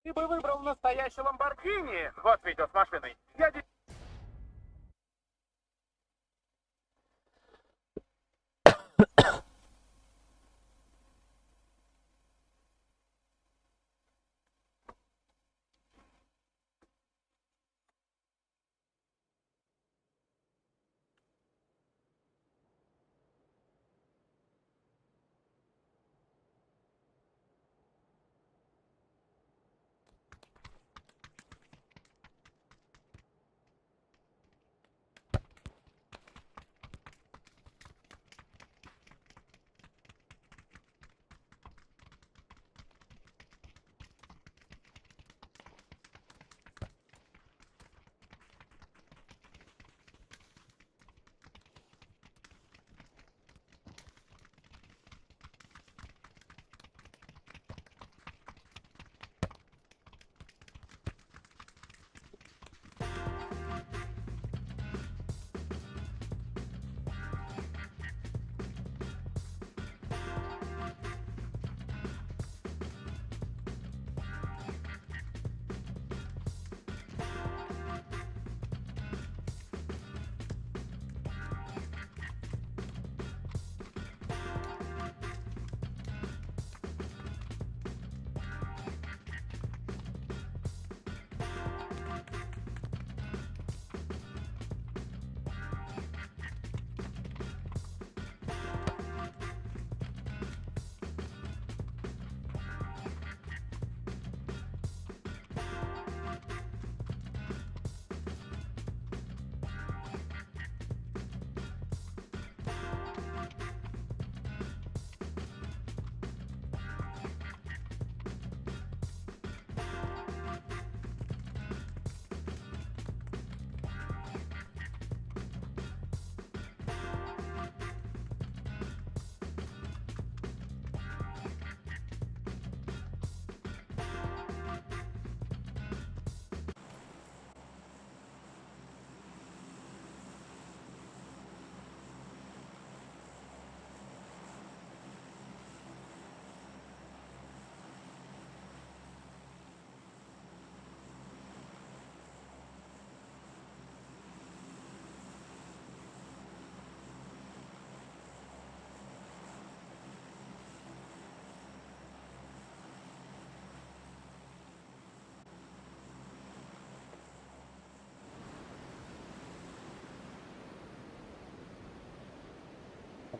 Ты бы выбрал настоящий Ламборгини. Вот видео с машиной. Я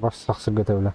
Бас сахсырга тэбилэ.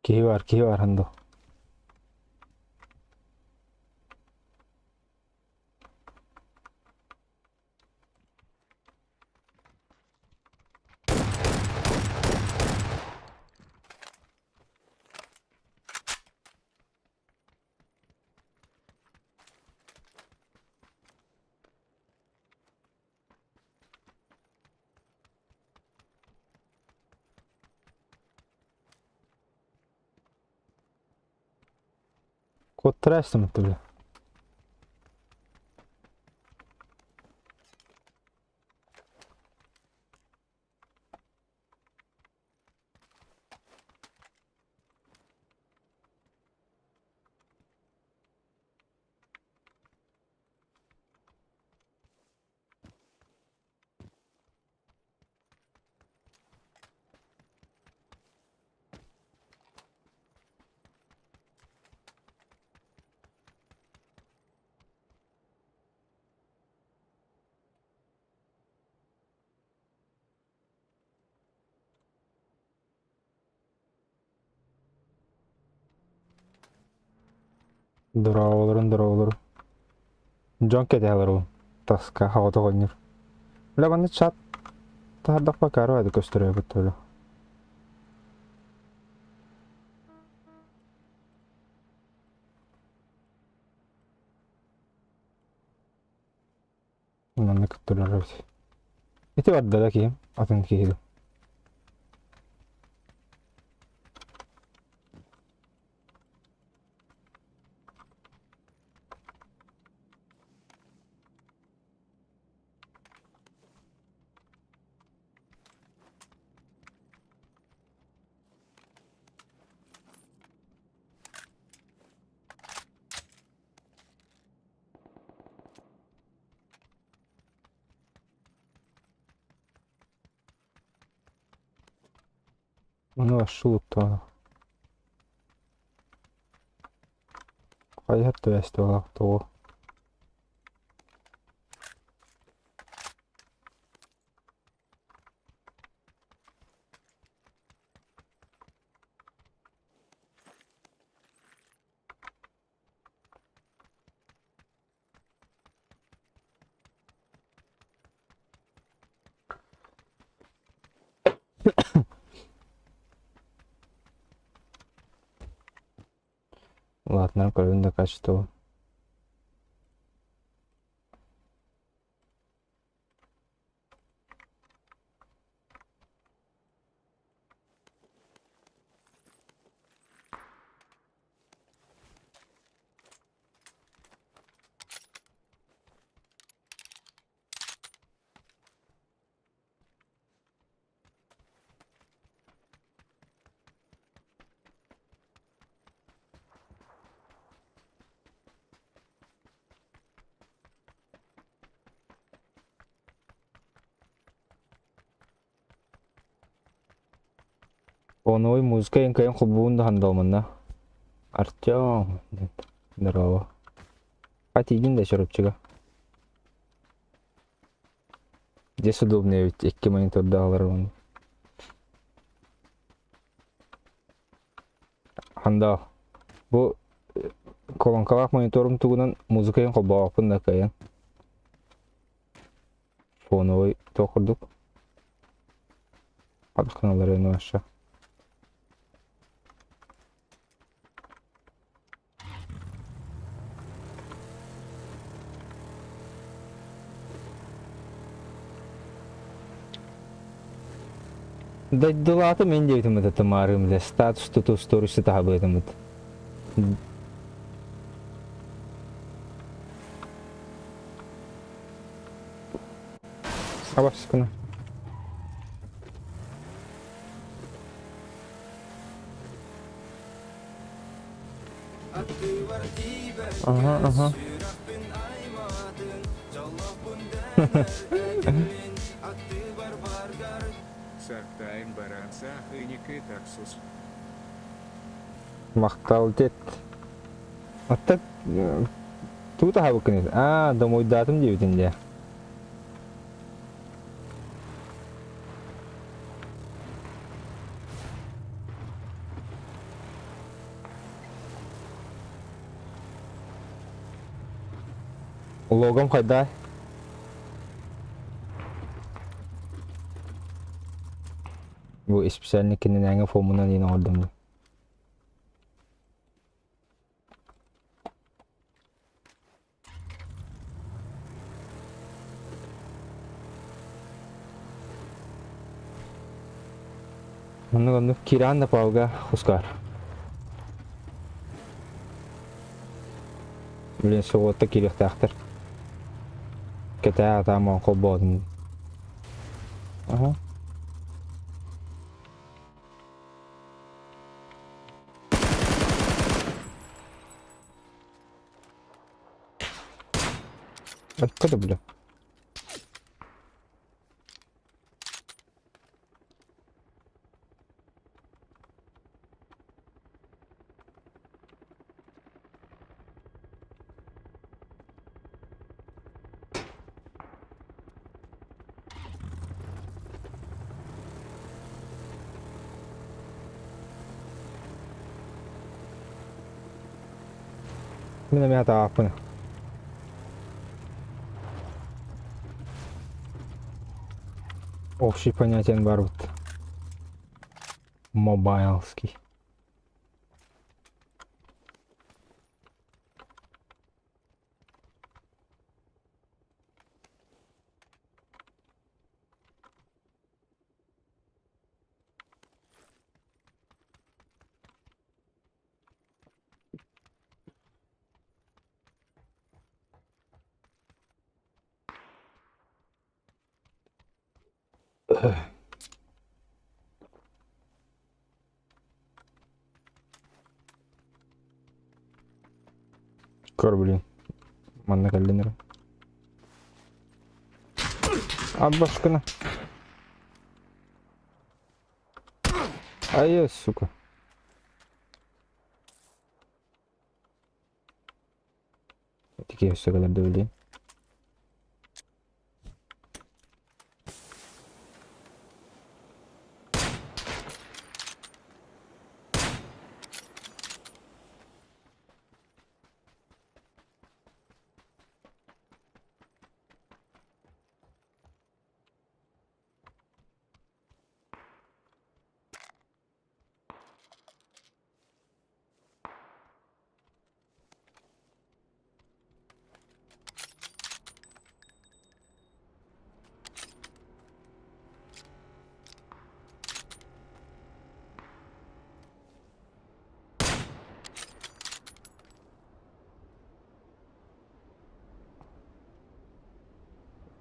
Киһи баар, киһи баар хандал. Куоттара эстиммит бile. Дорооболорун, дорооболорун. Дьон кэтэһэлэр ол. Таска хаҕата оҕонньор. Бля, манна чат таһардахпа каара баады көстөрөөбүт төлө. Манна кыттырар эбит. Ити барда да киһим, атын киһи дуу. Ону ошшулуттаах. Хайыһар түбэстэ тоҕо? Улаатыннаран көрөбүн да качество. Оной музыка эҥкэйин холбуун да хандалманна. Артем, здорово. А тиийдин да Чурапчыга. Здесь удобнее ведь икки монитордаалар он. Хандал. Бу колонкалаах мониторум тугунан музыкайын холбооппун да кыайан. Фоновый то курдук. Хатыхтаналар вообще. Дойдулаатым мин диэбитим это тымаарым бile статус туту сторисы таһабыатымыт. Абаскына. Ага, ага. Сартайын баранса хыникы таксус. Махтал дед. А так тугу таһаабыккын Аа, домойдаатым диэбитин дии. Логом хайда? Бу специально кининээҥи фомунан иин оҥордум дуу. Оннук оннук киирэн да палга хускар. Блин, суолта киириэхтээхтэр. Кэтээ атаам холбоотун. Аха. Откуда, бля? Мин эмиэ атааппын. Общий понятиен бар бит. Мобайлский. Көр, блин. Манна кэллин эрэ. Аббашкына. Ай, сука. Такие все когда довели.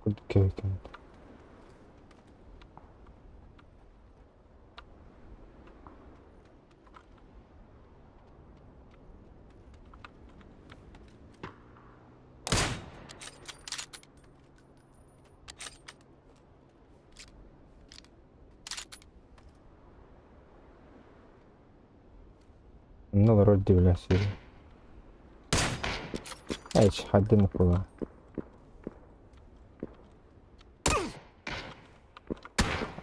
Курдук Онно олорор дии Эч, хаддын була.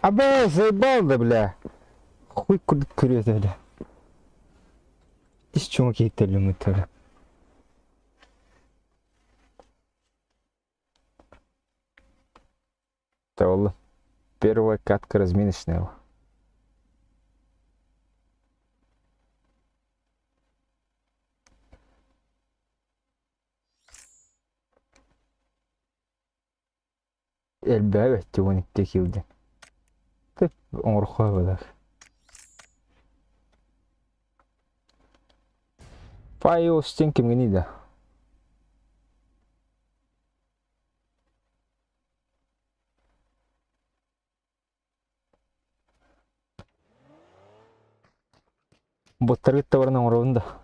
Абэ, заебал да, бля. Хуй курдук көрүөтэ, бля. Ис чуҥа киһиттэллиммиттэрэ. Это первая катка разминочная. Элбэҕи 12 киирдэ. Оҥорхо быдах. Файл стен кимҥиний да? Боттаргыт да баран оҥоробун да.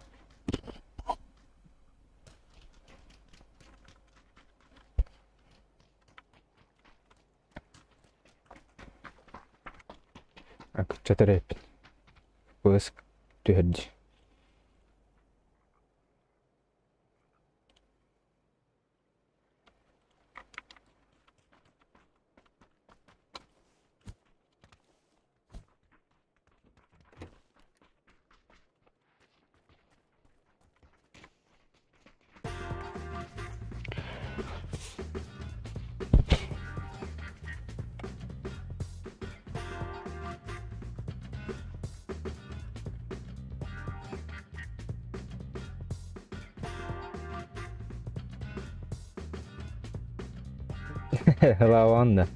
Кыччатар эппин. Быс түһэрдии. Лаванда.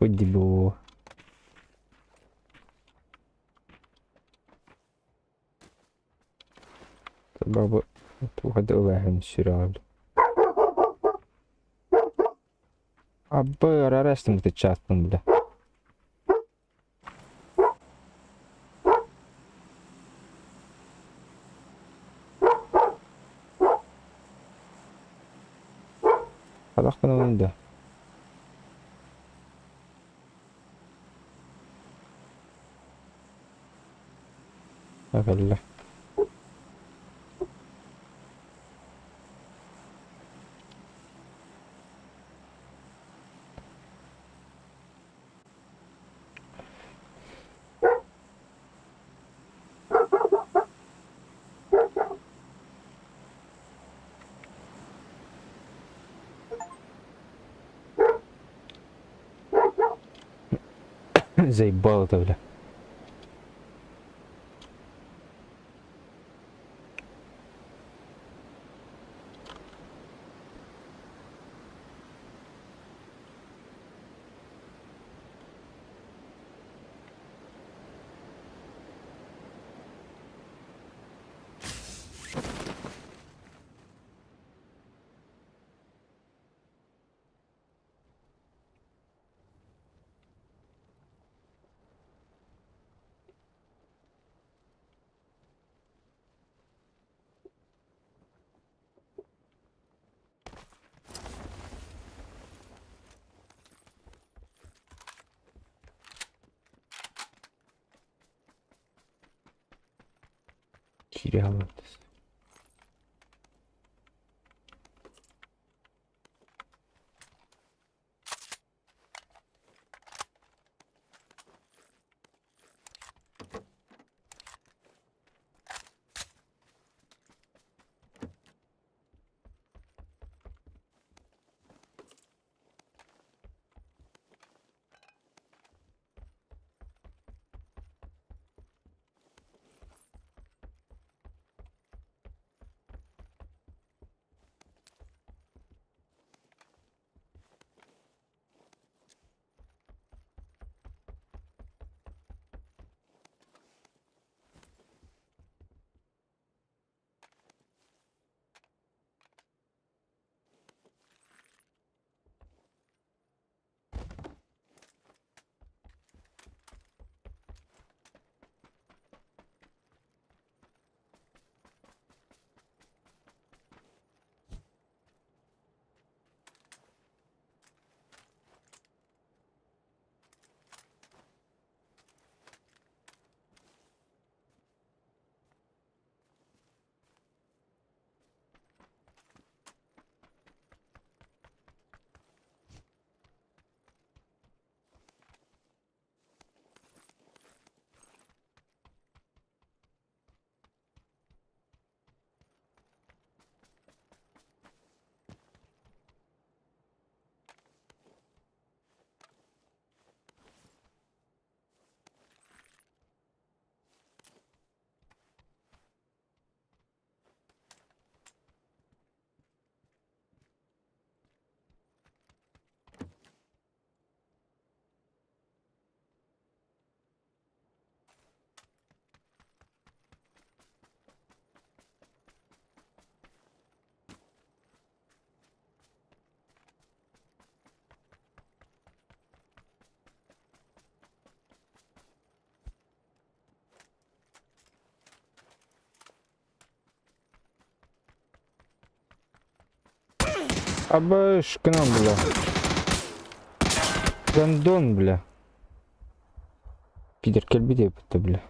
Хоть дебил. Баба туһада ылааһын сүрэҕэ. Абы арарастым часпын бля. Хадахпын ылын да. Кэллэ. Заебал это, бля. Киирэ Абышкынан, бля. Гондон, бля. Пидор кэлбит эбит бля.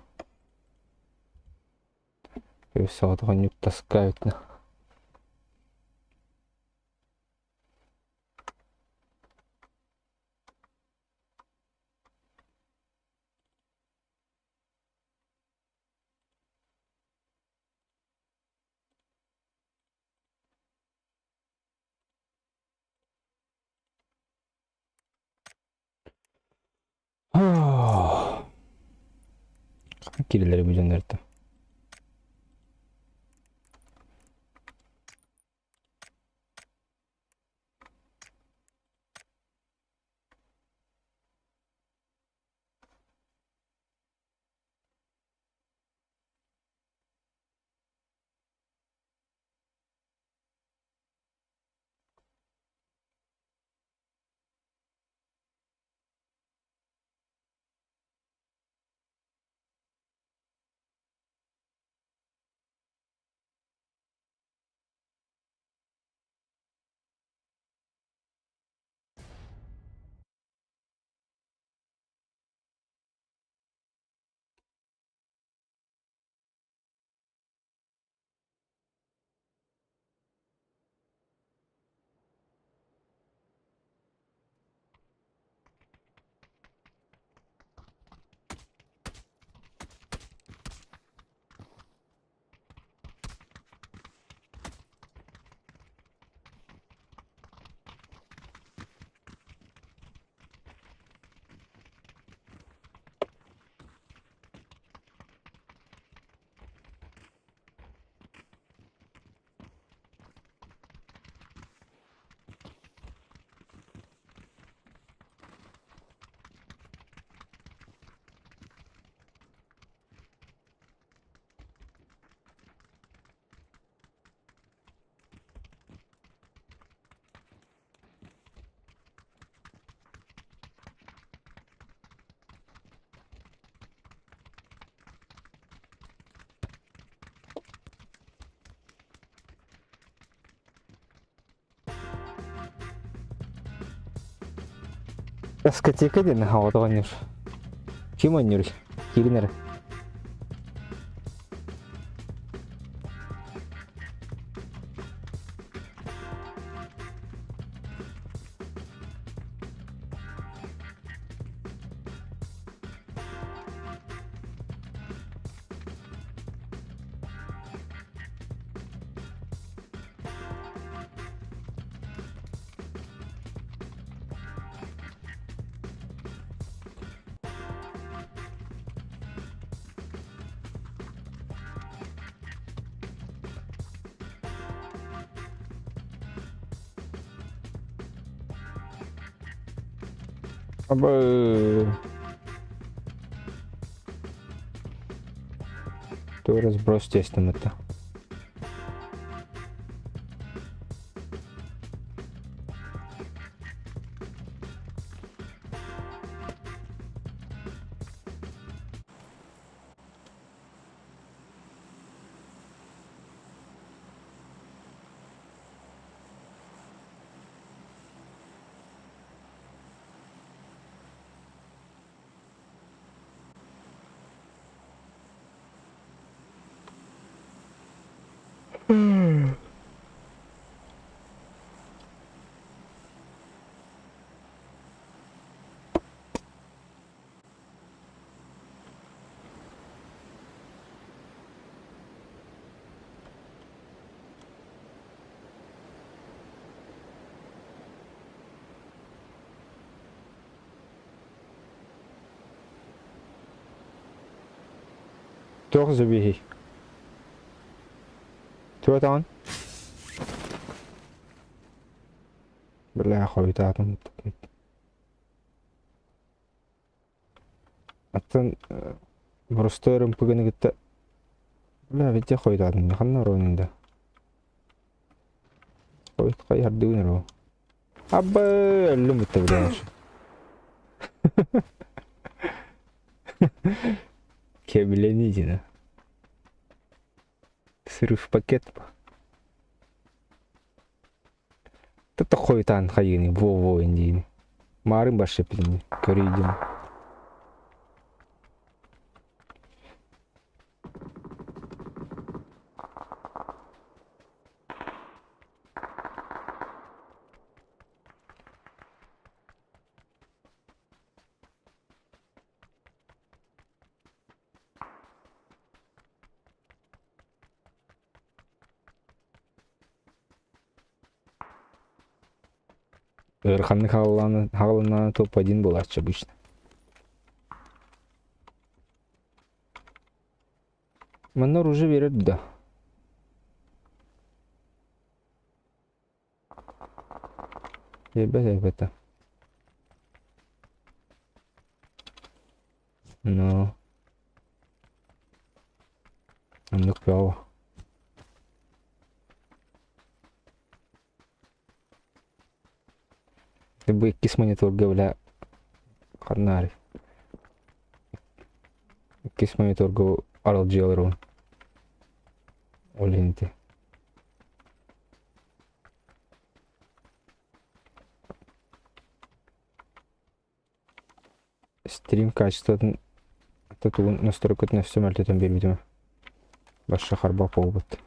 Саҕатаҕынньык таскаабыт Кирилэри бу дьоннорто. Дискотека диэн аҕата оҕонньор. Ким оонньууруй? Киирин эрэ. Абы. Тугу разброс тиэстим это. Туох забиһий? Туох этэҕин? Бля, хойутаатым. Аттан боростуой ырымпыгыны кытта бля, везде хойутаатым. Ханна оруонун да. Хойут хайыһардыыбын эрэ ол. Абы өллүм бүттэ бля. Кэбилэнии Срыв пакет. Тото хойутаан хайыыны во-во диини. Маарын баршеппитини көрүйдүм. Ыараханнык хааллаҕына топ-один буолааччы обычно. Манна оружие биэрэр да? Биэрбэт эбэтэ. Ну. Оннук бөҕө. Бу иккис мониторга бля ханнаарый? Иккис мониторга аралдьыйалар ол иһин ити. Стрим качествотын тутулун настройкатын өссө мөлтөтөн биэрбитим. Башша харбап буолбут.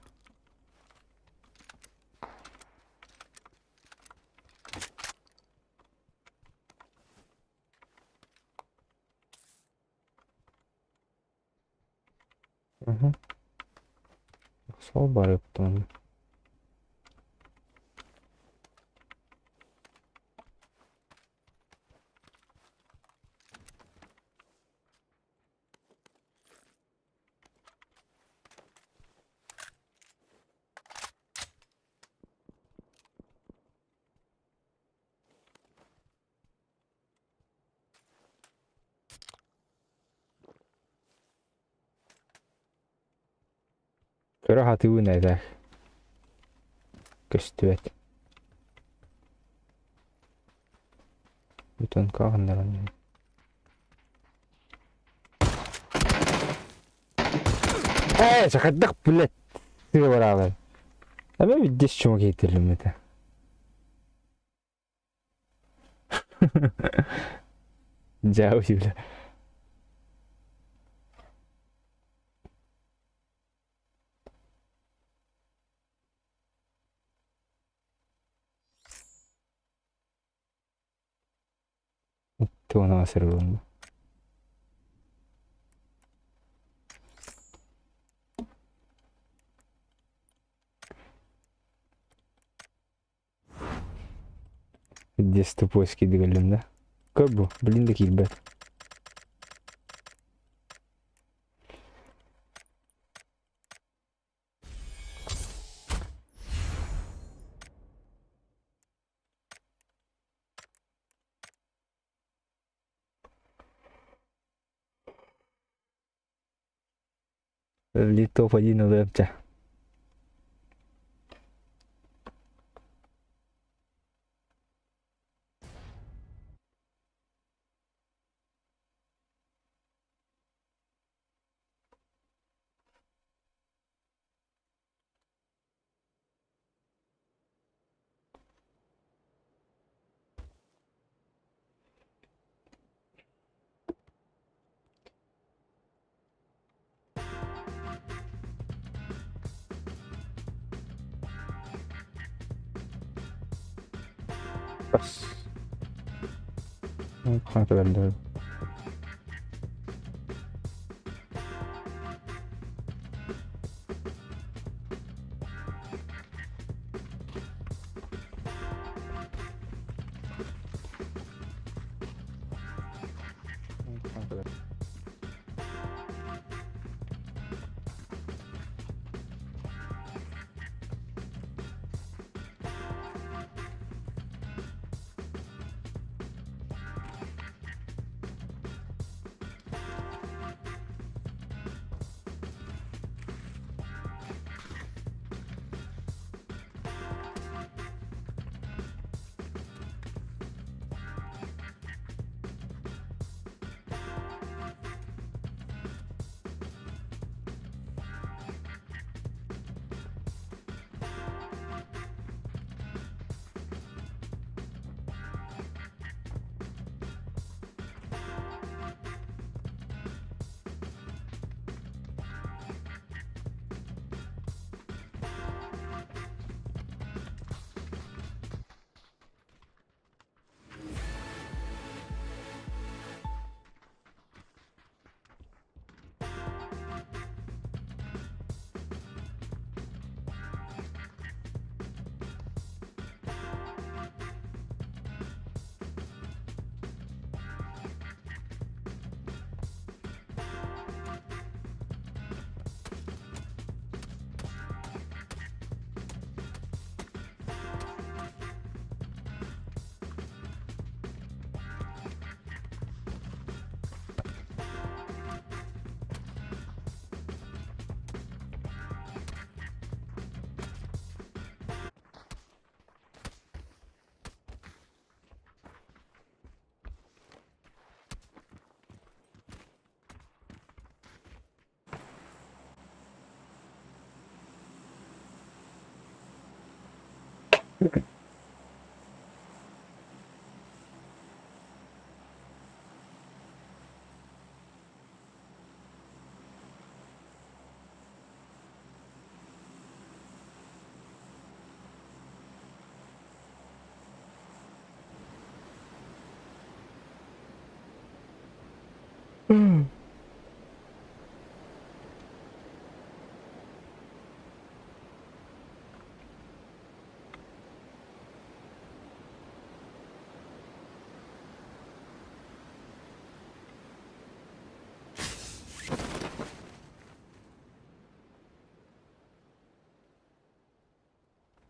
Угу. Сол барыптан. Көрө сатыыбын этэ. Көстүбэт. Бүтэн кааһыннаран Ээ, сахардах, блядь, сыабараалар. Эбэ виддес чума киһитиллим этэ. Дьэ, бля. Туона сырылынна. Здесь тупой скидывали, да? Как бы, блин, да киирбэт. Топ один ылыам чэ. Бас. Хата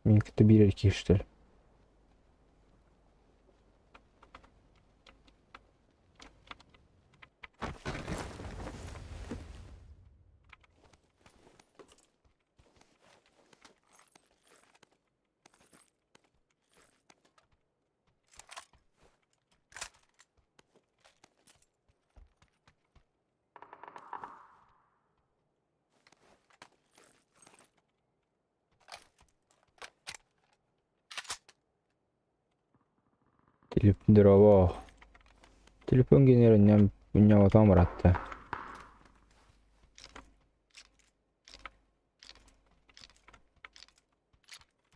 Мин кытта биир эрэ киирсэр. Дорообо. Телефон генер унньаҕытан баратта.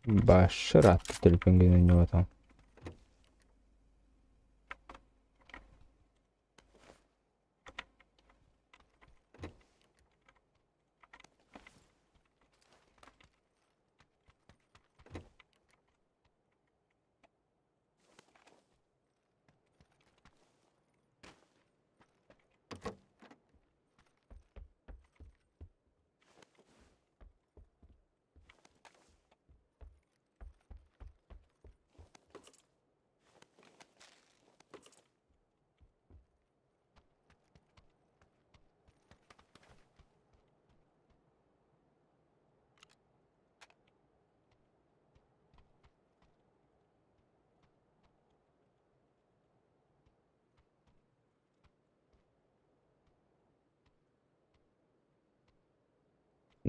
Башыратта телефон генер унньаҕытан.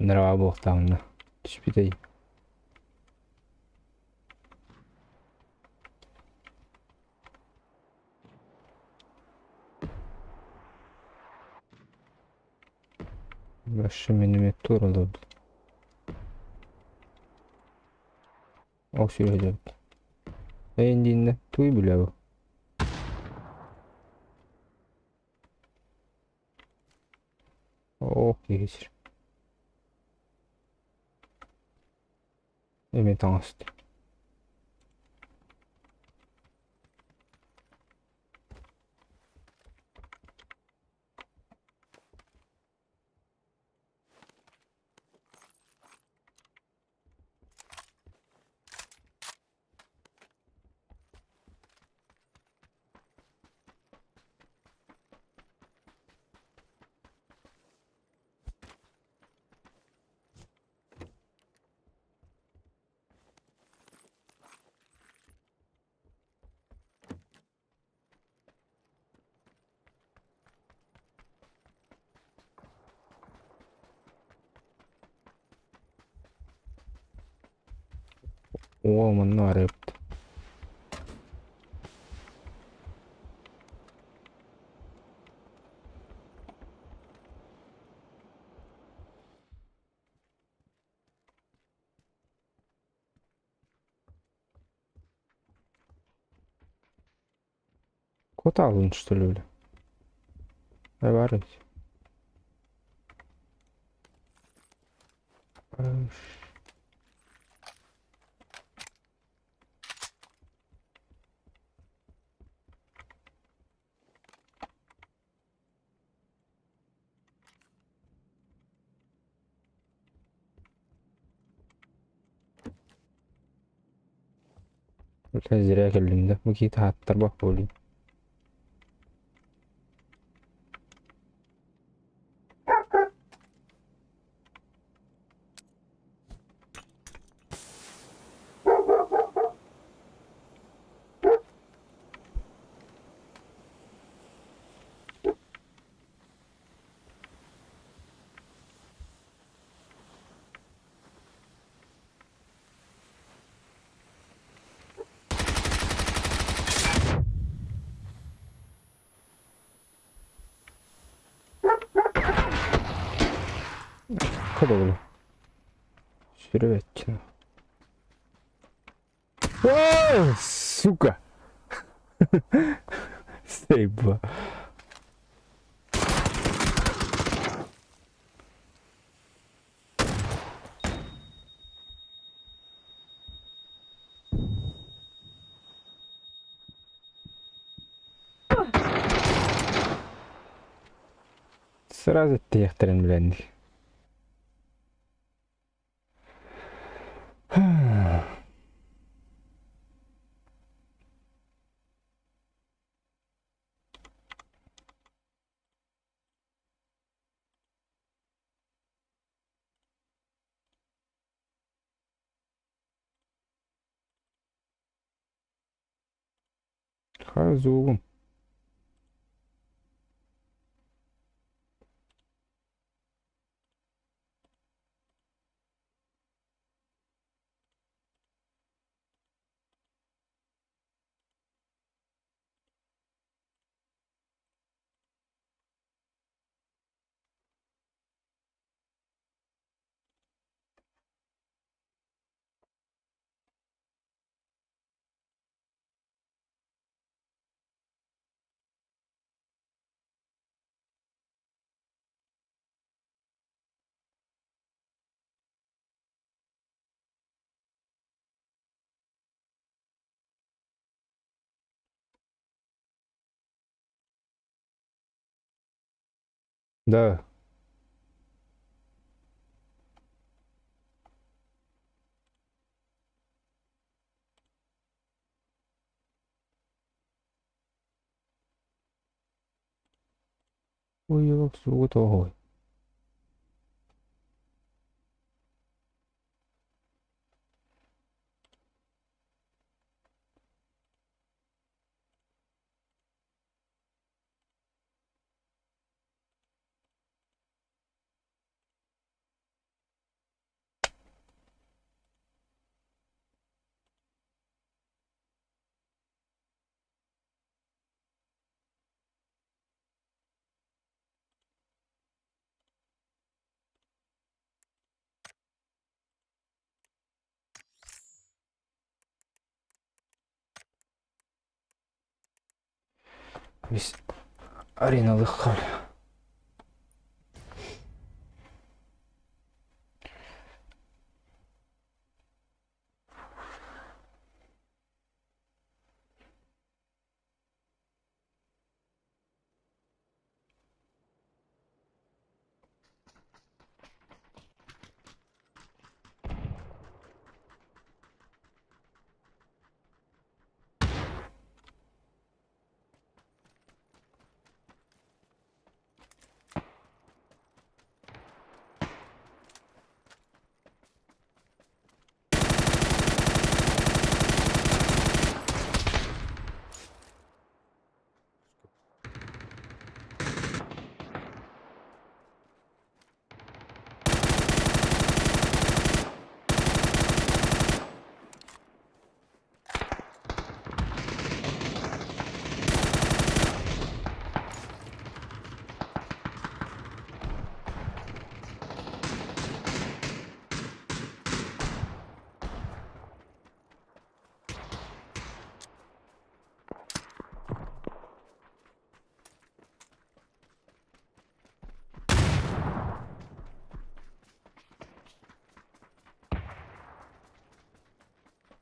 Нрава буолуохтааҕына түспүтэй. Вообще миниматура олорбут. Ол сүрүһүлэбит. Эйин дииннэ туй билэбин. Оо, киһи сир. Эмиэ таҥаста. Оо, манна арыйбыт. Кот алын что ли, бля? Ай, бар ведь. Зря кэллим да. Бу киһи таһааттарбах буолуй. Бэккэ да били. Сүрэ бэччин. О, сука! Сейба. Сразу тиэхтэрин билэнник. Хара зуугум. Да. Ой, сугу тоҕой. Вис ареналык хаал.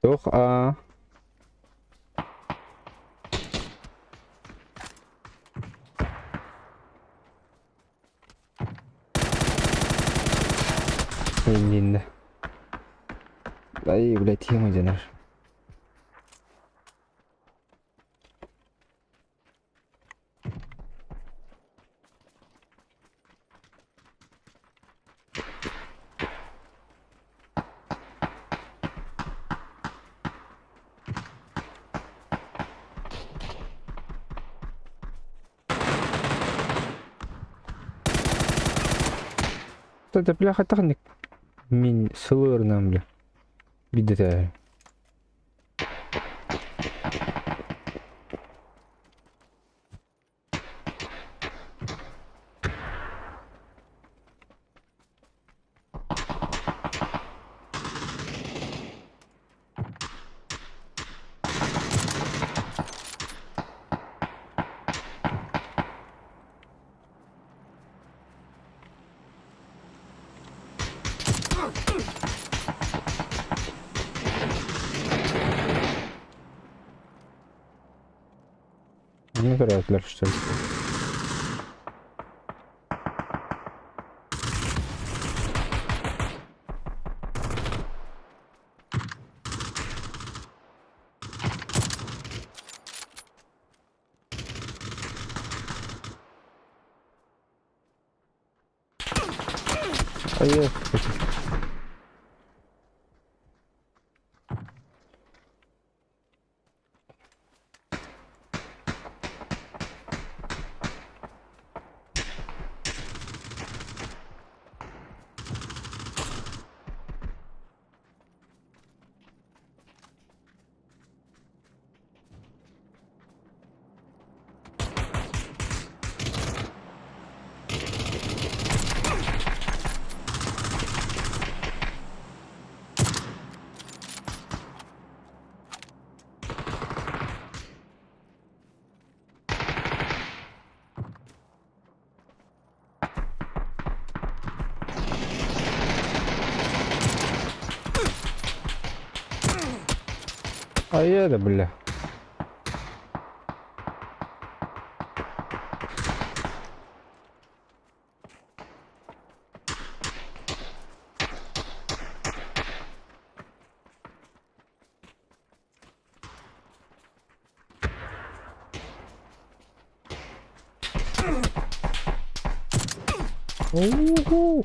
Туох аа Инниннэ. Ай, блядь, тема дьэнэр. Это бляха тахник мин сылырнам бля. Бидете. Манна төрөөтүлэр что ли? Айыы. Айыы да бля. Уу-хуу.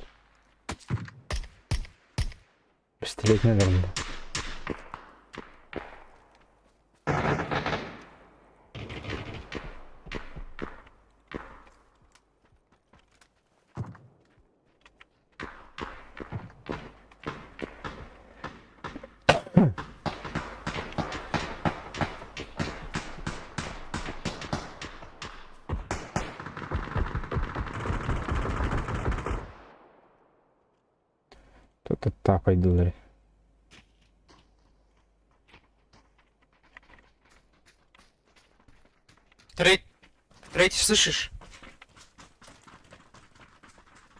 Пистолетинэн ылла. Тут таапайдылар. Треть... Третий, слышишь?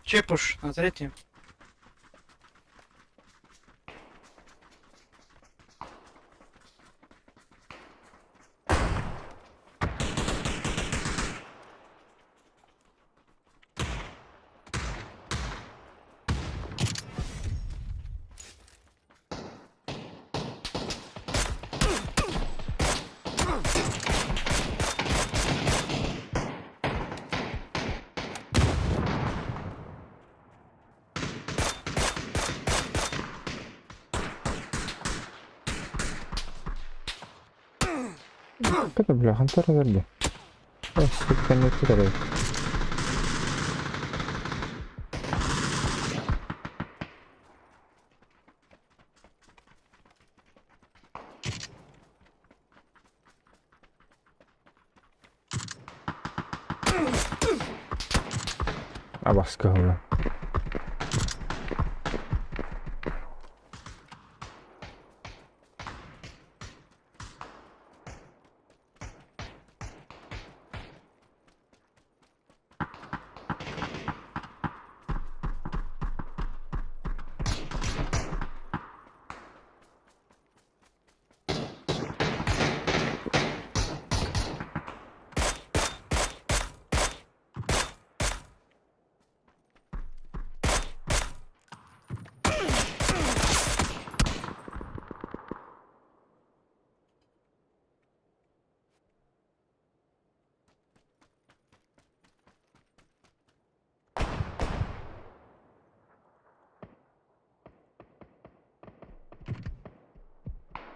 Чепуш на третьем. Ката бля, хантар дэрдэ. Кэнники Абаска ылла.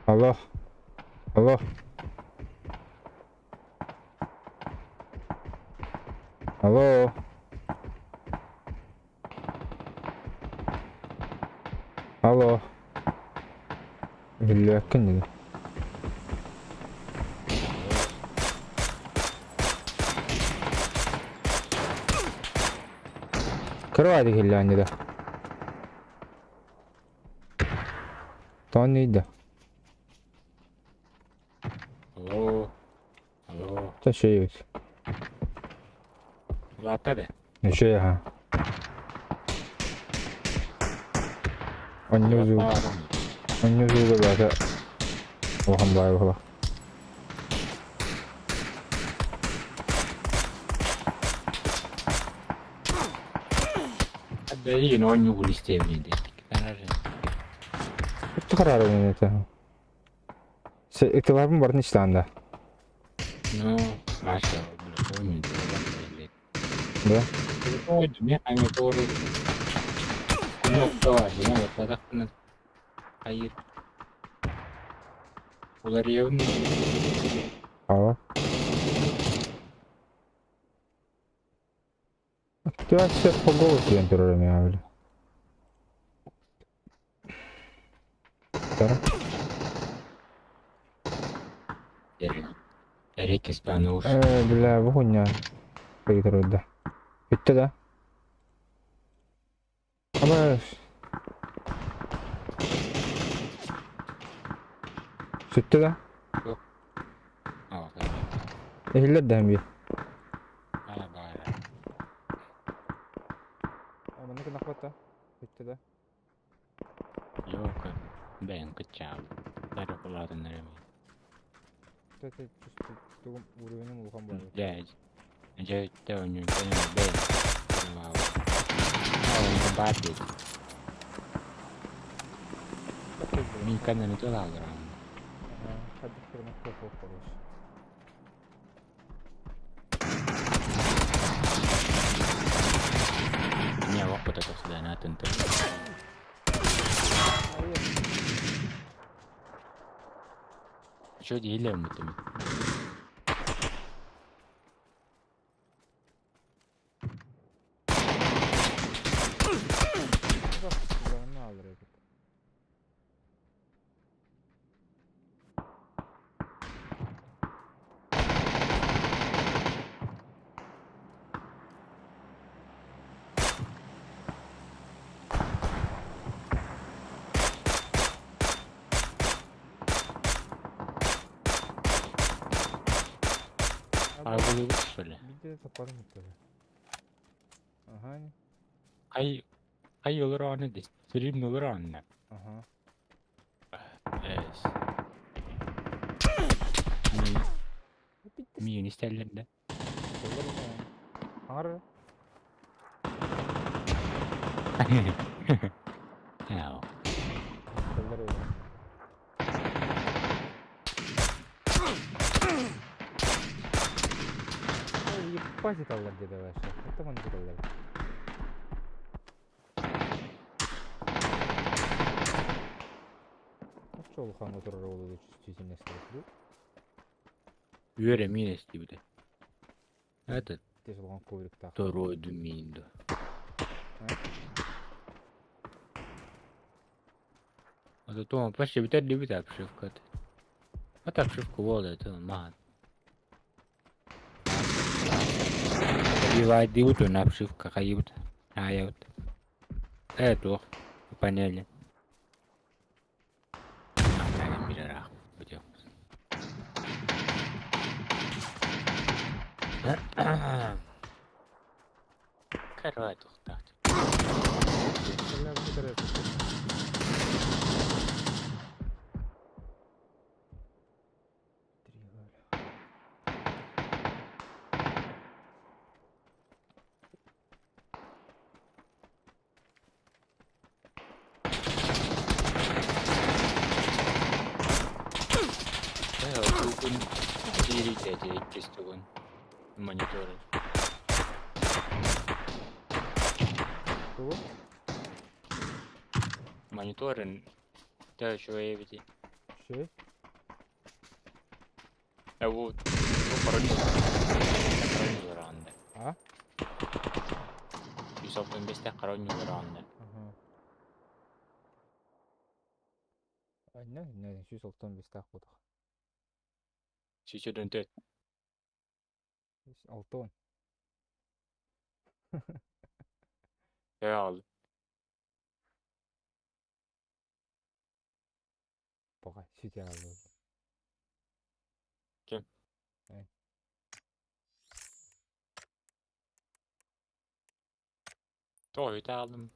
Алло. Алло. Алло. Алло. Биллибэккин дии. Кырваады киллээн да. Тоон да. Алло. Алло. Чэ үчүгэй Улаатта да? Үчүгэй аһа. Онньуу зуу онньуу зууга баата улахан баай буолла. Билигин оонньуугун истэбин дии. Үттү хараарабын этэ. Ытыларбын барын истэҕин да? Ну, Маша, бля, помню, Да? Хайыр. Уларыйабын. Ава. Ты вообще по голосу я турар меня, бля. Тара. Эрик Спануш. Бля, бу хуйня. Кыйтырды да. Бүттэ да? Ама Сүттэ да? Иһиллэр да биир. Маннык гынахпат да? Бүттэ да? Yok, бэйэҥ кыччаабыт. Бары улаатыннар эми. Тугум уровенем улахан буолар. Дьэ, дьэ өттө оонньуун бэйэм. Баар диэт. Мин кананы тулаалырам. Хайдах хернах куох хорош. Не, опыта тохсудан атын тыл. Что делаем мы там? Аргылы что ли? Биде тапарым өттө. Ага. Ай, ай olur anı de. Film olur anne. Ага. Evet. Миин истэллэр да. Аңар. Яа. Коллар. Ебать это где-то вообще. Это вон где-то. Что улахан отырар болуду чувствительность Үөрэ миин эстибитэ. Этот Тез улахан ковриктаах. второй миин ду. Это то почти битер любит обшивка. Это обшивка вот это ман. Бивай на обшивка хайют. А я вот. Это панели. Карай тухтаах. Тугун киирите иккис тугун мониторы. Тугу? Мониторын Тэ үчүгэй эбити. Үчүгэй? Э бу харонньулар А? 165 харонньулар Ага. Анна, не, 165 таах буолуох. Сүүсөдөн төрт. Алтон. Э ал. Пока сүтэ алды. Ким? Э. Тоҕо үтэ алдым.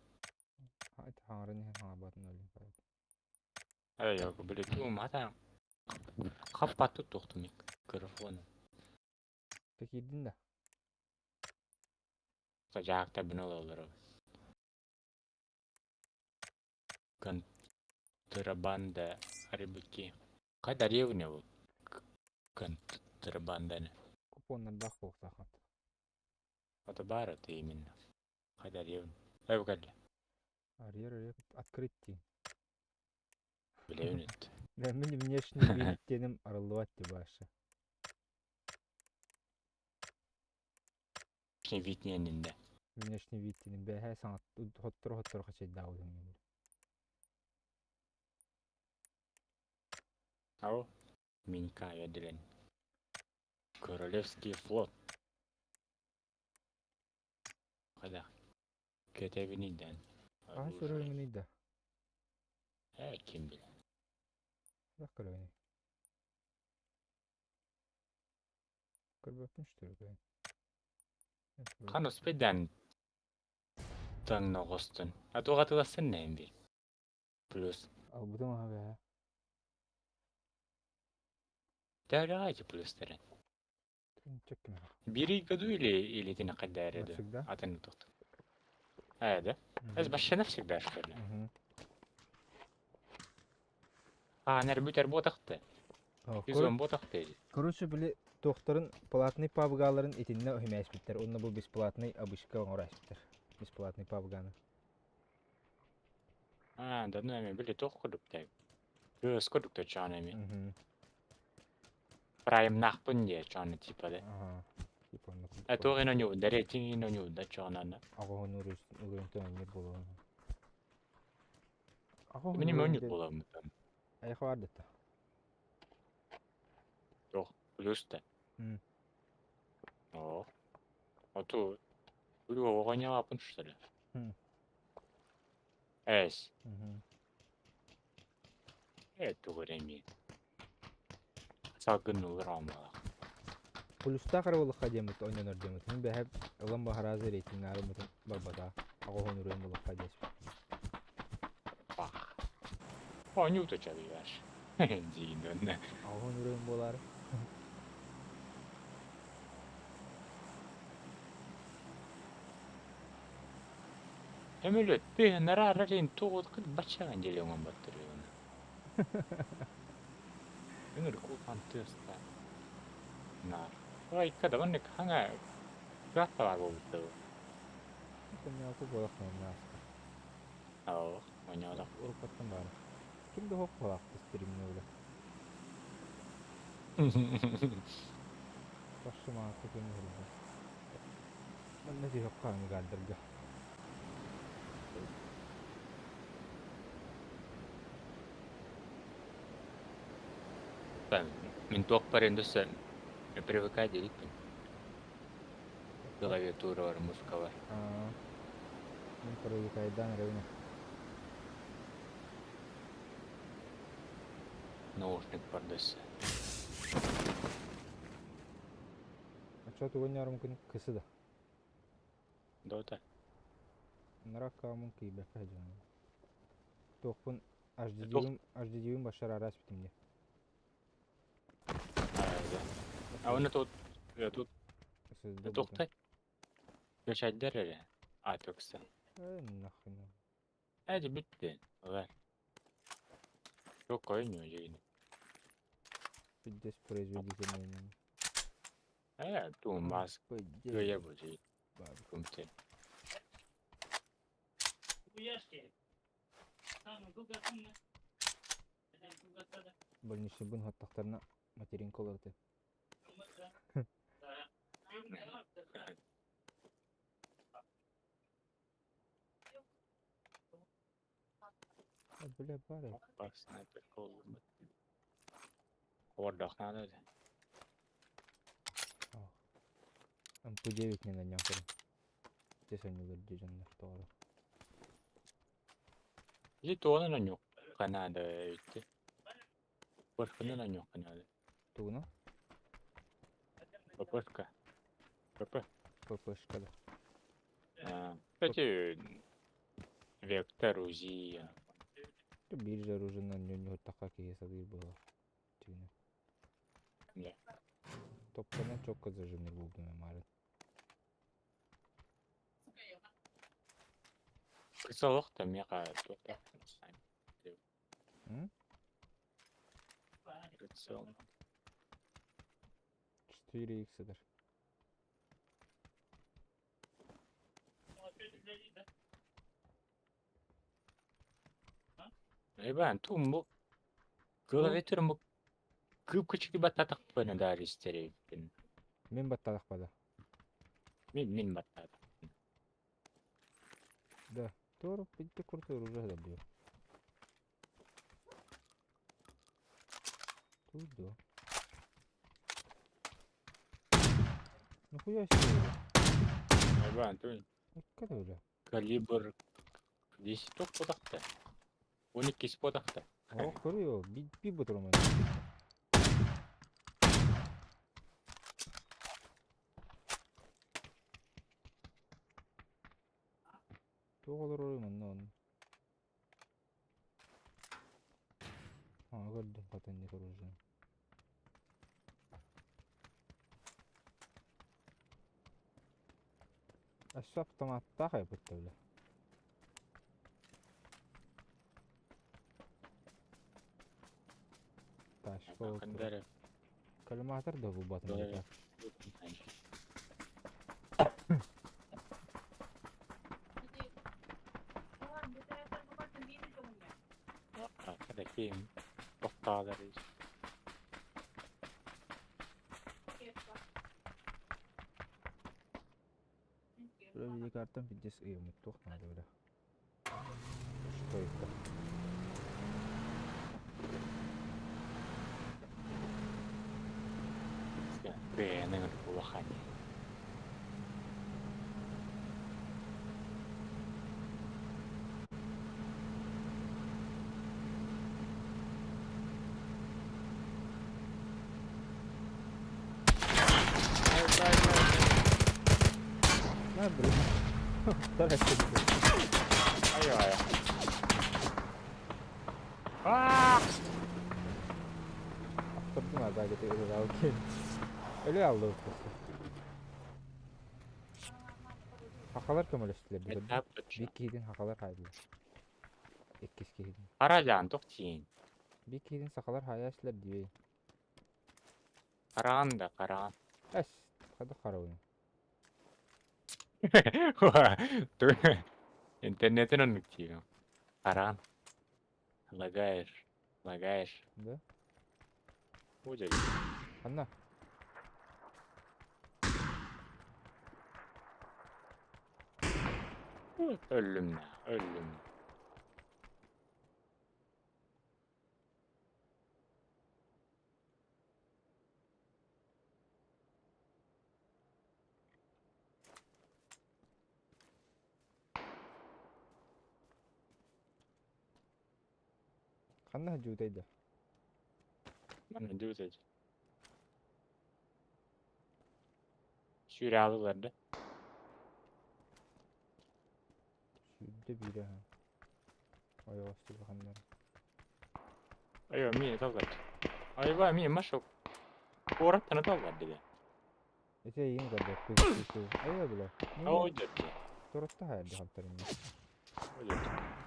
Хаҥарын иһэн хаҥарбатын өлүн. Э yok, били туум хата хаппаттык тохтум микрофону. Киирдин да? Жаакта бин олорор. Контрабанда рыбаки. Какая деревня вот? Контрабанда. Купоннардаах буолуохтааххын. Это бар это именно. Какая деревня. Ай, выгодли. Арьер, арьер, открыть дии. Билэбин Бля, мин внешний вид диэним арыллыбат дии башы. Внешний вид не иннинде. Внешний вид диэним бэһээ саҥа хотторо-хотторо хачайдаабытым. Ау. Минька яделен. Королевский флот. Хайдах. Кэтэбиний дэн. Хаһыс өрөйүҥүнүй да? Ээ, ким билэр. Хайдах көрөбүнүй? Көрбөппүн что ли? Хан успейдан таҥна оҕустун. А туох атыыластын нэһин бир. Плюс. Албытым аха бэһэ. Төһөлөөх плюстары? Чөккүнэ. Биир году или или ты накадаре да? Навсегда? Атын тохт. А, да? Это вообще навсегда, что ли? Мгм. А, нэр бүтэр буотахты. Сезон буотахты. Короче, били туохтарын платный пабгаларын итиннэ өһүмээспиттэр. Уонна бу бесплатный обычка оҥоро испиттэр. Бесплатный пабганы. А, да, ну эми били туох курдук Көс курдук та чаан эми. Мгм. Праймнахпын дии чааны типа да. Ага. Типа онно курдук Э, туох ин оньууда, рейтинг ин оньууда чаанана. Аҕоһун уруйунтан онньур буолуон. Аҕоһун Миним уруйун оньур диэн буоламмытым. айах баар дата. Туох, плюс да. Оо. А то оҕонньообаппын что ли? Эс. Э, тугу эрэ эмиэ. Салгын ылар. Плюстаах эрэ буоллахха диэммит ойнонор диэммит. Мин бэһэ ылан баһараазы рейтиннаарыммытын барбата. Аҕоһун уруйун буоллахха диэспит. Пах. Оонньуу чабыйбаш. Диин донна. Аҕоһун уруйун буолаары. Өмөлөт тыһынара лин тугут кыт баччаан делеҥон баттырыгын. Үҥүр кулхан тыаста. Нар. Ой, када оннук хаҥа кыатталар буолбуттар. Сонньоку буолах наска. Оо, оонньоодох. Уруккаттан баара. Ким да хоп буолаах стримне бile. Башшы мааты көмө. Манна тиһэккааны гааддарга. Мин туох барен дөссө привыкать деликпин. Клавиатура бар, мышка бар. Аа. Мин привыкайдан эрэбин. Наушник бар дөссө. Ача туган күн кысы да. Дота. Наракка мун кийбэккэ дьон. Туохпун HDD-бин HDD-бин башар арас битимде. А оны тут тут тухтай. Көчәддер эрэ. А төксө. Э, нахуй. Эди бүтте. Алар. Yok koymuyor yayını. Пиздец производительный. Э, ту мас көе бу жей. Кумте. Больничный бын хаттахтарына материнка олорду. А, бля, бары. Бар снайпер коллумут. Ордах надо. МП9 не на нем. Те сонюлар дежоннор тоҕо. И туонан оньук канада итти. Пышканан оньук канада. Тугуна? ППшка. ПП. ППшка да. А, Кстати, Вектор, УЗИ. Биржа оружина ньоньуһуттахха киһи сатыыр буолар. Тигинэ. Да. Топканан чокко зажимныр булдум эмаарын. Кысалык та меха. М? Прицел. 4 х сытар. Иван, тум бу клавиатурам бу кыып-кычык баттаатахпына даже истэрибин. Мин баттаатахпа да. Мин баттаатым. Да. Туору питти куртур уже да диyor. Тут да. Нихуя себе. Иван, ту Как это калибр 10 тоқ бодақта. 12 бодақта. О, көрüyor. Bir, bir bu duruma. Туох олорор манна он. А, көрдүм хатын не оружие. Өссө автоматтаах айбыт бile. Ташка олтур. Кандары. Коллиматор да булбатым Да. Ким тоқтаалар. Бля, видеокартам пиздец ыйыммыт туох наада бля. Что это? Бэйэнэн улахани. На, блин. Вторая Ай ай. Аа! Attırdım abi belki de öyle okey. Öyle aldı ortası. Hakalar көмөлөстүлэр бу. Этап Бик киһитин хакалар хайдылар. Иккис киһитин. Харалян тохтин. Бик киһитин сахалар хайашлар дибей. Караан да караан. Эс, хада харабын. Интернетин оннук тиийэн. Караан. Лагаешь. Лагаешь. Да? Будет. Ханна. Өллүм өллүм. Ханна жуутайда. Манна дүүтэж. Сүүрэ да. Сүүрдэ биирэ ха. Ойоҕостуга ханнар. Айва миэ таллар. Айва миэ машок. Куораттана таллар диде. Эти эйин көрдө. Пык Айва бile. Оо дьэ. Турутта хайды халтарын. Оо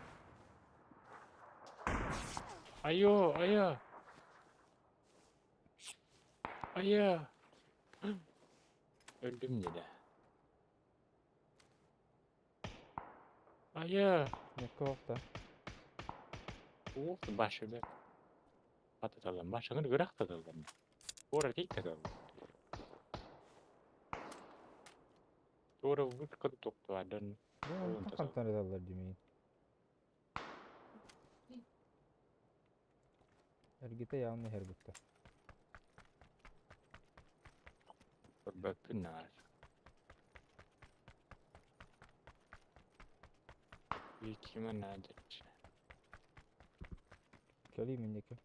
Айо, айо. Айо. Öldüm dedi. Айо. Некке оқта. Ух, башы бе. Пататалам, башыңыр гырақтаталам. Ора тейттаталам. Тора вышкады тоқтуадан. Бу халтан алар демейин. Эргите явно хербутта. Бөппүн нар. Викима надыр. Кели миннеке.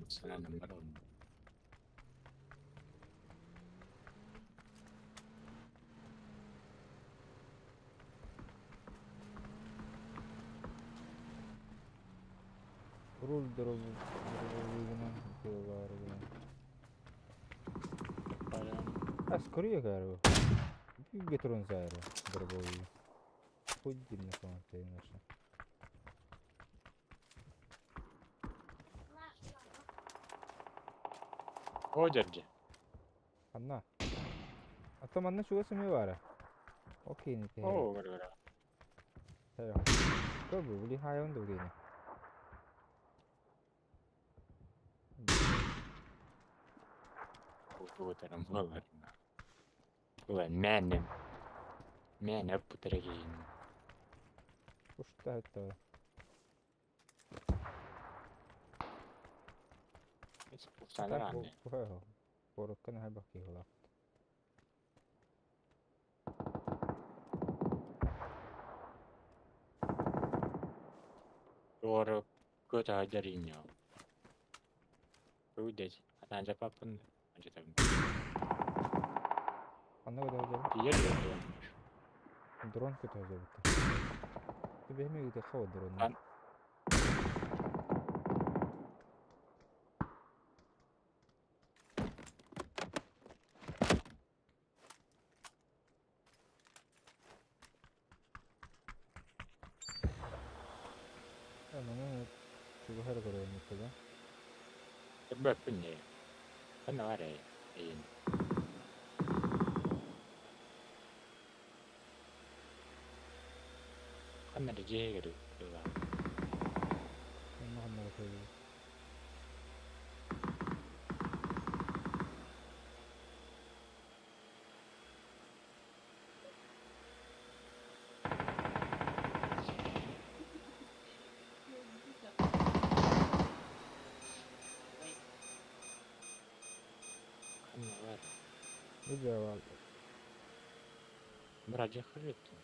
Сананым бар onun. Руль дробовигынан тыалаарыгынан. Парам. Ас көрүө каару. Бүүгэ турун саару дробовик. Хуй диир на самом деле наша. О дьэрдьэ. Ханна? А то манна чугас эмиэ баара. Ол киини Оо, көрө-көрө. Көр бу, били хаайан да киини. Кутуутарым буоларына. Була мээнэ. Мээнэ ыппытара киһини. Ушта это. Пусталар аны. Куоракка наһаа элбэх киһи улааппыт. Туора көтө сылдьар инньэ. Тугуй дэж, атаан дьаппаппын алдьатабын. Ханна көтө сылдьабын? Тиийэр дуо дрон? Дрон көтө сылдьабыт. Бэһими ыытыахха вот дронну. Ан Э, манан чугаһа эрэ көрөбүн да. Көрбөппүн ээ. Ханна бар ээ эйиэн. Ханна эрэ дьиэ быһыылаах. Онно ханна эрэ көрөбүн. Ханна бар. Видео баар. Быраадьа көрбөттүм.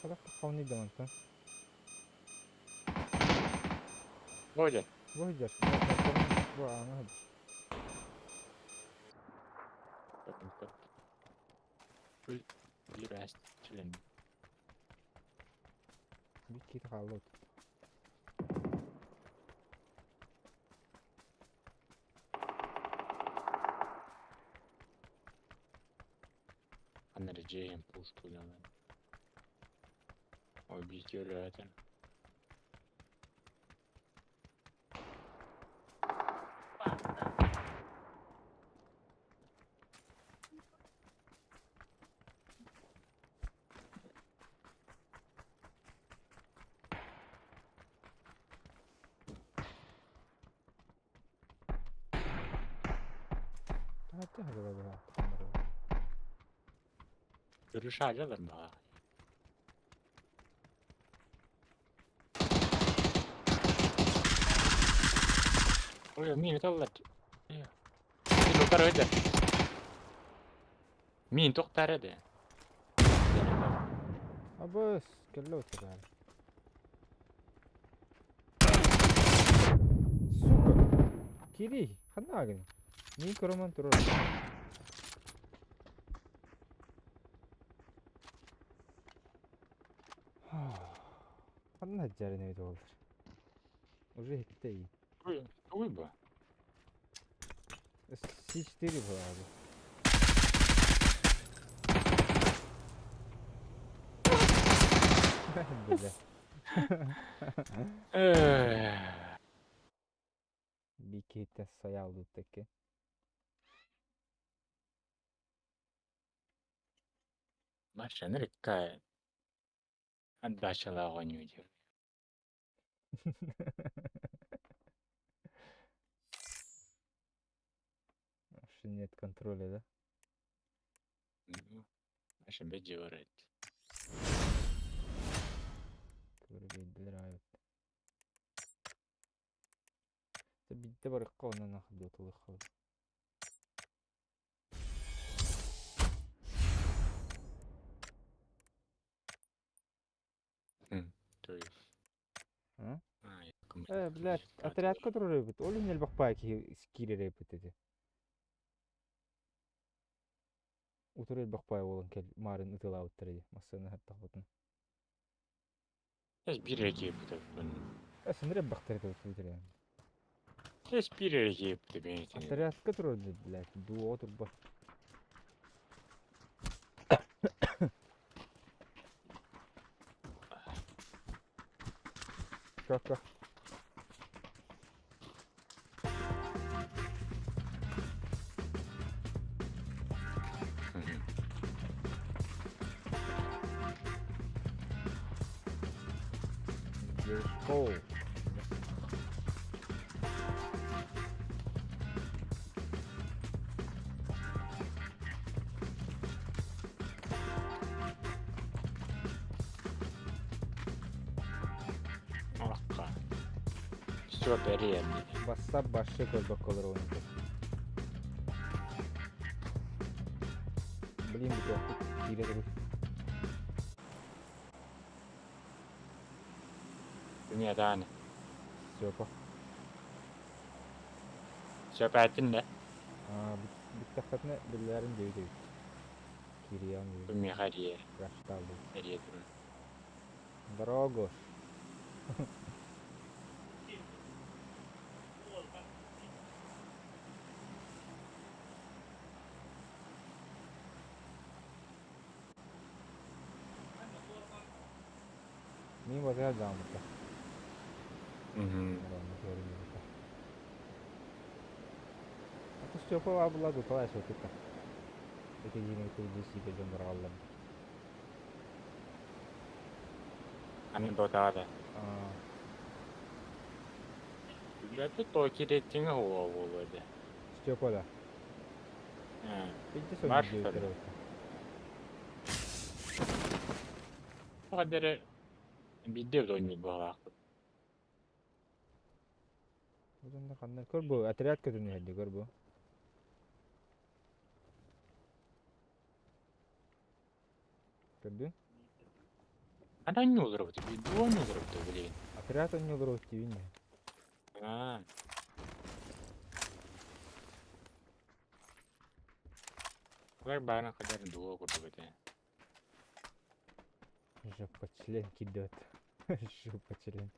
Хайдах таххабыный да мантан? Оо дьэ. Бу сылдьар. Бу ааҥҥа сылдьар. Көрдүм көрдүм. Биир аас чилэн. Биир киһи хаалла от. Ханна эрэ дьиэ иһин пуустуунан. Ой биир киһи өлөөтөн. Таһырдьа сылдьар быһааттаах. Көрү шаалалар баҕа. Ой, мин таллар. Мин утары өйдө. Мин тохтар эде. Абыс, кэллэ утары. Сука! Кири, ханна агын? Мин көрөмөн турар. Ханна сылдьарын эбит буоллар. Уже иһиттэ ии. Тугуй бу? С4 буолаабы. Бля. Биир киһиттэн сайааллыыт эки. Машина рекка отдачалаах оонньуу диир. Вообще нет контроля, да? Маша бэдьиорет. Көрүбэйдилэр аайы. Биирдэ барыахха онон ахдуоталыахха. То есть. А? А, Э, блядь, отрядка турар эбит. Ол иһин элбэх баай киһи киирэр эбит ити. Утары элбэх баай буолан кэл маарын ытыалаабыттар ити массыына саттахпытына. Сейчас биир эрэ киирбит эбиппин. Э, сындыр элбэхтэр этэ бүтэрэ. Эс биир эрэ киирбитэ бэйэтин. Отрядка турар, блядь, дуо турба. Как? Go. Акка. Все бэрийэн. Бассап башы көрбөк колор ойнады. Блин, бүтүөхпүт. Киирэ турur. Dünya tane. Степа. Сөпәтин дә. Аа, бүттэххэтинэ биллэрин диэбит эбит. Кириэн диэбит. Миха дие. Рашталды. Эрие турун. Здорово, Гош. Мин базар жаамыта. Аты Степа була дутала сөтүкка. Эти жине курди сиге жондар аллар. Аны дотада. Аа, Билбэппит то кириэттиҥэ хуо буолуо этэ. Степа да. Бидде сон Бар диэбиттэр шо ли? эбит. Хадere бидде ойнуур буолаахпыт. Бу ханна көр бу отряд көтүнү хәдди көр бу. Көрдүн? Ана ньуулар бут. Бидде ойнуулар бут билигин. Отряд онньолор тибин. Аа. Улар баарын хадер дуо курдук этэ. Жопа член кидет. Жопа член.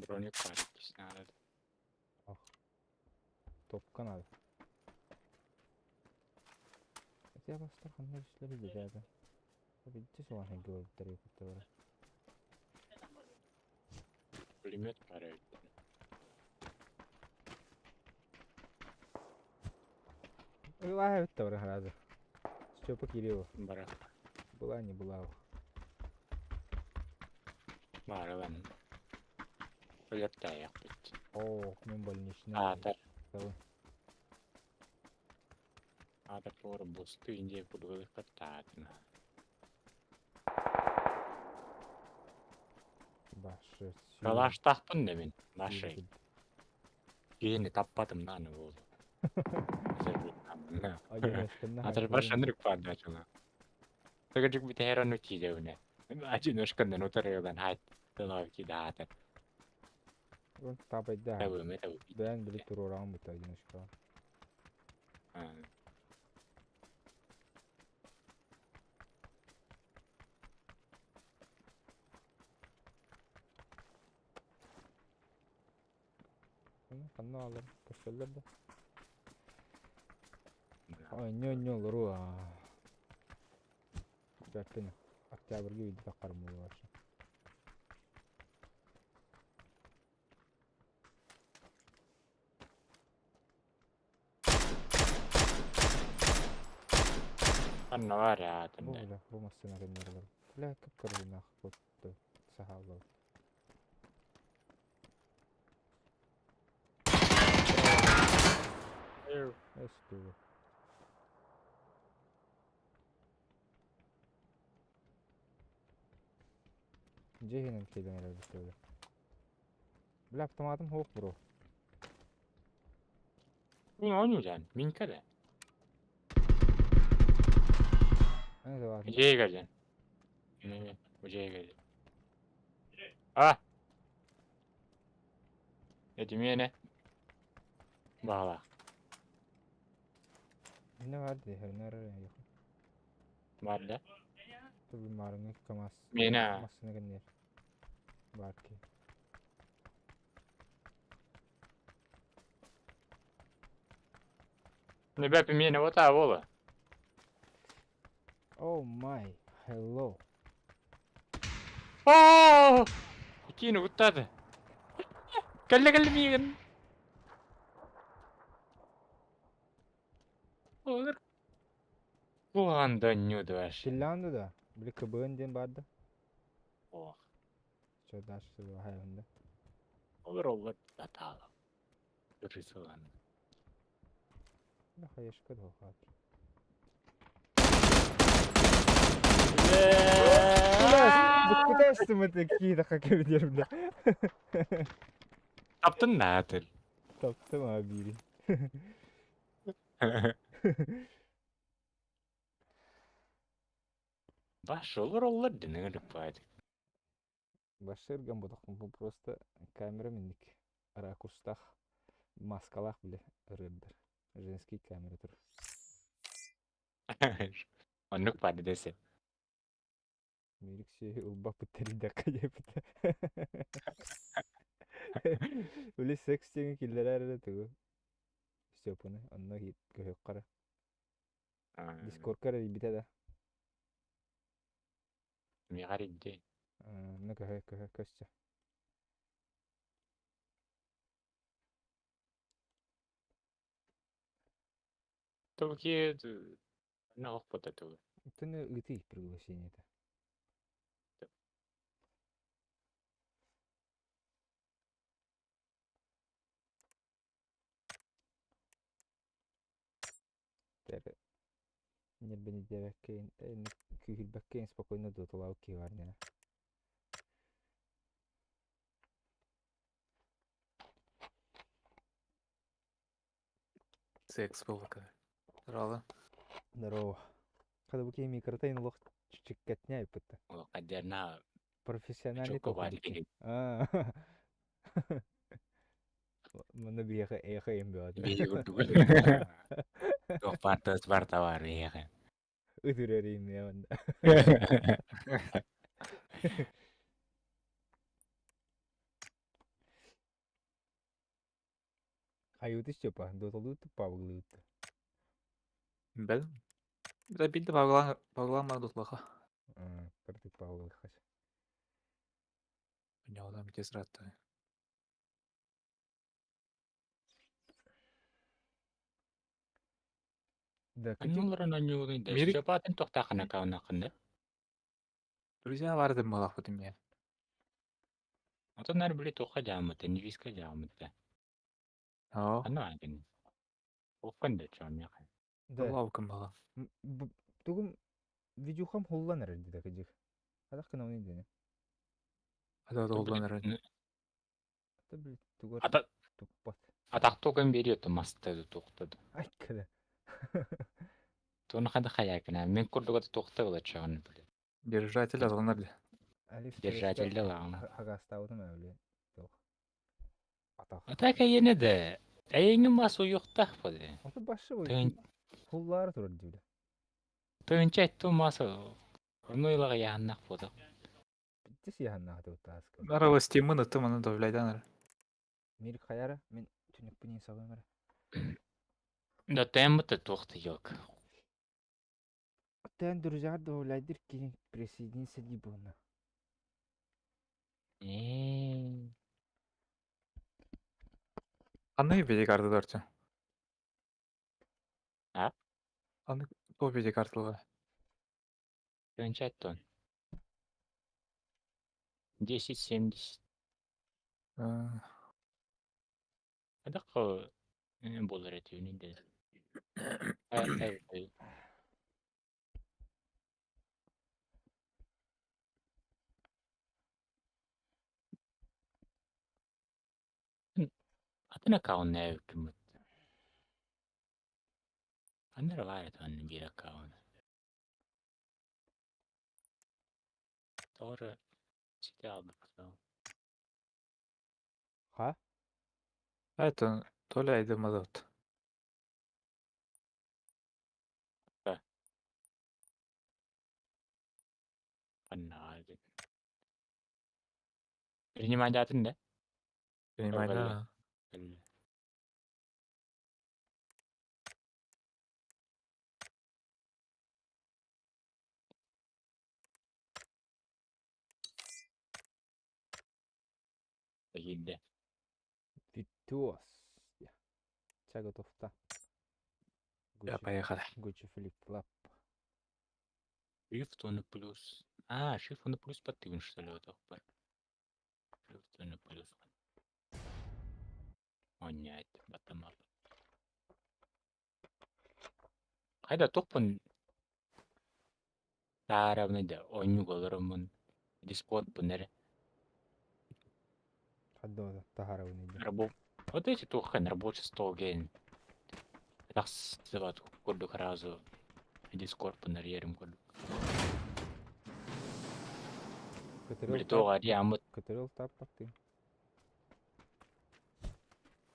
Броник бар иккисин Топка надо. Я бастар ханна үсле билде дәбе. Бидде соған хәнге болып тәрбе күтті бар. Пулемет бар эбит. Ылай бітті бар разы. Степа Кириллов. Бара. Была не была. Бары lan. Өлөр таяқпыт. О, мен больничный. Аатар. Давай. Аатар туора бусту инде кудугу каттаатына. Башы. Калаштахпын да мин. Башы. Киһини таппатым нааны буолу. Атар баш анырык паадачыла. Тагажык бит херон учи дәүнә. Одиночкандан утарыган хайт. Тылав кидаатар. Табайда. Табы табы. Бән билip туруран бит одиночка. Ханна алыр. Көстөллөр да. Ой, нё нё лору. Бәппен. Октябрьге виде таққарым болу Ханна бар Бу аатында. бля, бу машина кемнер. Бля, кып кырды нах. Бу сахалды. Эсту. Жехинен келген эле. Бля, автоматым хоқ бро. Бу ойнуулан. Минка да. Где Игорь? Где Игорь? А! Эти меня. Бала. Ne vardı? Her yok. Бар да? Tabii marını kamaz. Мена. Masına gönder. Var ki. Ребята, меня вот а, вола. Oh my. Hello. О! Кину вот это. Калля калля миган. Olur. Куанда нюдваш. Finlandiya da. Bir kıbığın din vardı. Ох, Çok daha şu hayvanda. olur olur. Татала. Рисован. Ne hayır kadar o kadar. Буккутайсың это какие-то хакабидер бля. Таптың на тыл. Таптым abi. Баш olur olur динер пайд. Башырган будақ bu просто камера минник. Ракурстах маскалах бля рыбдыр. Женский камера тур. Оннук пайды десе. Мирик şey улба пытары кайып. Үле секс деген киллер әрі тугу. Степаны, онно хит көһөк кара. Дискорд кара бите да. Мигаридде. На көһө көһө көсчө. Только на охота тугу. Ты ыты приглашение это. Тэр нербенидебеккейн күүһүлбэккейн спокойно дотолау киварнена. Секс был Здорово. Здорово. Когда бу кеми микротайн лох чиккетня иппетте. Ол кадерна Профессиональный Чокко бар тохудики. А. Мана биэхэ эхэ эм бөт. Тох партас бар товар ехе. Үтүрэрим яманда. Аюты Степа, дотолут павлут. Бел. Да билді бағлан бағлан бар дутлаха. Кырдык павлы хас. Нялдан тез ратты. Да, кыжык Аннулар на нюдын да. Мирик- Степатын тохтахана каунакында. Друзья барды малах бутым я. Ото нар били тоха жаамыта, нивиска жаамыта. О, Аны агын. Офанда чамяха. да. лавкам бала. Тугум видюхам хулланар диде кыжык. Адак кына оны дене. Ада долланыр. Ата бил тугар Ата туппат. атактогон бериот масты тохтад. Ай када. Тоны хада хаякына. Мен курдуга тохта була чагын биле. Держатель азғанар. Алиф Держатель лагам. Хагастаудым әуле. Тох. Атак. Атака ене де. Әйеңин масу юктах боды. Ата башы бой. Тын Хуллар турар дибиле. тынча ту масу. Онойлага яһаннах боды. Битти яһанна хаты таска. Арава стимын тыманы довляйданыр. Мирик хаяра мен түнүк пүнен сабаймара. Да тэммыта тохта yok. Тен друзья добавляйдыр ки присоединиться либо. Э. Аны беде карты дорчы. А? Аны то беде картылы. Тынча тон. 10-70. Адакка болар этүүнү де. Атын аккаунт нәүкүмүт. Аннара бар этон бир аккаунт. Тоҕо эрэ сити аалбыппыт. Ха? Это то ли айдымадот. Анна. Принимайдаатын да? Принимай, да. Киирдэ. Витос. Ча готовта. Я поехали. Гуччи флип флап. Shift он плюс. А, shift он плюс подтыгн, что ли, вот так. Shift он плюс. О, нет, батамап. Хайда тохпун таарабны да онньук олороммун Discord-пун эрэ. Хадда таһаарабын иди. Рабо... Вот эти туххан рабочий стол ген. Тахсыбат курдук сразу Discord-пун эрийэрим курдук. Көтөрөл Били туох ариаммыт Көтөрөл таппаттыы.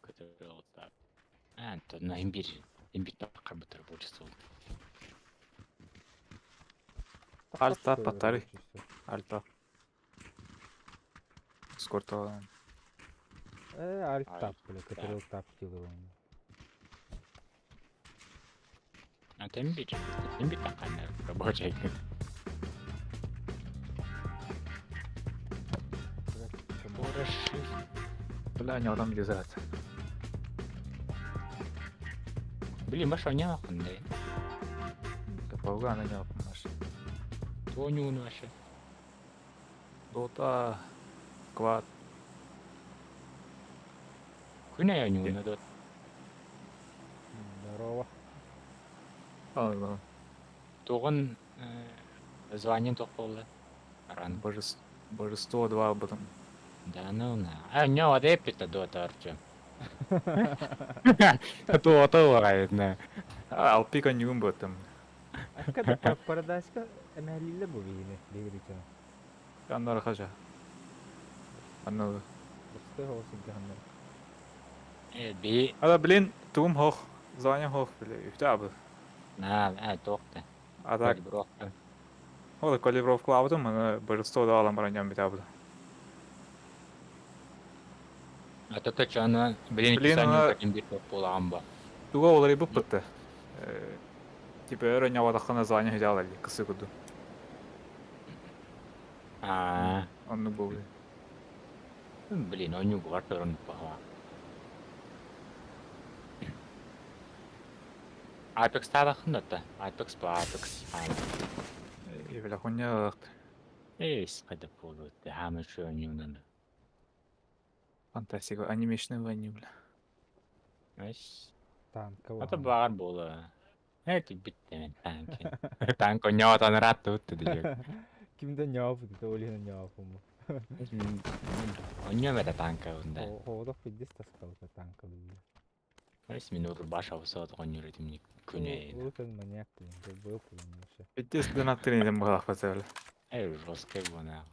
көтөрөл тап. А, то на имбирь. Имбирь таххарбыт рабочий стол. Альта паттары. Альта. Скорто. Э, альт Альт тап, бля, көтөрөл тап диир. А то имбирь. Имбирь таххан рабочий. Боже, shift. Бля, не адам дезрат. Блин, баша не ахундай. Пауга на него помашь. Туонюун вообще. Дота. Квад. Күнэ онюуна дот. Здорово. А, Тугун звание тохполла. Ран. Божество. Божество 2 потом. Да ну на. А, не, вот эпита дота, Артем. Туото на. А, Алпика не умбо там. Акка парадаска эмэлиле бу биини бигиричен. Аннар хажа. Аннар. Басты хоосигганнар. Э, би. Ада, блин, туум хох. Звание хох, бля, үхтэ абы. На, а, тохта. А так, Калибровка. ол калибровка абытым, аны божество 2 алан баран бит абы. А то то чана, блин, Блин, блин, она- имбирь поламба. Туга олар бу пытты. Типа өрө нявадахына звание хыжал әлі, кысы куду. А, Онны болды. блин, оню гварторон пахва. Apex табахында Apex по Apex. Бля, хуйня Эйс, қайда болды. Хамы шөнюнан. фантастика, анимешный войны, бля. Эс. Танка. Ата бар болы. Эти битте мен танк. Танк оньотан рат утты дейік. Кимде няап деді, олина няапым. Оньомета танка онда. Хоодох пиддес таскалта танка билди. Эс мен уру баш авсат оньюретим не күнэ. Улутан маньяк блин, был блин вообще. Пиздец, донат тренинг была хватали. Эй, жесткая буна.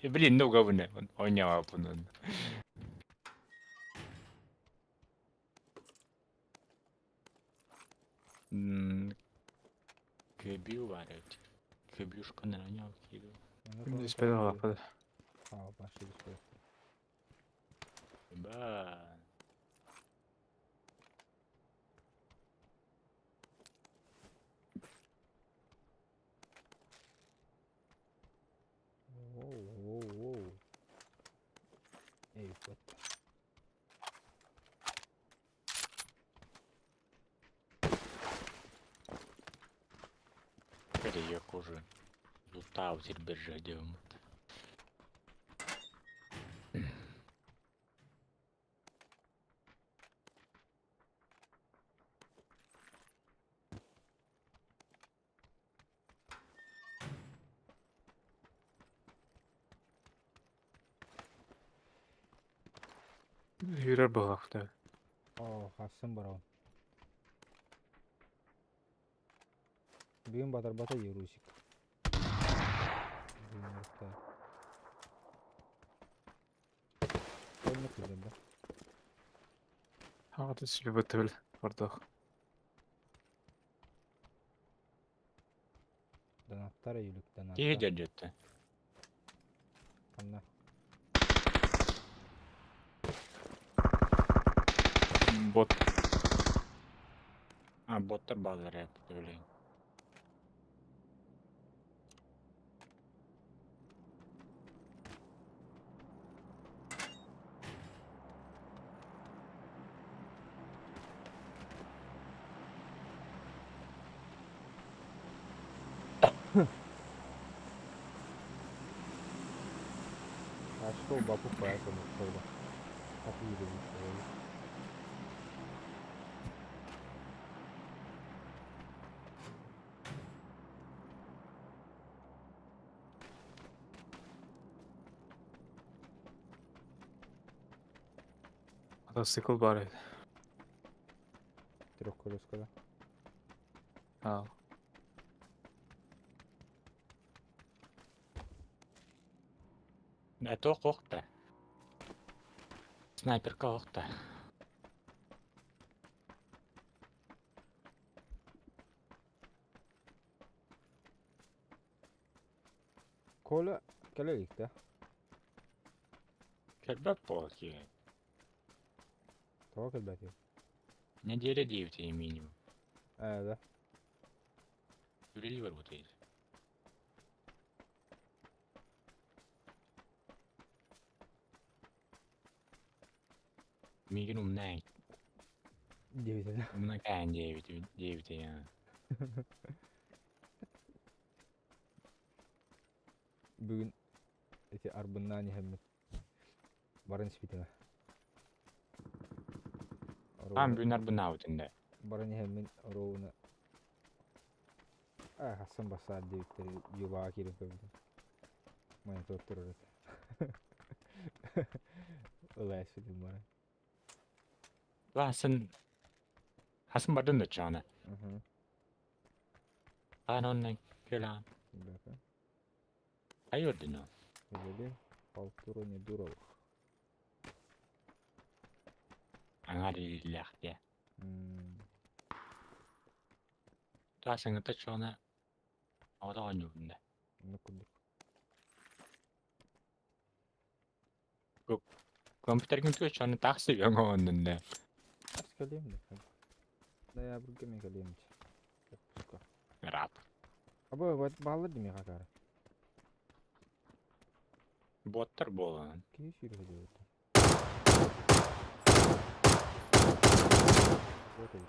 Блин, ну говно. Оньява пунун. Көбүү бар эбит. Көбүшканан оньяв киду. Испедала хватали. А, башы бишпе. Ба. Воу, воу, воу. Эй, вот. Кэрэ кожу. Лутау сирбержа дем. Юрер была хватали. О, хассын барау. Бүгүн батар бата Юрусик. Бүгүн Оннук кэлэн да. Аҕата сүлүбүт ордох. Донаттар өйүлүк Киһи донаттар. дьөрдьүттэ. Ханна? Бот. А, боттар бааллар ээ, билигин. Acho que o Bapo Paca no foi. Capire, Мотоцикл бар edi. Трехколескада. Ha. Да, туох охта. Снайперка охта. Коля кэлэ да? Кэлбэт буолар киһи. Тоҕо кэлбэтий? Неделя диэбитэ минимум. Ээ да. Үлэлии барбыт эбит. Миигин умнай, Диэбитэ. умна кээн диэбит диэбитэ я. Бүгүн ити арбыннаан иһэммит. Баран испитимэ. Аан бүгүн арбынаабытын да. Баран иһэммин оруобуна аа хассан бассаар диэбиттэр юбаҕа киирэн көрбүтүм. Монитор турар этэ. Ыла испитим баран. Хасын хасын бардын да чаана. Мгм. Аан оннан кэлээн. Ребята, Айордуну. взяли халтуру Недуровых. Аҥаар илиилээхтиэ. М, Таасыҥыта чаана оҕото оонньуубун да. Ну курдук. Компьютергин туох чаана таахсы оҥоһуннун да. Ас кэлиэм да. Ноябрьга мен кэлиэм Отпуска. Рап. Аба вот бааллар дии миэхэ акаары. Боттар буолан. Киһи сүүрэ сылдьар. Вот эбит.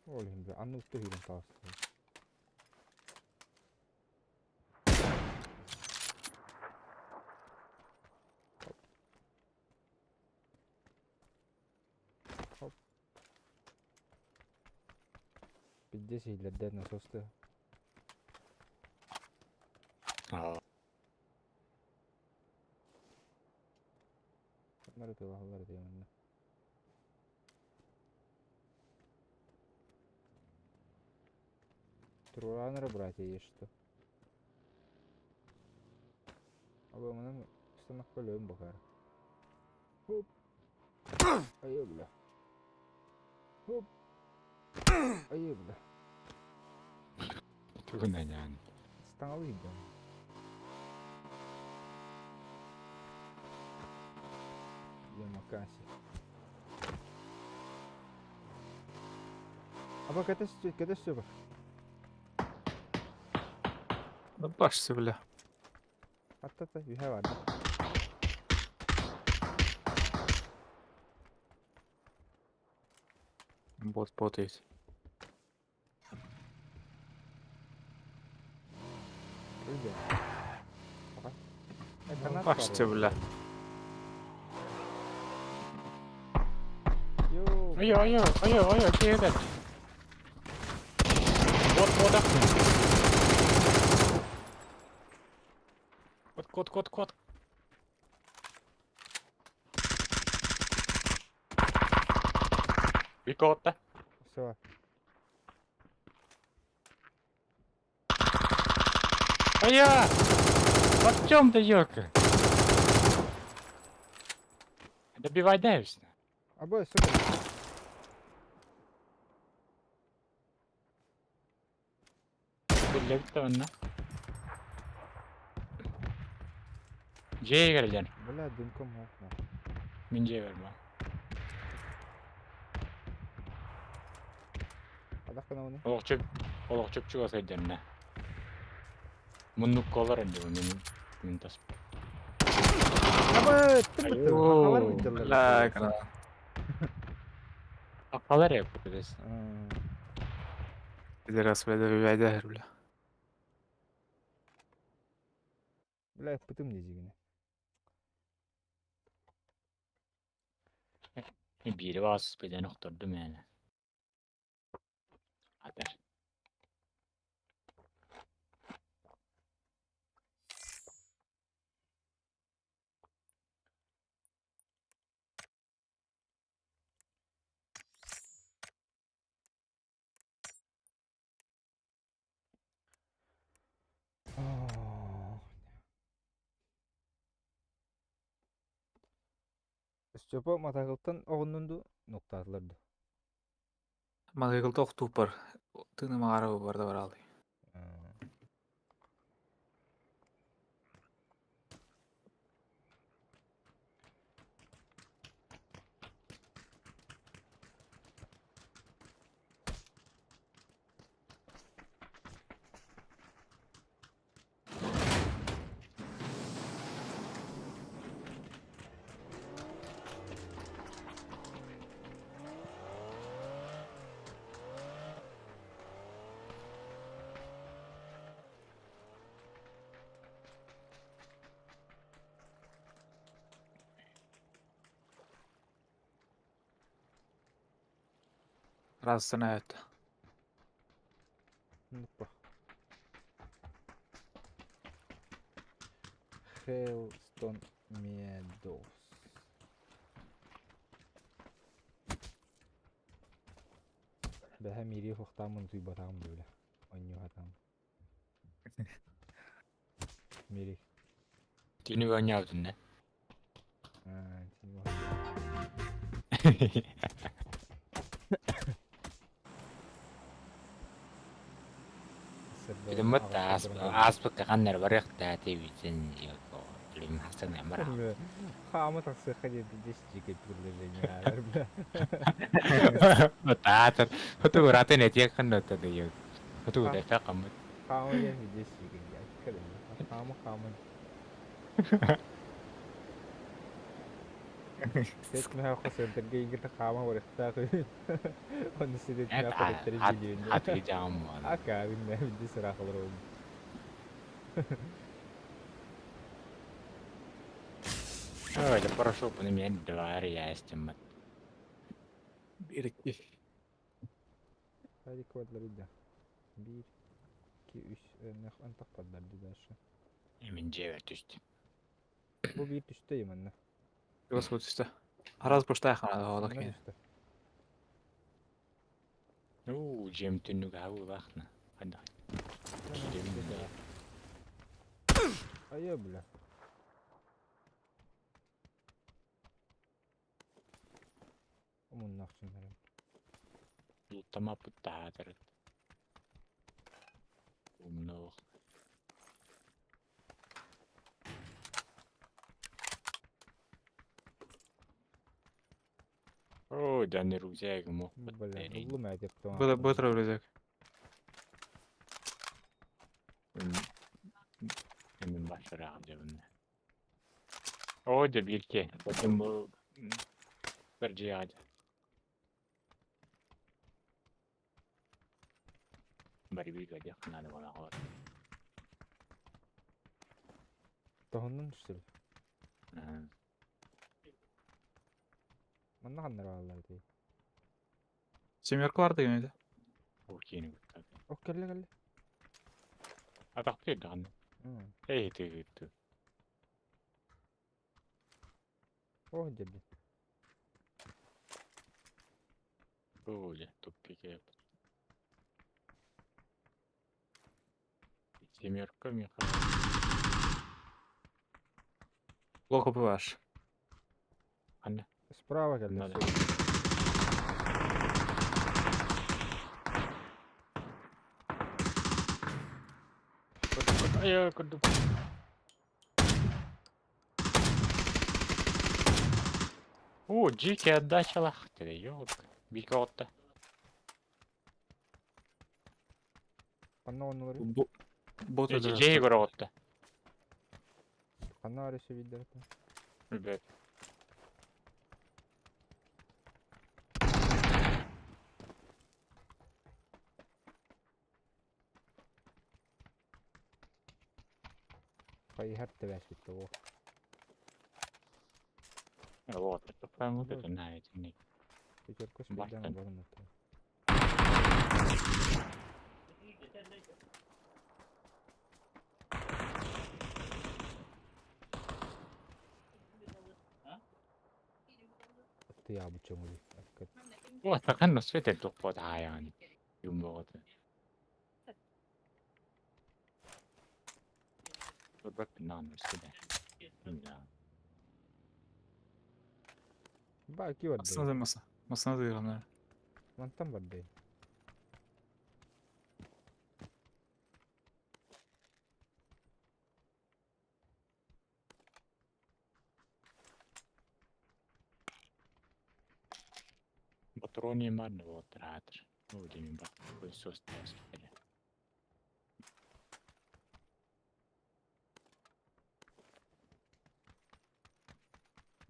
Ол иһин бile анны усту сүүрэн таҕыста. Хоп. Хоп. Пиздец иһиллэрдэр насосты. Аа. Нары тылаһаллар диэмэннэ. Туруораан братья есть что. Аба манан станах көлөм бакар. Хоп. Айы бля. Хоп. Айы бля. Тугунан. Станалыйда. Ямакаси. Аба кэтес кэтес сөбө. Башсы бля. Аттата үһэ бар. Бот бот edi. Үлде. Аға. Э, Башсы бля. Йоо. Айо, айо, айо, айо, киһи Бот, бот, Кот, кот, кот, кот. Бикоотта. Все. А я! Артем да ёка! Добивай Дэвисна. Або сука. Биллэбит онно. Дьиэ кэлден. Бля, дымком окна. Мин дьиэ берма. Адах кана оны? Олох чөп олох чөпчүгө сылдьанна. Муннук колор энди мин мин тас. Аба, тым Айоо. Халар виделлар. Бля, кара. Акалар yapıyoruz. Пидорас, бля, добивай, бля. Бля, пытым не зигне. Бири бас беден охтордум yani. Атар. Степа матагылтан оғыннунду ноктаатыларды. Матагылта охтупар. Тыны мағара барда бар алды. Раз näyttää. Нупа. Хейлстон Медоуз. Бэһэ мири хохтаамын туйбатаҕым бөлө. Онньуһатаам. Мири. Түнү ойнаабытын да. Аа, тини Билиммат ааспыкка ханнар барыахтаа тибитин билим хасан амара. Хаама тахсыха диэн 10 предложение бля. Таатар. Хоту ратын этиэх ханна тады. Хоту дэфэ каммыт. Хаама диэн 10 жигэ. Хаама хаама. Сет мэ хосердерге ингерте хаама барыхтаах. Оны сидет мэ хореттери билиэн. Хаты жаам. Ака бинне бидди сырахылар ол. Ой, да прошу, мен два ястим. Бирикки. Hadi квадлар иде. 1 2 3 нэх антах падлар дальше. Мен жебе түстү. Бу бир түстө манна. Господи, түстө. Раз буштайхан олох Манна кин. түстө. Ну, жем түнүг агу бахна. Ханда. Айа бля. Умуннахчыннар. Тама путтаатар. Умно. О, да рюкзак мог. Бля, улу мәдеп Было бытро рюкзак. Мен башыраак жабын. О, да бирке. Потом бу бір жиады. Бari bir gadi хананы бала бар. Тоһуннун түстүл. Манна ханнар аллар дей. Семерка бар деген еді. О, кийин күттө. Ок келле келле. Атак бир дан. Эй, ты. О, дерди. Оля, тупик. Семерка меха. Плохо бываешь. Анна. Справа кэллэ. Надо. Ай, курдук. О, дикий отдача лахтери, ёлка. Бика отта. Ханна оннулары? Бот Джей отта. Ханна арышы виддерте. Ребят. Хайыһар тэбээспит оо. Вот, это прям вот это на эти не. Пятерка Бартон. спиддан барын это. Ты обучен Вот, так на свете тупо таян. Юмор. Вот нан сюда. Да. Ба, ки барда. Масына маса. Масына дыйган. Мантан барда. Патроны марно вот ратр. Ну, где ми ба. Пылесос теперь.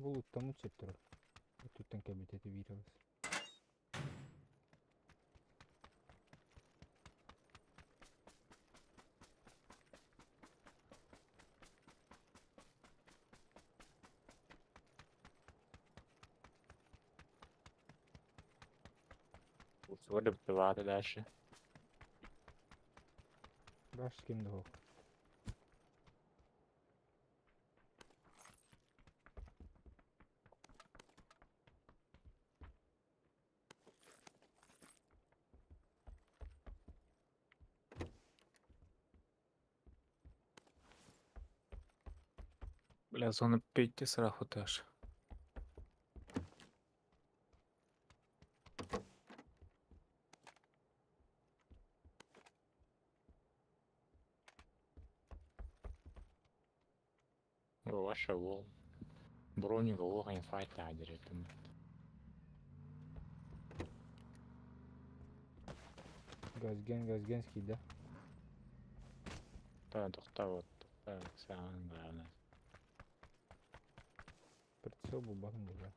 Бұл тому чептер. Туттан кабитети вирус. Сегодня бывает дальше. Баш ким дох. Бля, зона 5 сраху теж. Ваша вол. Броник лоха инфайта адеретум. Газген, газгенский, да? Да, тохта вот. Тохта, самое главное. Прицел был багом, да.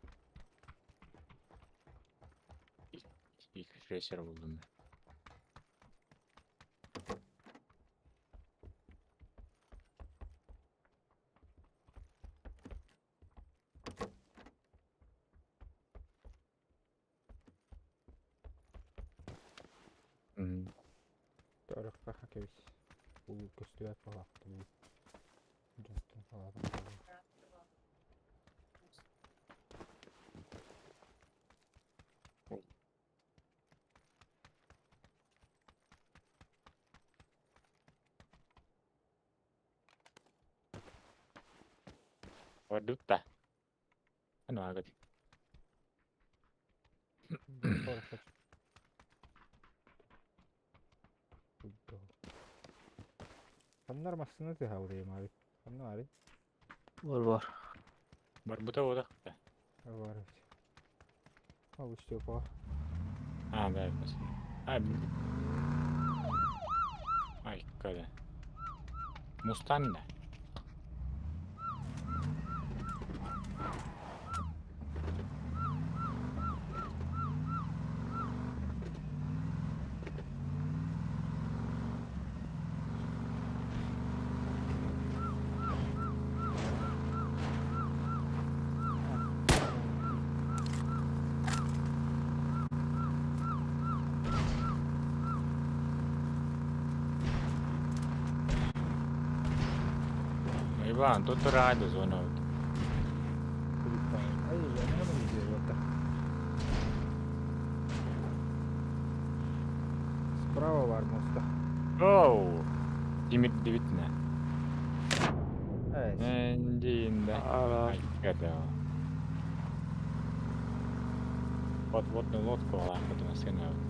Их ресер булдум. Тарахка хакевис. Бул көстүбэт балаакты бул. Жонтон халаатын. Вадутта. Ano agad? Ханнар массыны тыһаурыйым аби. Ханна ари. Бар бар. Барбута вода. Бар. Ал Степа. А, да, А, Ай, когда. Мустанна. Иван, тут рада зона. Ай, я не могу сделать. бар муоста. Оу! Тимирдибитинэ. Эндиинде. Айкада. Подводную лодку алаахпытына сыанабыт.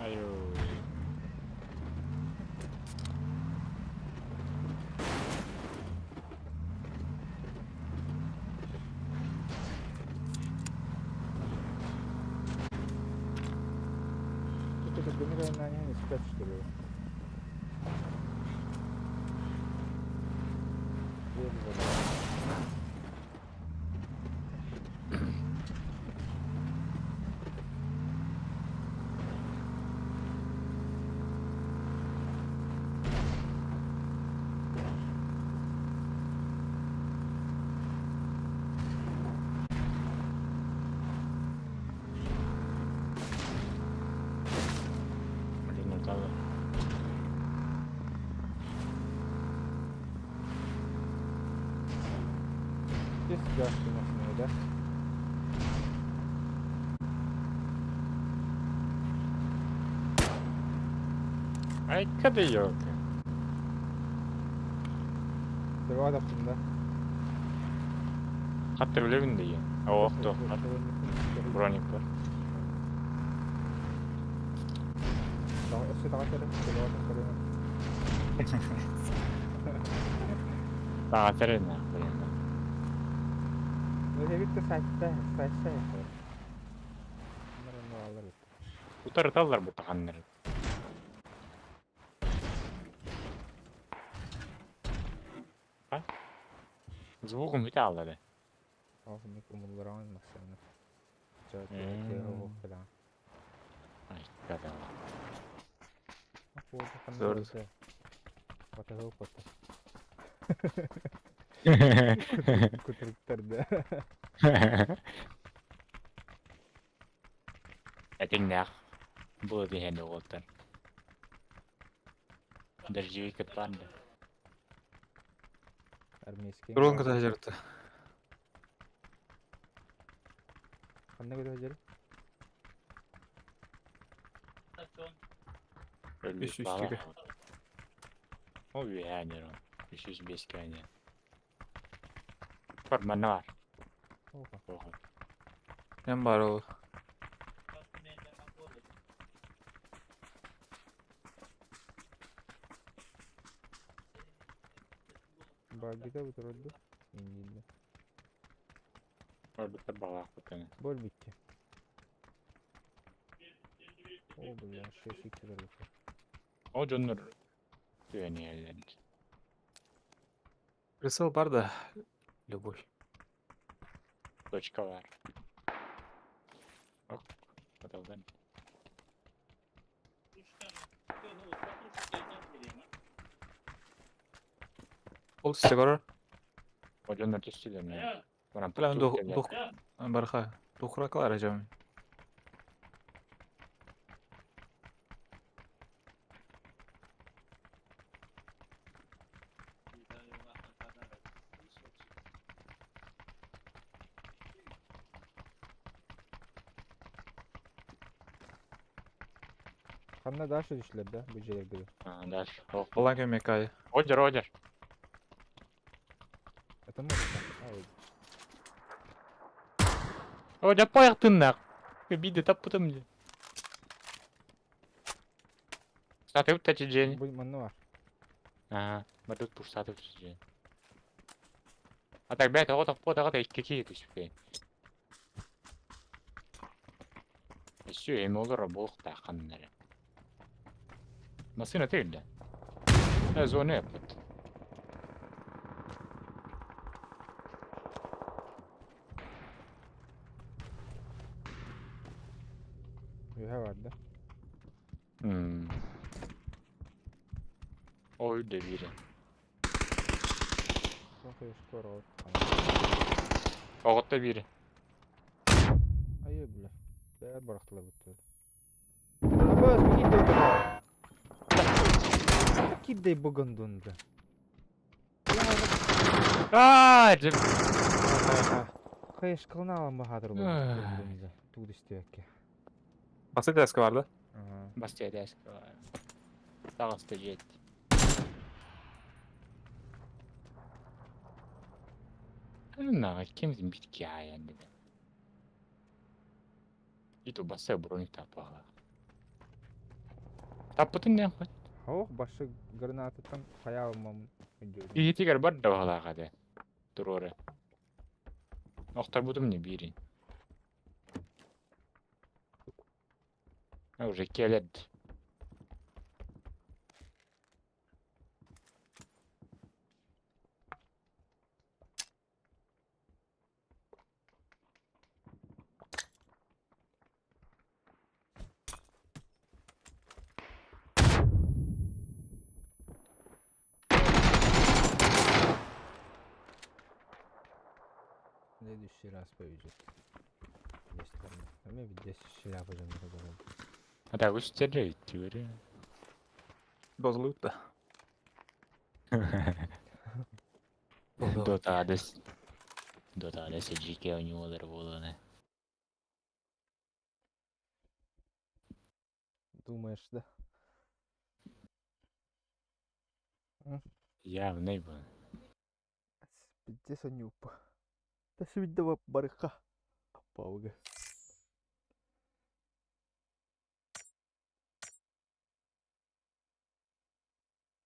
Айуу. Тут это генеральная не спят, что ли? Есть гашки носные, да? Айка да елка. Два да. Хатта билэбин дии. Оох туох бар. Броник бар. Таҕатар ina блин. Утарыталлар бу таханнары. А? Звугум бүтэ ааллады. Айка да. Кутуруктар да. Этиҥнээх була түһэн уолаттар. Дождевик баар да. Армейский. Турун кыта жарты. Ханна көтө жер? Үс үстүгэ. Ол үһээнер ол. 305 кээнэ. Бар манна бар. Оха. Мен бар ол. Багида бутурду. Индинде. Бар бутар балаах бутаны. Бол битти. О, бля, 6 икс Ол дьоннор түһэниэллэр. Прицел бар да. Любой. Точка бар. Ок. Баталдан. Ол түсте бар. Ол дьоннор түстүлэр мэ. Баран Бля, тук дух кэллэр. дух барха. Духракалар ажам. Ханна дальше түшлер да бу жерге. А, дальше. Ок. Болан көмек ай. Роджер, Роджер. Это может. Ай, Роджер, пояқтыннақ. Биді таппытым де. Сатып тәчі бу манна бар. Ага, бардык пуш сатып тәчі А так бәйт оғы таппы тағы да икки кии түспей. Өссө эми олар болук та каннары. Машина тегилде. Э, зона яппыт. Үһэ бар да. Ой, да бире. Скоро. Оғытта бире. Ай, бля. Бәр барақтылар бітті. Абас, Кирдей Кирдей бу гондон бля. Аа, дьэ. Хайышкалнаалан баһаатыр тугу истибэккэ. Басты тэска бар да? Бастыа тэска бар. Таҕыста дьиэт. Наҕа ким битки аайан деді. Ито басса броник таппаҕа. Таппытын диэн хоть. Ох, башы гранатыттан хайаабыммын өйдүөдүм. Иһитигэр бар да баҕалаах этэ. Туруору. Охторбутум не биирин. А уже келет. В следующий раз повезет. Есть там. А мне ведь здесь шляпа же надо было. А так уж теперь. Дозлут да. Dota Hades. Dota Hades GK ойнуулар буолуона. Думаешь, да? Явный был. Пиздец он не упа. Да свидова барыха. Пауга.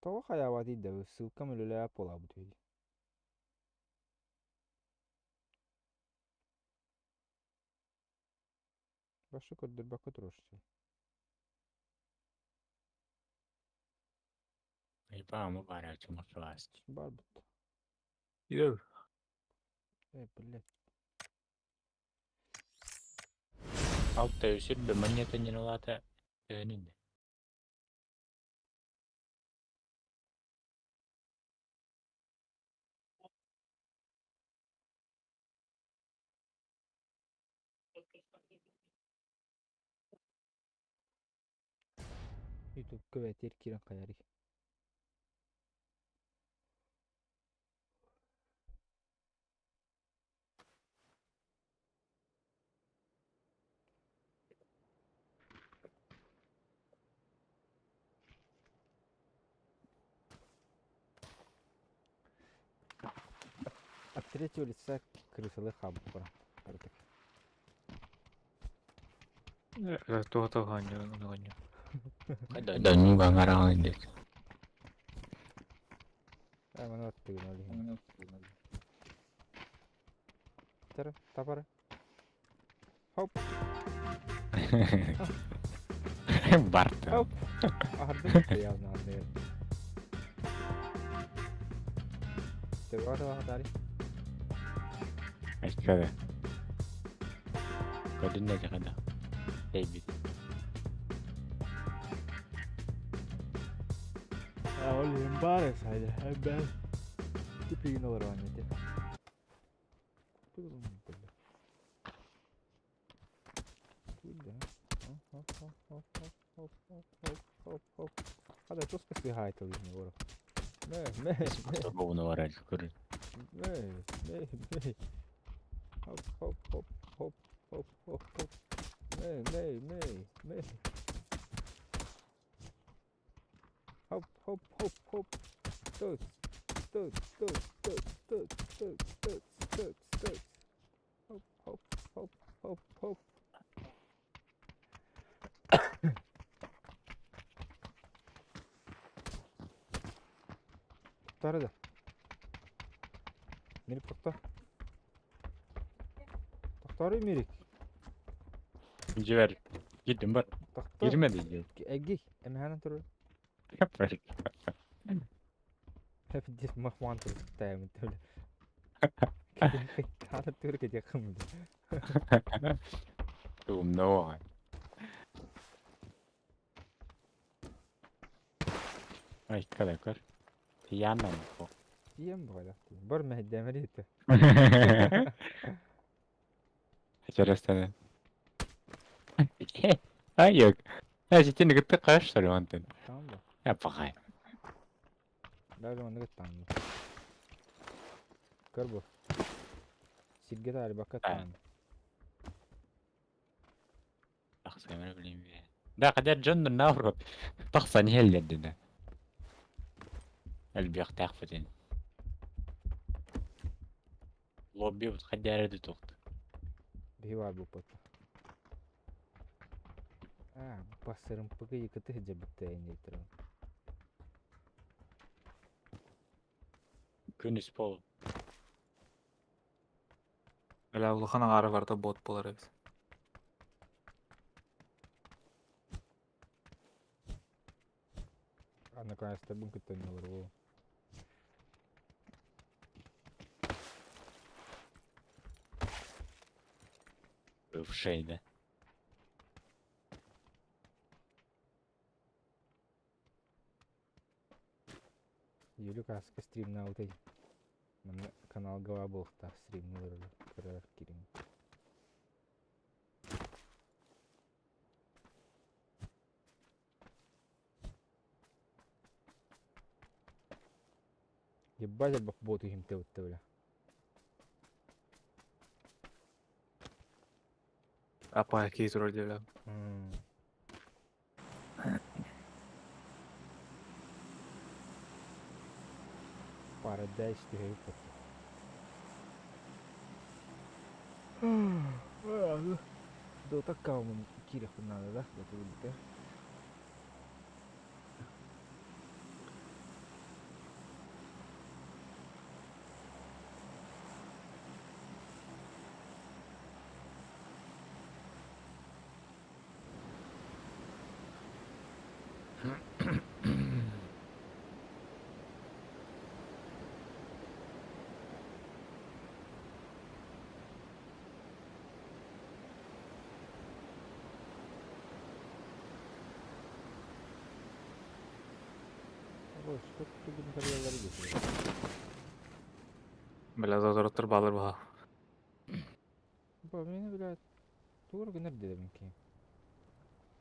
Тоҕо хайаабатый да ссылкам үлэлээбэт буолаабыт үһү. Башы көрдөрбөккө туруорсуй. Айбаамы бараачы махлааст. Барбыт. Йоу. Э, блядь. Алта үсүр бэманьята ньыралаата төөнүн. Ютубка бэтиэр киирэн хайарый. От третьего лица крысалы хаббара. Артак. Туга туга. Да ну гаҥараҕын дек. Э, маны аттыгын ол иһин. Тара, тапара. Хоп, Барта. хоп. Аһардым явно андыгын. Тыга тыга Айкада. Көрдүн да жакада. Дейбит. Ол иһин баар сайда. Эбэ. Типигин олор аннете. Хоп, хоп, хоп, хоп, хоп, хоп, хоп, хоп, хоп. Хада туска сыхайт ол иһин олор. Мэ, мэ, мэ. Бугуну барар көрүн. Мэ, мэ, мэ. Хоп, хоп, хоп, хоп, хоп, хоп, хоп. Мэ, мэ, мэ, мэ. Хоп, хоп, хоп, хоп. Тут, тут, тут, тут, тут, тут, тут, тут, тут. Хоп, хоп, хоп, хоп, хоп. Тохтор да. Мирик тохтор. Тохторуй Мирик. Жибер. Кирдим бар. Тохтор. Кирмеди же. Эгги, эмэхэнэн турар. Пиздец махман турар бля. Хата тур кете кым. Умно. Айкада көр. Тияннан бу. Тием бугайда. Бар мәһдәмәри ите. Интересно. Ай yok. Ээ, итини кытта хааш онтон. Tamam da. Яппахай. Даже маннык ыттаҕын. Көр бу. Сиргэ таарыйбакка ыттаҕын. Тахсан билим. Да, хотя дьон наоборот. Тахсан иһэллэр Элбиэхтээхпитин. Лобби хайдары да туохта. Биһи баар буолбут. Аа, бассырымпыгы йыкыты сылдьарбыт инниттэр. Күнүс пол. Бля, улахан аҥаара барыта бот буолар эбит. А наконец-то бун кытта олор бу. Бывший, да. Юлю каска стримнаабытай. Манна каналга баар буолуохтаах стримныы көрөр кириҥ. Ебать элбэх буоту иһимтэбитте бля. Апа кии турар диэлэ. Paradise түһэбит Дота каумун киириэхпин наада да, Дота билбитэ. Ой, что тут материаллары getiriyor. Бля, зазороттор баалар баха. Бу мени блядь, тугур гынар дедим ки.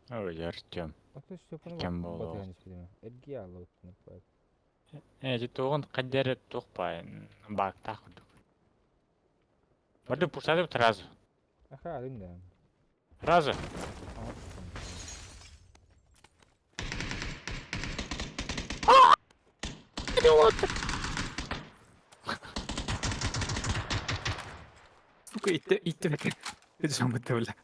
Ой, Артем. Ата Степаны Кем болду? батыган испидиме. Эрги алла уттун бай. Ээ, тугун каддere туох баактаах курдук. Барды пустады сразу. Аха, алын да. Сразу. Сука, итте, итте бит. Жамытты, бля.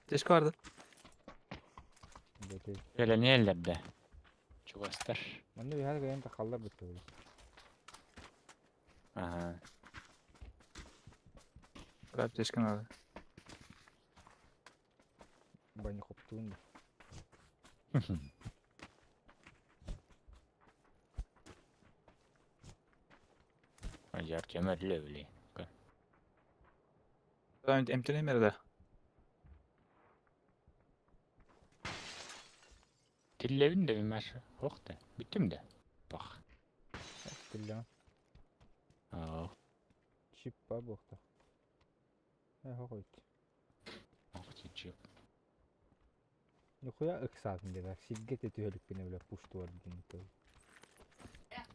Тешко барды. Бөтө. Элэниэллэр да. Чугастар. Манна биһар гайын тахаллар битте бile. Ага. Бля, тешко надо. Бани хоптуун. Ой, Артем өллө Эмтенемер да. Тиллебин да бимаш. Ох да. Бүттүм да. Бах. Тилля. Аа. Чип ба буохта. Э хойт. Ох, чип. Нихуя ыксаатын деді. Сирге те түһөлүкпүнэ бile пушту бар дин.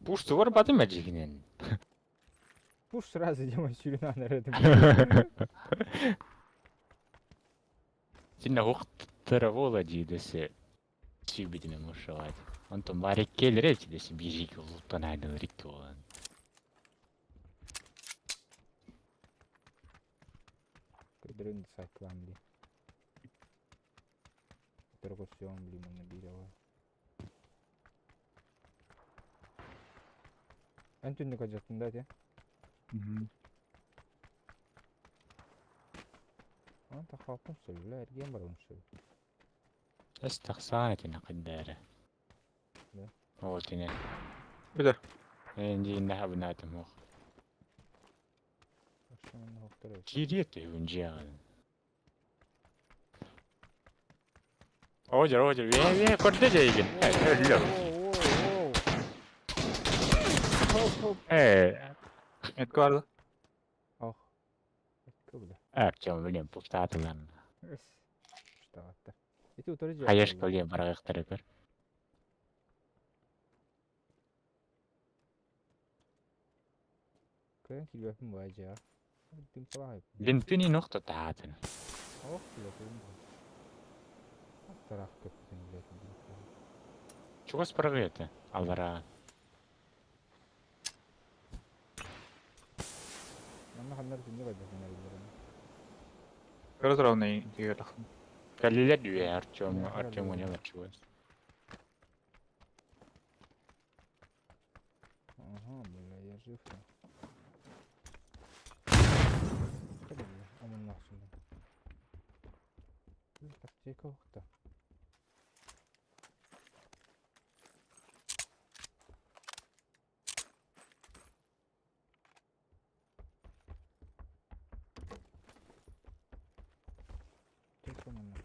Пушту бар батын мәжигинен. Пуш сразу дема сүрүн анар эдим. Синне хуктара бола дийдесе сүйбитине мушалат. Онтон барик келер десе бирик улуттан айдылыр икки болан. Көдөрүн сайтлам ди. Торгосион били манна бире бар. Эн түннүк ажаттын да те. Ан тахалпын сөйлө, эрген бар сөйлө. Эстахсаанатина каддара. Да. Оотине. Билер. Энди нахабнатым ох. Ошону хоктор. Кириет хүнжиаган. Ожер, ожер, ве ве көрдө жейген. Өллө. Воу, воу, воу. Хоп, хоп. Э, Метка барды. Ох. Экке биле. Артем билем пустатылан. Эс. Таҕатта. Ити утары дьиэ Хаешка буолла. диэн бараҕыахтара көр. Кыайан киирбэппин баа дьиэҕэ. Дымпалаах Бинтини нохто таатын. Ох, билэтим. Тараах көппүтүн билэтим. Чугас бараҕыата. Аллара. Манна ханнар түннүк айдатын эриллэрин. Көрө туравна тиге тахсан. Кэллилэр дүө Артем Да, Артем кэллилэр. уняла чугас. Ага, бля, я жив там. Бля, омуннаах сюда. Аптека ухта. Аптека манна.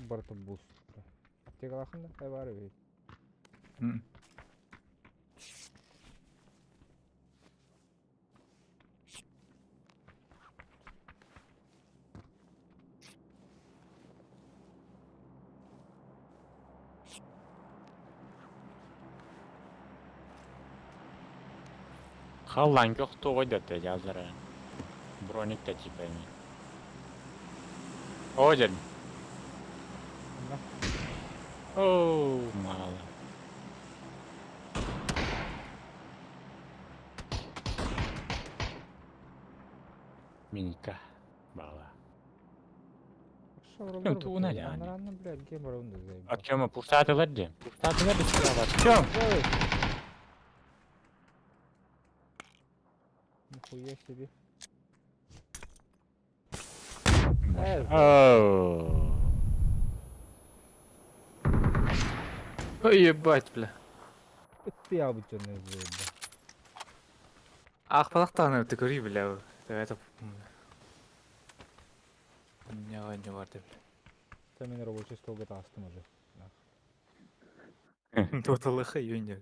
Барыта бус. Аптекалаахын да, бары бит. Халлан көхтө ойдатты жаллара. Броник та типа не. Оден. Манна. Оу, мало. Минька. Бала. Шавралар тууна дьааны. Анаранны, блядь, гемор онду заебал. Артема пустатылар де. Пустатылар де справа. Артем! Ой! Нихуя себе. Оу. Ой, ебать, бля. Ты обычный заебал. Ах, палахтаны ты көрүй, бля. Это... Не, не барды, бля. Это мен рабочий стол астым уже. Тоталыха юнья.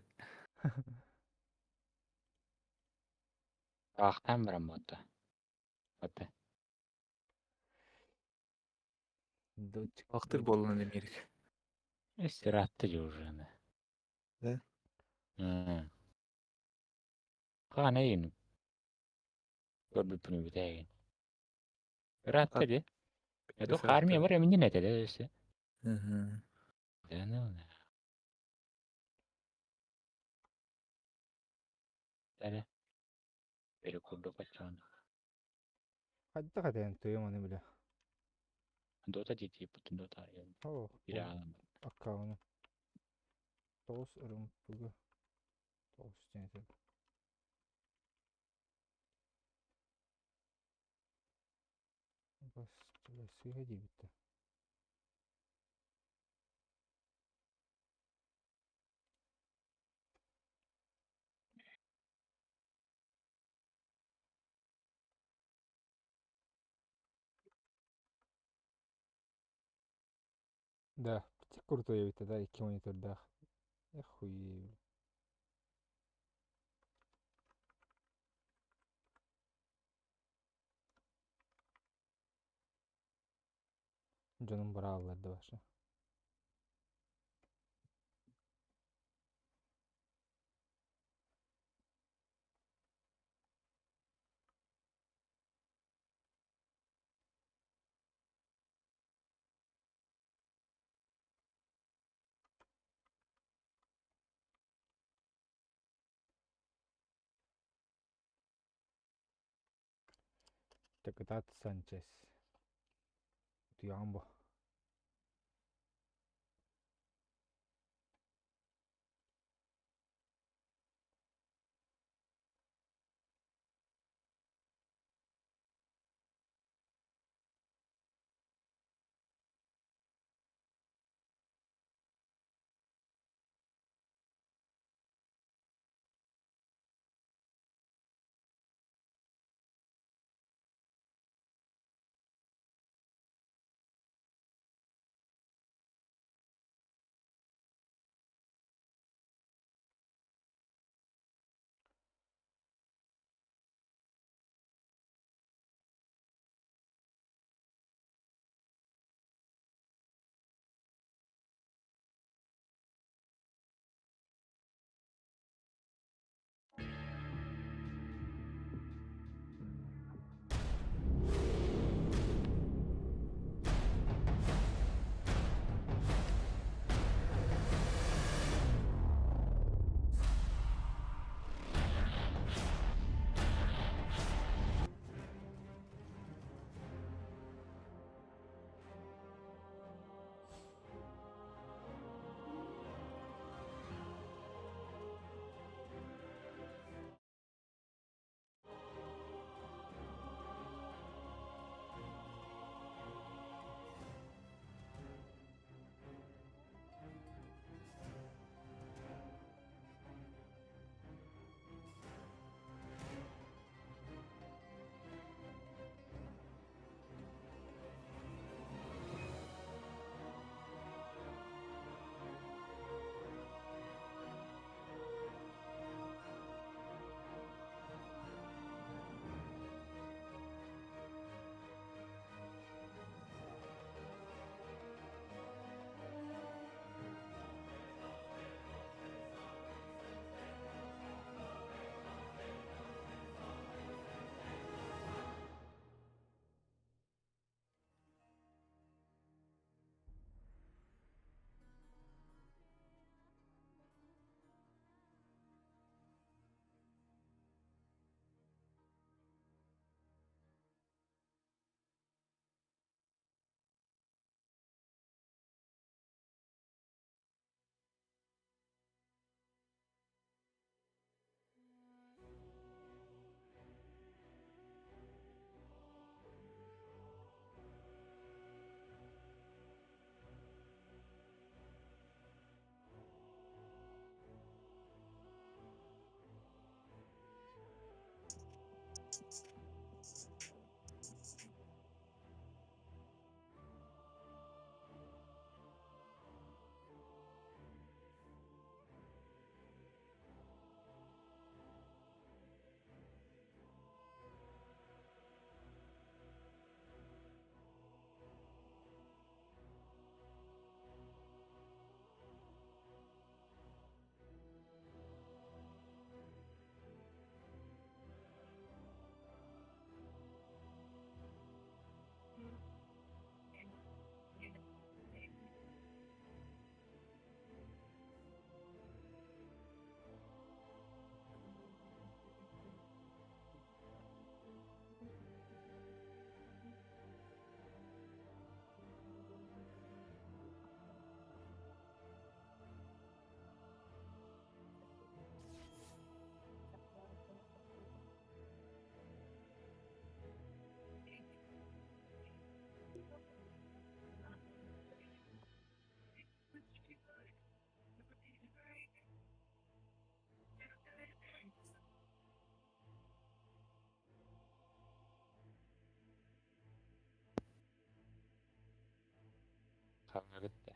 Ахтан барам бота. Бота. Дочек. Вақтыр болын Америка. Сиратты уже. Да? Хаан эйин. Көрбүппүнү бүтәген. Ыраатта де. Это армия бар эминен этеде өсө. Да, ну. Таре. Перекурду качан. Хадда хатен туйым бля. Дота дити путун дота. О, Бира. аккаунт. Тоғыз РМПГ. Тоғыз теңге. Бас, бля, сыйға бітті. Да, крутой эбит да, икки монитордаах. Охуеть. Дьонум бырааллар да баша. Текатат Санчес. Туямбо. Хаҥагыт да.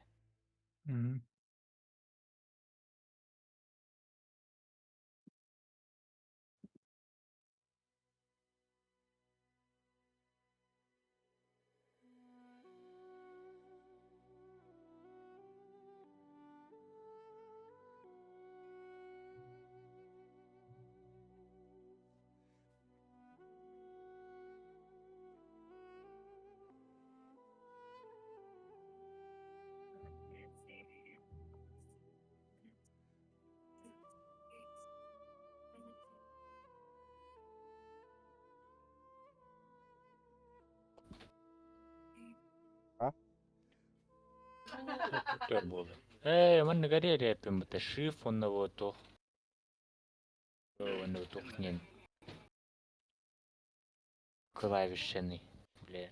Төр буолла. Ээ, маннык эрэ быта шиф онно буотуох. Онно туох нен клавишаны, бля.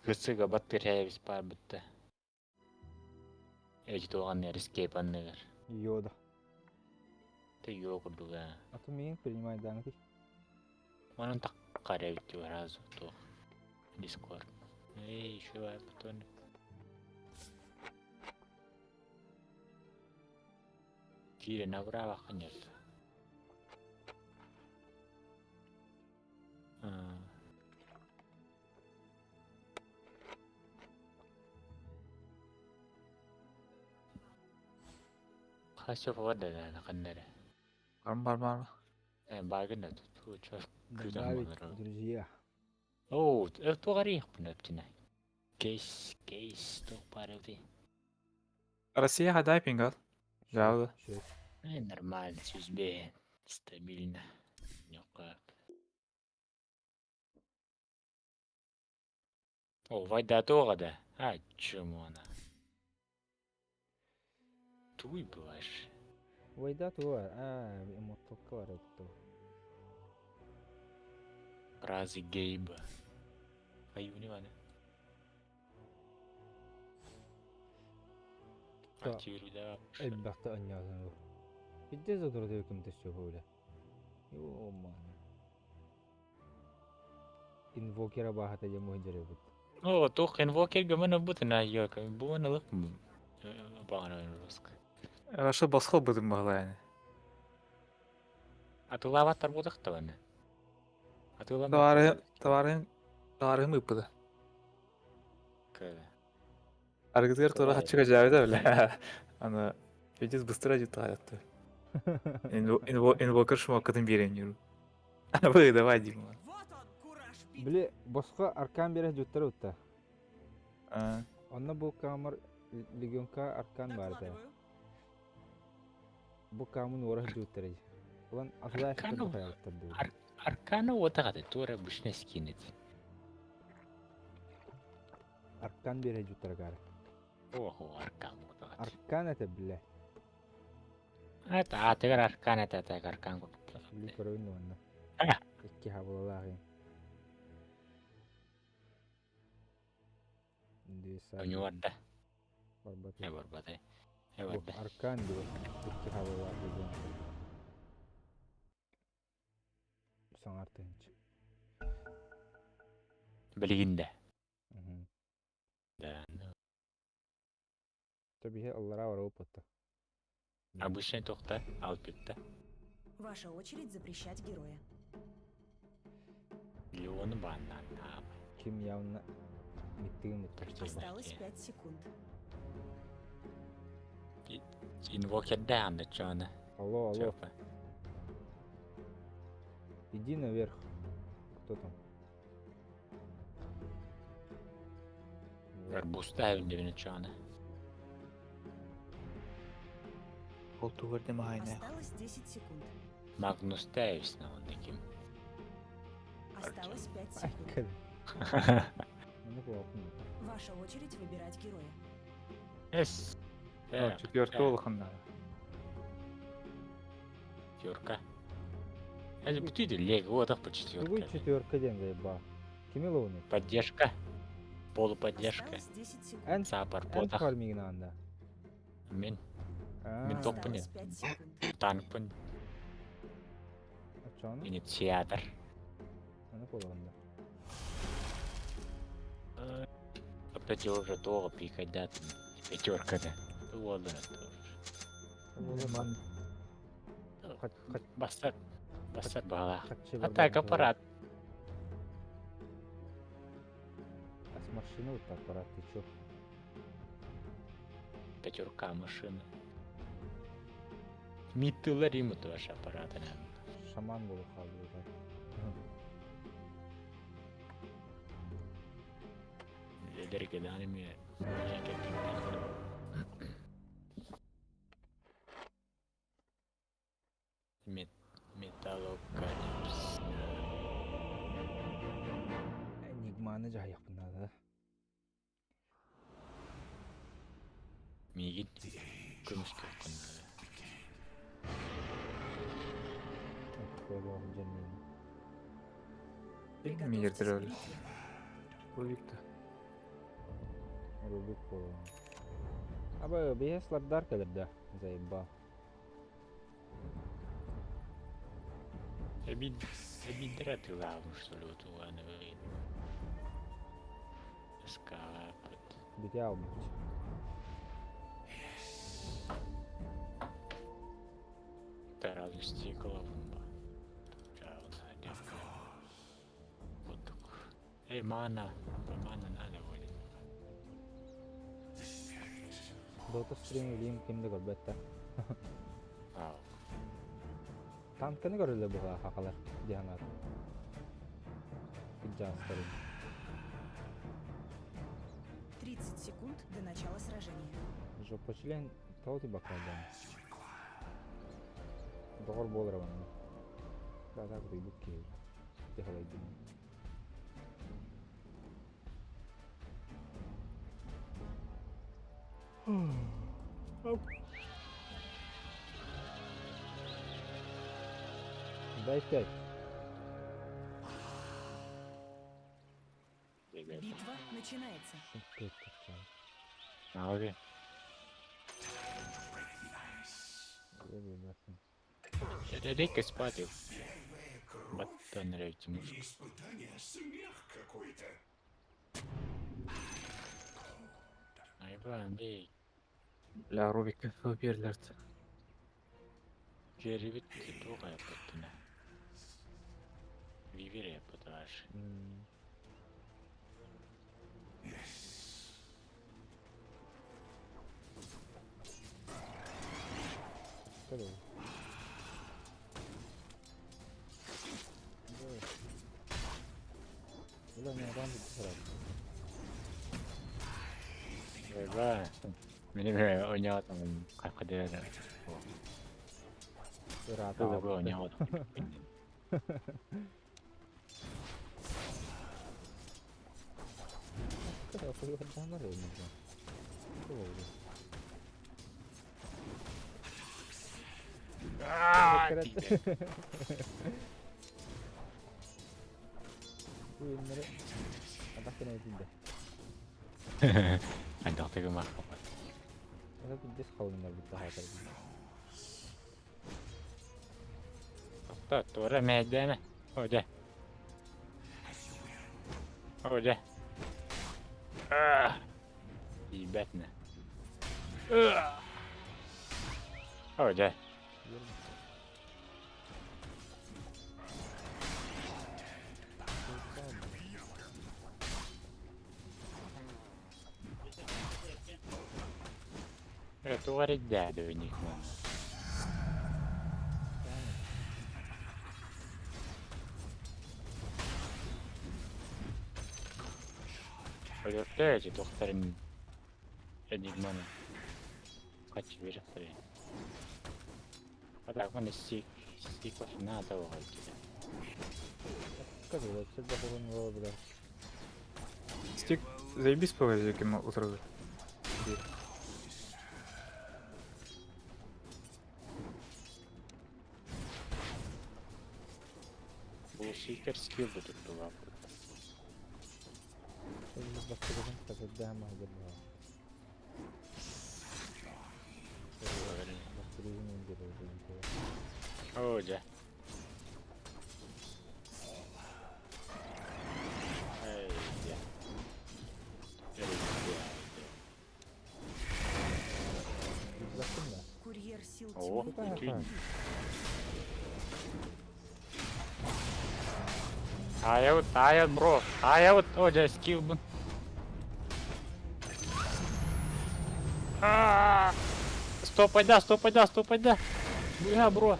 Кысыга баттырһээбис баар бытта. Эти туоҕан escape анныгар. Йода. Ты йо курдуга. А то миин принимай данки. Манан таккар эбит сразу туох. Дискорд. Эй, еще потом. Киирэн абыраабаккын дьарда. Хасёв да ханнара. Бар бар бар. Э багына ту чё Добавить друзья. Оо, тугарыйхпын өптүнэ. Кейс, кейс туох баар эбитий? Россия хадай пингал. Правда. Э, нормально, сүзбе, стабильно. Ньокка. О, вайда туоҕа да? А, чумона. Туй былаш. Вайда туа, а, мотолка бар эбит Фразы Гейба. Аюни вана. Активируй Элбэхтэ анньаатын. Бидде зодор дөкүм төссө бөөлө. Йоо мана. Инвокера баахата дьэ муһдьарыбыт. О, туох инвокер гымын бутына йок. Буын ылып бағана руск. Раша басқал быдым бағла яны. Атылаабаттар будах баны. Атылам. Товары, товарын, товарым ыппыда. Аргызгар тура хачыга жабыда бля. Аны Федис быстро жутаятты. Инвокер шмакатын берен юру. Вы давай, Дима. Били босхо аркан бере жуттар утта. Онно бу камер легионка аркан барды. Бу камын орах жуттар. Улан атылааш Аркана отагаты тура бушне скинет. Аркан бере жуттар гары. Охо, аркан отагаты. Аркан это бля. Это атыгар аркан это атыгар аркан. Били көрөйүн онно. Икки хабылалааҕын. Онюарда. Барбаты. Э барбаты. Э барда. Аркан диye. Икки хабылалаах легион. Саңар тыһынч. Билигинде. Да. Табиһи аллара бар опытта. Обычный тохта, алпитта. Ваша очередь запрещать героя. Леон банан. Ким явно миттигин миттер. Осталось 5 секунд. Инвокер да, чона. Алло, алло. Иди наверх. Кто там? Арбуз ставим чона. Осталось 10 секунд. Магнус Тайвс на он таким. Осталось 5 секунд. Ваша очередь выбирать героя. Эс. Четверка олханда. Четверка. Это будет лего, вот так по Другой четверка. четверка ден заеба. Кими ловны? Поддержка. Полуподдержка. Осталось 10 секунд. Эн Сапар эн потах. фармигин анда. Мен Мен топ Осталось 5 секунд. танкпын. Ачаны? Инициатор. Аны колонда. Кстати, уже туох пикайдаатын пятерканы. Уоллара тоже. Бастар. Бастар баҕалаах. А так аппарат. А с машины вот аппарат, ты чё? Пятерка машина. Миттылар ему тоже аппараты. Шаман был хаалбыта. Эдэргэдээн эмиэ Металлокалипс. Энигманы дьаһайыахпын наада. Миигин көмүскүөххүн наада. Миирдер өлө. Рубик да. Рубик буолуо. Аба биһи слардар кэлэр да, заебал. Эбиддер атыылаабын что ли утуганы Скалапыт. Бүтэ албыт. Таразы стекловын ба. Эй, мана. Мана надо будет. Дота стрим илиим ким да көрбөт да. Танканы көрөллөр буһа хахалар диһанар. Кыдьаастарын. 30 секунд до начала сражения. Жопочлен тоҕо бакалдан. Доҕор буолар манна. Да, кутуйбут киһи. Тихалайдым. Дай пять. Битва начинается. Ааҕы. Редко спать. Баттан рейтинг. Айбан бей. Бля, Рубик биэрлэрт. Керибит туга яппыттына. Вивер яппыташ. Кэлэ. Бля, не ран сразу. Айбан. Мени бе ойнаатам какадер. Ыраата Туга бе ойнаатам. Туора мээдээмэ. О дьэ. О дьэ. Тиийбэтнэ. О дьэ. Туора дээдэ манна. Өлөртөөчү туохтарын Энигманы хаччы биэрэхтэрэ. А так маны стик стик наада оҕойдуга. Стик заебись по кем утырды. Бу сикер скилл бутуттуга. Оо дьэ. Эй, дьэ. Таайабыт, таайабыт, бро. Таайабыт, о, дьэ, скиллбын. Стопайда, стопайда, стопайда. Быһа, бро.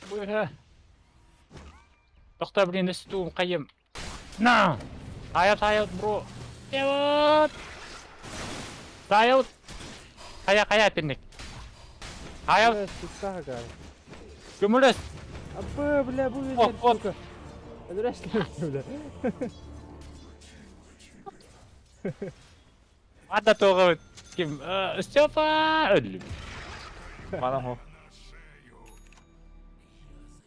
Быһа. Тохто, блин, өстүм, хайым. На! Таайабыт, таайабыт, бро. Таайабыт! Таайабыт! Хайа, хайа, тинник. Таайабыт! Көмөлөс! Абы, бля, бу Ох, ох. сука. Өлөрөш бля. Ада тоҕо ким Степа өллүм. Манан хо.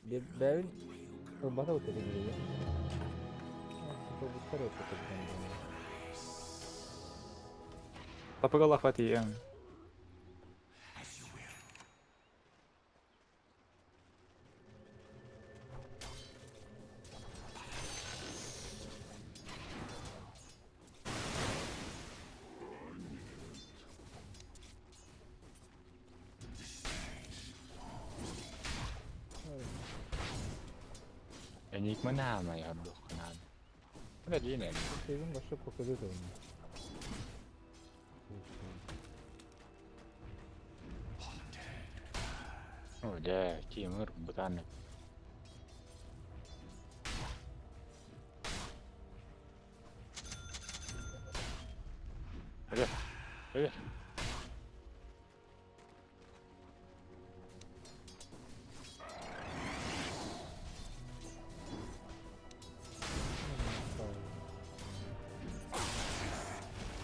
Бэбин ылбата утары биле. Буттар өтө. Тапыгал ахвати. Enigma ma yarduqnaan. Medine. Sevim başka kokudu da onu. О, да, Тимур Бутанов. Привет. Привет.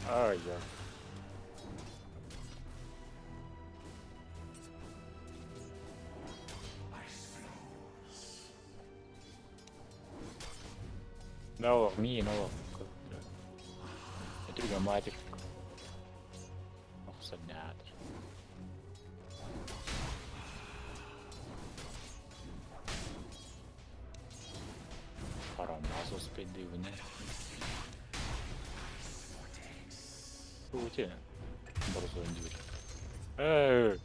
Ай, я. No, me no. Другоматик. Охсаднятр. Харамазо спидивне. Путин. Борзо индивид. Эй!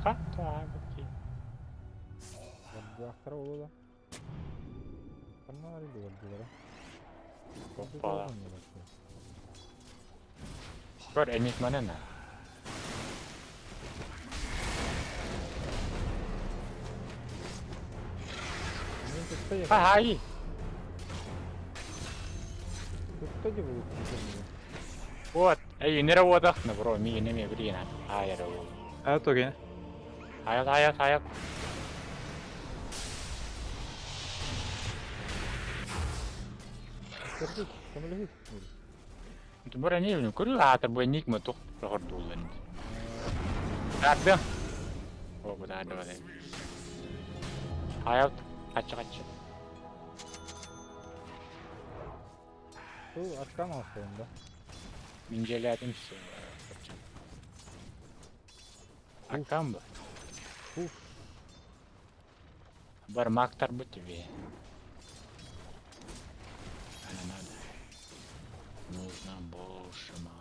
Ха, так, Бактар болу да. Каннар иди бардылар. Опа. Көр, энигманы на. Ай! Вот, эй, не работах, на бро, ми не ми блин, ай, работ. А то ген. Аяп, аяп, аяп. Бара не көрү аата бу энигма тух рохордуулан. Таардым. О, бу таарды бара. Аяп, качы качы. Бу аркан алсайын да. Минжелятым Аркан бу. Уф. Бар мактар бу тебе. Она надо. Нужно больше маны.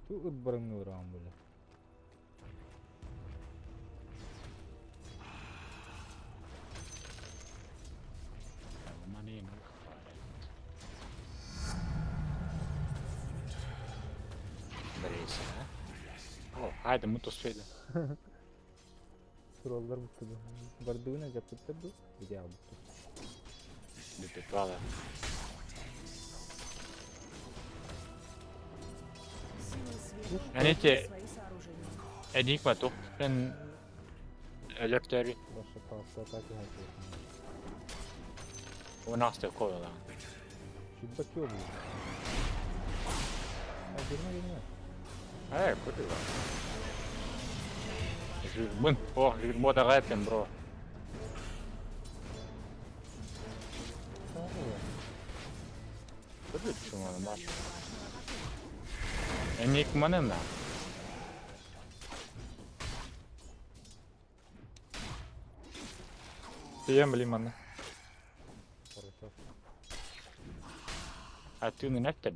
Ту ыт барыңны ураган бля. Маны не хватает. Брейся, а? О, хайда мы то успели. Троллар бутту. Бардуна жапыттыр бу. Идеал бутту. Бипетвала. Силы света Они укрепили те- свои сооружения. Энигма тух прен электри Баша палсы атаки хакы. у нас такое да. Чудбак ёбу. А, girme girme. Эй, куда? Жирмын. О, жирмо рэпен, бро. Куда чума маш? Энигма не на. Тиийэн билим манна. Хорошо. А ты на нефть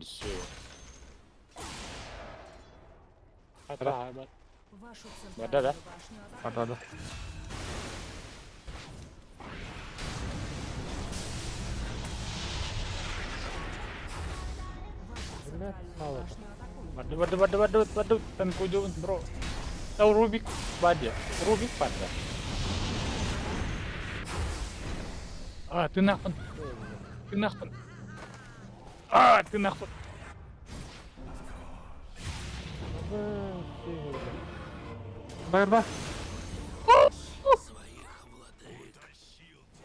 Вашу Да, да. центральную башню атакуют. Барда да. Вашу Блядь, центральную сало-то. башню атакуют. Варду, варду, варду, варду, варду, танкуйду, бро. Тау Рубик, бадя. Рубик, бадя. А, ты нахуй. Ты нахуй. А, ты нахуй. Барда.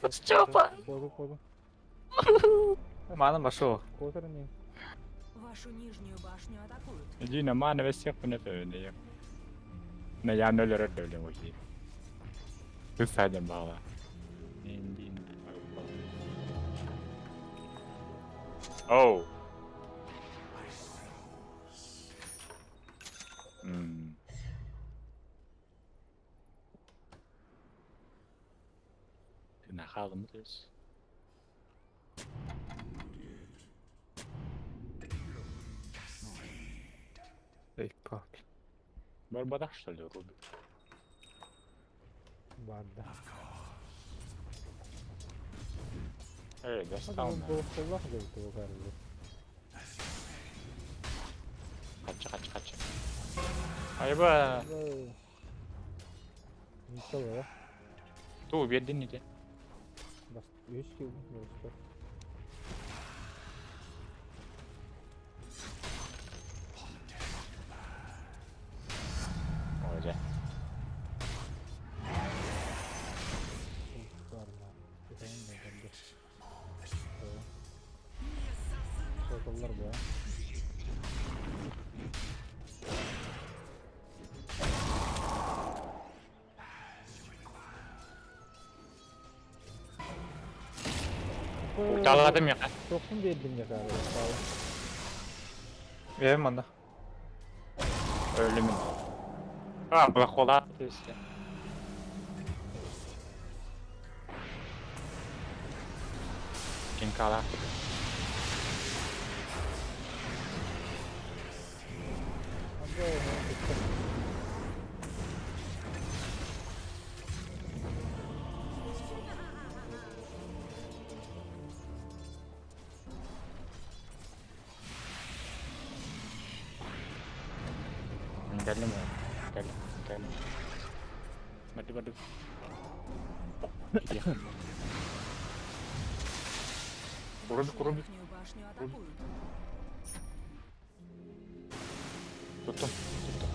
Степа! Ходу, ходу. Манан башо. Козырный. Вашу нижнюю башню атакуют. Иди на мана весь всех на На я ноль рад уйти. Ты садим бала. Оу. М. Ты нахалом здесь. Эй, как. Барбадах, что ли, Рубик? Барда. Эй, достал на. Коллах деп тугар. Кача, кача, кача. Айба, Ничего, ту убеден не Бас үч кил достор. Ой, да. Kollar bu. Ульталадым я. Тохтум бердим я кары. Эм манна. Өлүмүн. А, блокола. То есть. Кинкала. Кэллим. Кэллим. Кэллим. Барды, барды. Вашу Рубик, Рубик. верхнюю башню атакуют. Туттум. Туттум.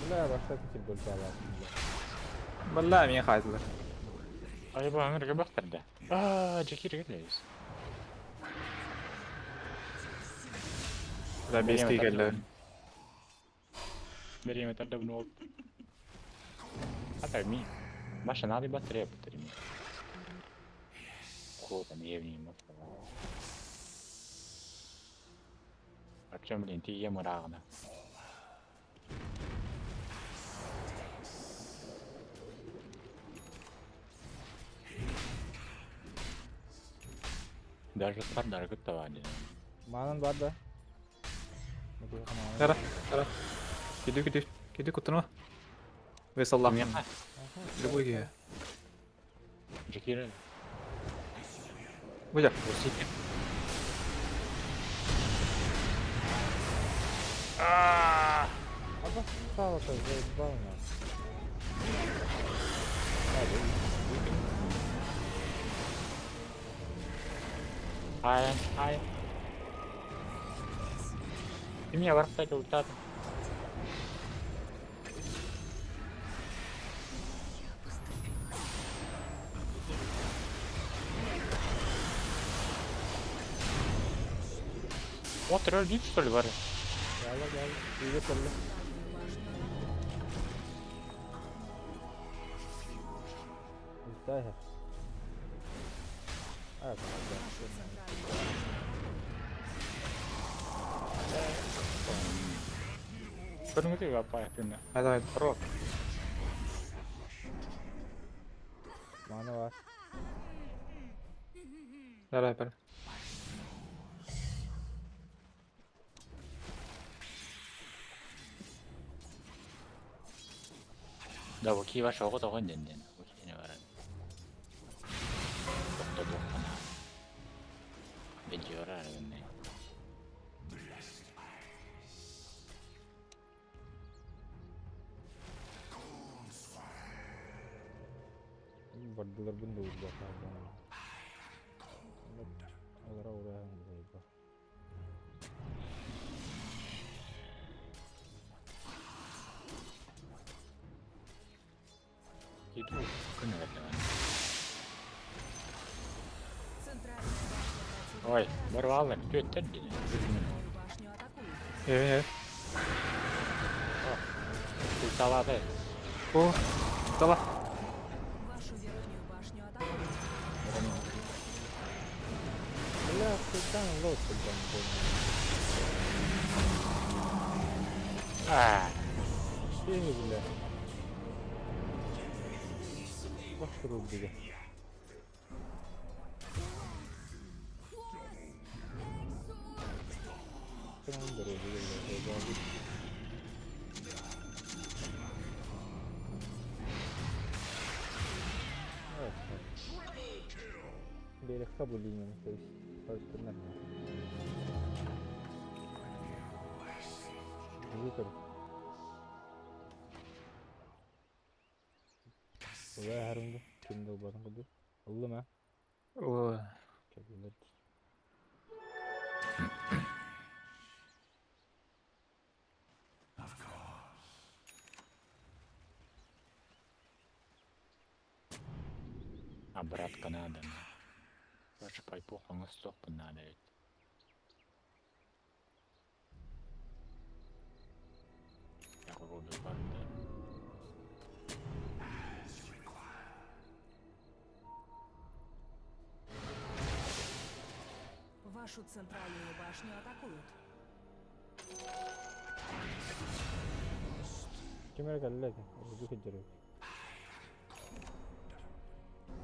Бля, башта кетип бөлталар. Балла мен хайдылар. Айба, аңырга бактырды. А, жекир келебиз. Да беске келді. Береме тарда bunu oldu. Hatta mi? Başa nadi батарея батарея. Круто, не евни Артем, блин, ты ем рано. Даже Сардар готовали. Манан бар да. Кара, кара. Киди, киди, киди кутуну. Весаллах. Любой ге. Жекир. Буя. А сало-то заебал нас. Ай, ай. Ты меня варфтать ультат. Вот роль что ли, вары? Gel gel. İyi келdi. Ультая. А, Вашу центральную башню атакуют. Көрүңү апай күнү. Haydi haydi. Рот. Манна баар. Давай, бер. Да, бу киһи соҕотоҕун диэн диэн. Бу киһини баран. Тохтотуоххана. Видеора арыгыннай. Бардыларбын да уурбатах. Олора ураһын буолба. Иду күнүгэр Центральная башня противника Ой, разрушена. барвалым, түөттэр диэн. Центральную башню атакуют. Э, Култалады. О, дала. Вашу верхнюю башню атакуют. Бля, куда лодку там Аа, Че, бля? Баш рубига. Командор убили, бля, Берег линию, то есть только нормально. Виктор. Улай харынды. Кимде болбатын куду. Улы ма? О, Кабинет. Обратка надо. Короче, пайпу хоҥостуохпун надо ведь. Я рубил барда. Вашу центральную башню атакуют. Кемер кэллэ Уду кэддэрэ.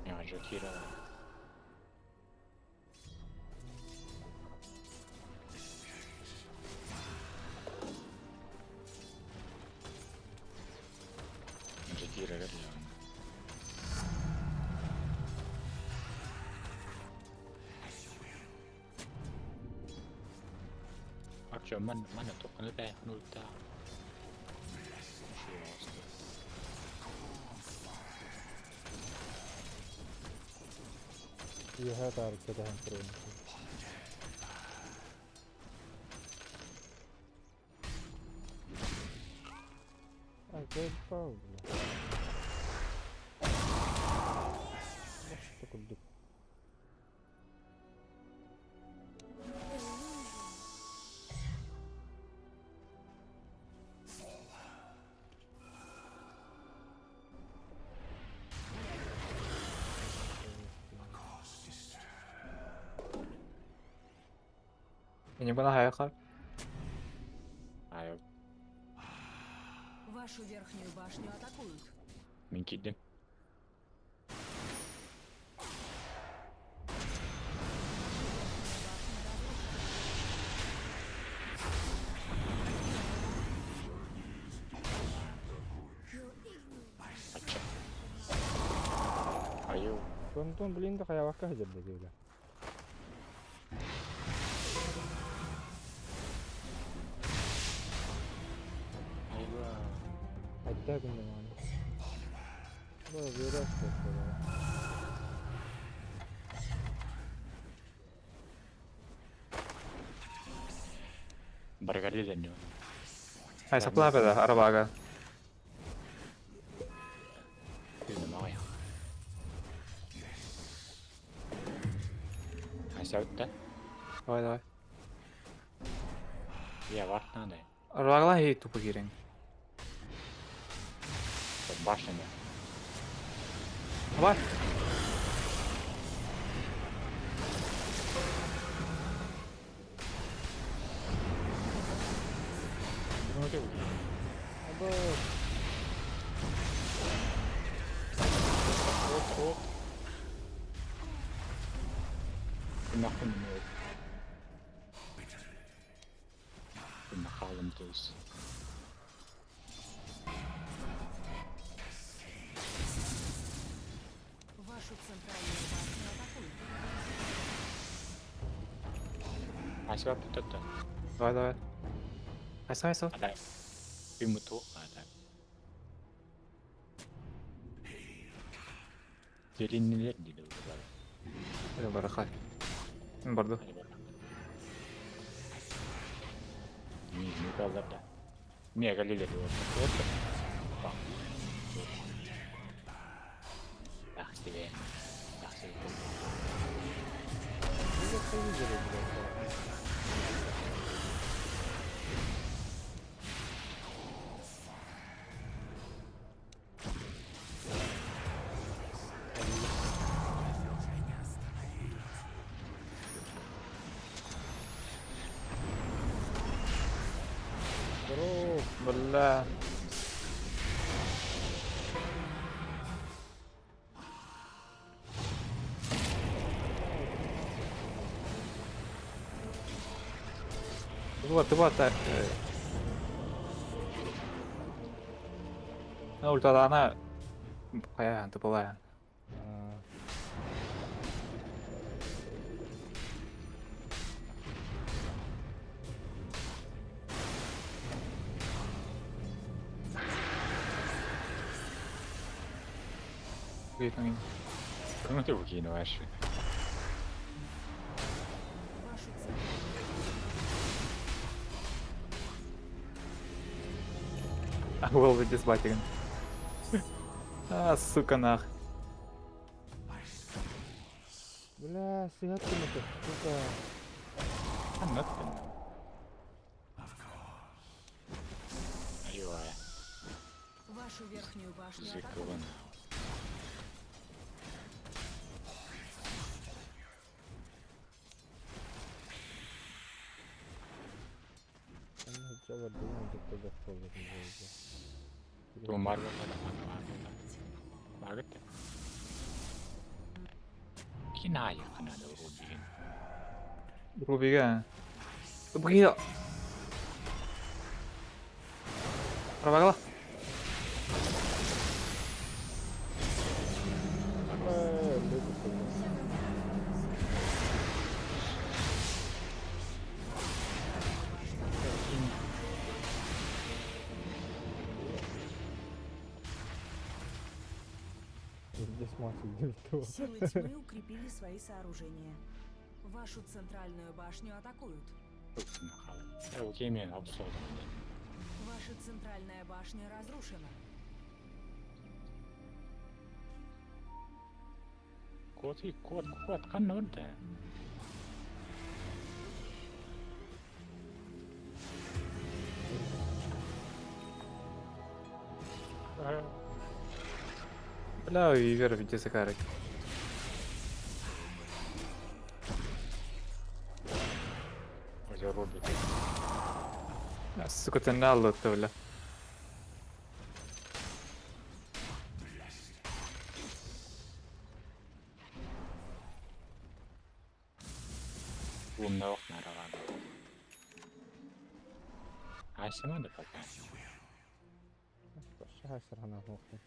Я же кира. Жакира кэллэ. Акча ман мана тоқны бә нулта. Иһэ таарыкка таһан туран. А, заебал, бля. Что курдук. Не бана хаяха. Айо, Вашу верхнюю башню атакуют. мин кидим. Ача. Айо, Антон, блин, да хаявакка хадерде бля. айва. Айда күнде маны. Бу берет Баргали дэню. Ай, сапла беда, арабага. Күнү мағай. Айсаутта. Давай, давай. Я варт надо. Арабагала хей тупо кирен. Башня. Давай. Або Оп, оп. Нахуй. Нахалым туз. Вашу центральную башню атакуют. Асыба бүтөттө. Давай, давай. Айса, айса. Адай. Бимуту адай. Зелиннилер диде булар. Э, барахай. Барды. Не kaldı Niye galile diyor? Bak. Тахсибе. Тахсибе. Ну, я видели, блядь. Здорово. Бля. Вот, вот так. Ну, ультадана хайа, тупая. А, Кому ты выкидываешь? Вашу центральную А был бы дисбатиген. А, сука, нах. Бля, сыгатка это, сука. Anlattın. Айва. Вашу верхнюю башню атакуют. Зыкван. Они жабар деген жакта жак болду. Бу марга Багыт. Киная канада рубин. Рубига. Рубига. Пробагла. Здесь мать где-то. Силы тьмы укрепили свои сооружения. Вашу центральную башню атакуют. Окей, абсолютно. Ваша центральная башня разрушена. Кот и кот, кот, кануда. Бля, и вера в дисакарик. Уже рубит. А, сука, ты налото, бля. Умного наравада. А сама да пока. Шашырана нохуй.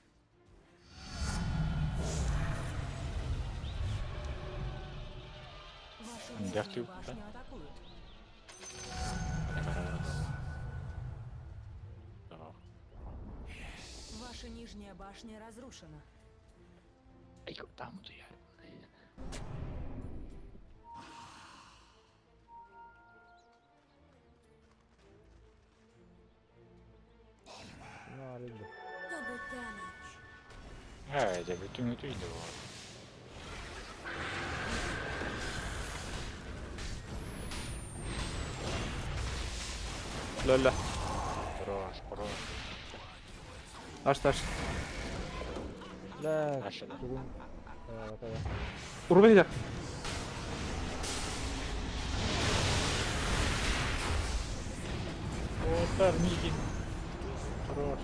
Вашу Да верхнюю ты- башню атакуют. Ваша нижняя башня разрушена. Там вот я. Ну, арыды. Evet, bütün ütüydü o. Ля-ля. Хорош, хорош. Аш, аш. Бля, Aşağıda. бүгін давай. Рубига. Отар, Мигин. Хорош.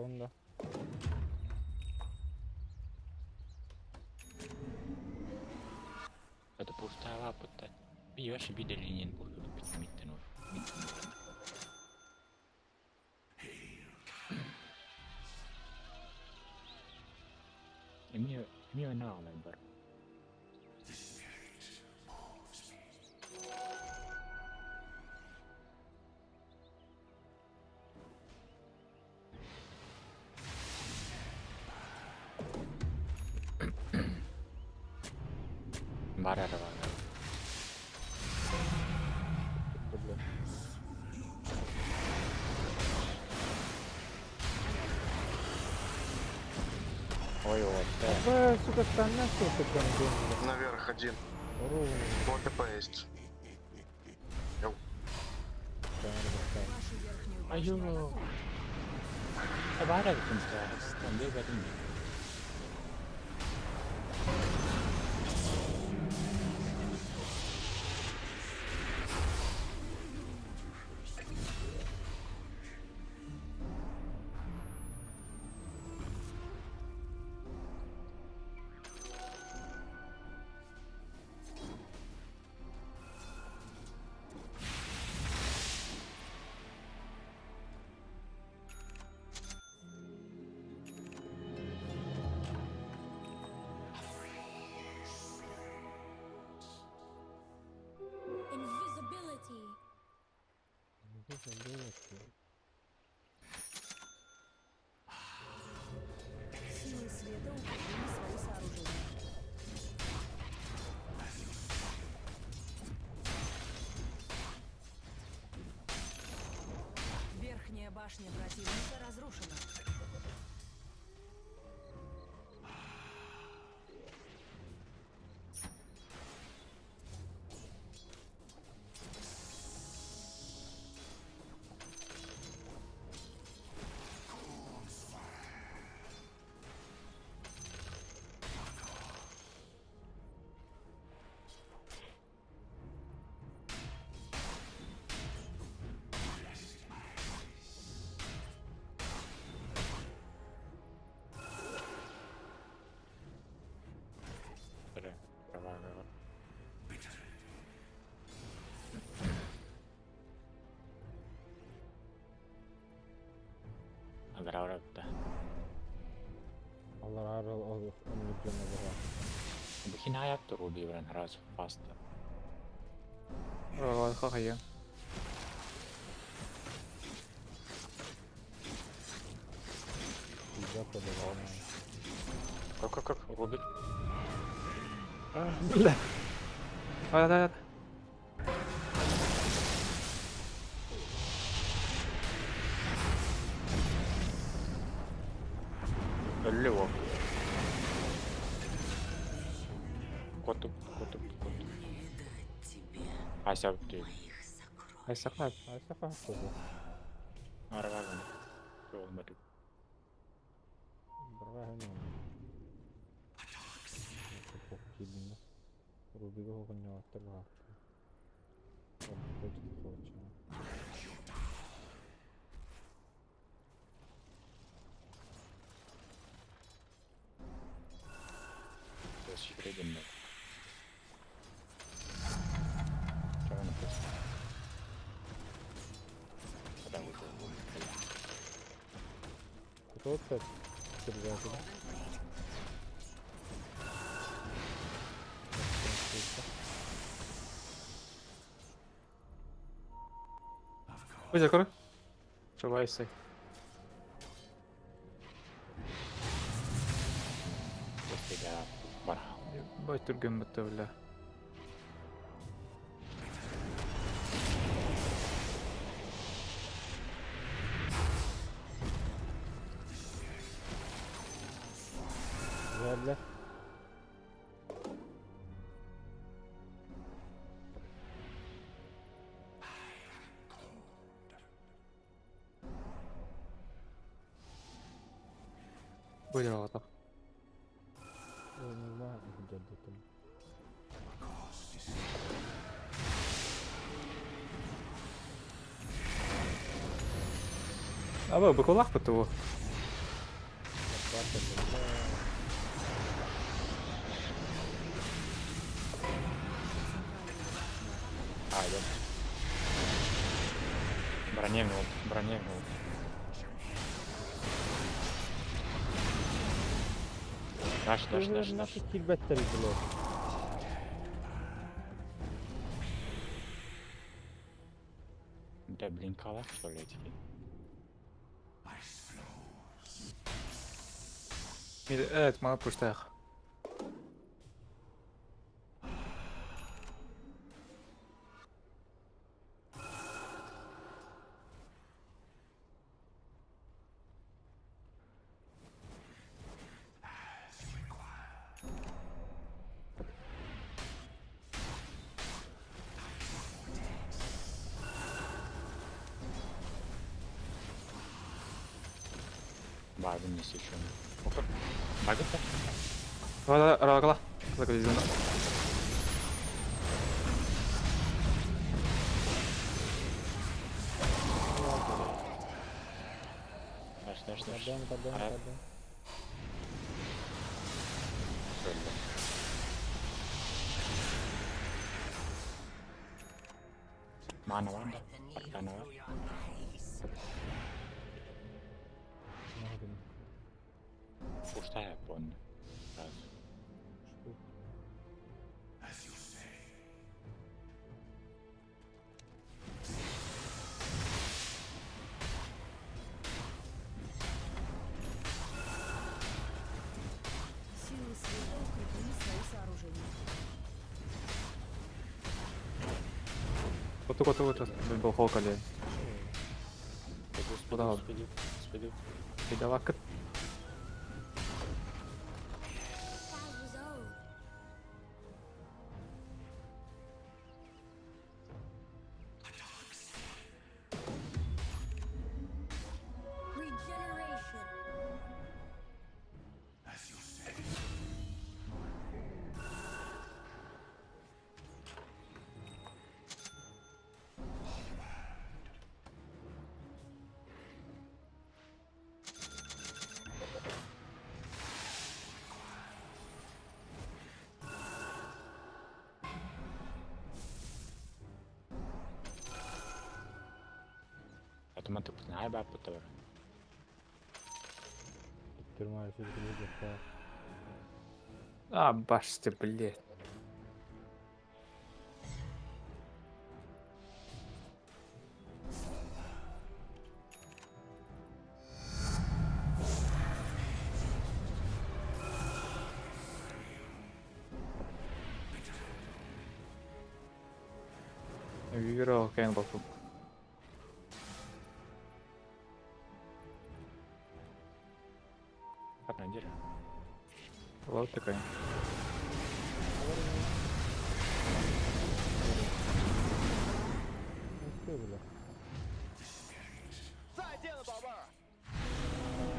Охтоҕун да? Это пустава пutta. Биош биделинин бит миттен. Эмиэ эмиэ наалай бар. Бар ара бар. Бля. Ой, вот. Бля, сука, станешь ты гандон, бля. Наверх один. Ровно. Вот ТП есть. Вашу верхнюю башню Айо. атакуют. Бара кунта. Онде бэрин. Invisibility. Силы света укрепили свои сооружения. Верхняя башня противника разрушена. Бара. Бара. Алара ара. Алар ар миллион була. Бихин хаят руби бран раз фаста. Ой, хахая. Пизда подавал. Как как как Рубик? Бля. Ай, ай, ай. Лево. Котуп, котуп, котуп. Ася ты. Ай, сахар. Ай, саха хоза. Арваган. Жолмады. Брага не. Рубига хоҕонньоҕоттор баҕахтар. Секретно. Чего написано? Когда вы Кто это? Сержант. Ой, закрой. Желайся. Достига бара. Бать түрген бітті, бля. Бля. Выиграл так. Я не знаю, где там. А вы быкулах ПТУ? А, идём. Броня в него, броня в него. Дальше, дальше, дальше, дальше. Нафиг килбэттэр блядь. Да, блин, калаш, что ли, эти? Evet, mana pushtayak. Бардым не еще. Бардым-то? Рагла. Закреплены. Дальше, дальше, дальше. Пардон, пардон, Ара. пардон. Мана ванда. Аркана ванда. Пустая понна. Раз. Силы света укрепили свои сооружения. Коту коту коту. Был холкали. Куда? Пидавак. Regeneration. Автоматы путнай ба путавар. А, баште, блядь. Виграл Кен Баку. Вот такая.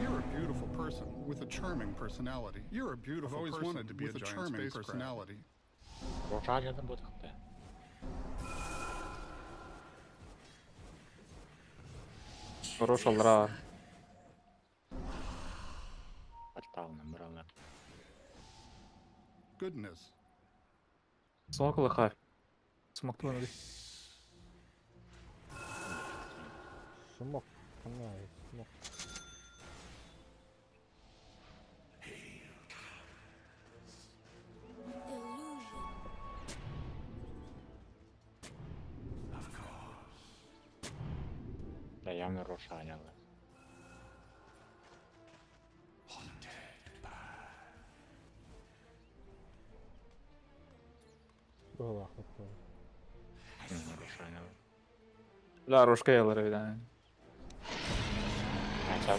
You're a beautiful person with a charming personality. You're a beautiful I've always person wanted to be with a a giant charming spacecraft. personality. Рожаля будет хп. Хорошо, лра. Портал набрала. Goodness. Смок лыха. Смок твой. Смок. Смок. Illusion. Да, явно Рошаняла. Рошаняла. Да, рожка ялара да. А,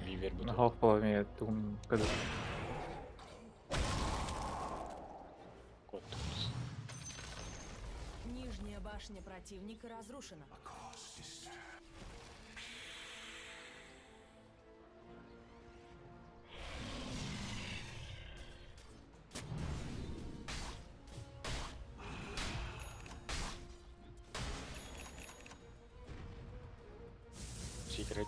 Вивер будет. Хок половине тум когда. Кот. Нижняя башня противника разрушена. Секрет.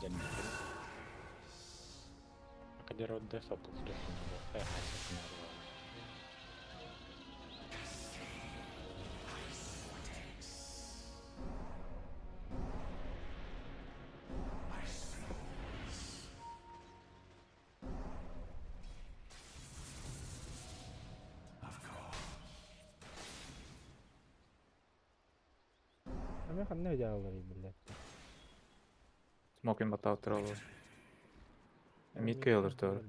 Эмиэ ханна дьаалларый биллэр. Смокин баттаабыттар ол. Миккэй олор туора.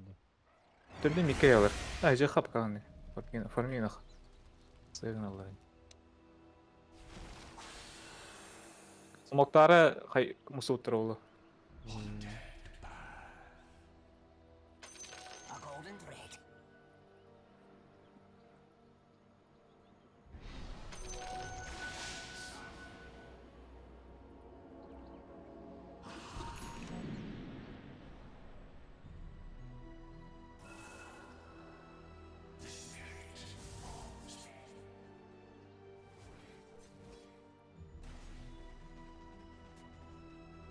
Төрдү Миккэй олор. А, же хапканы. Форминах. Сыгналар. Смоктары хай мусуттар олу.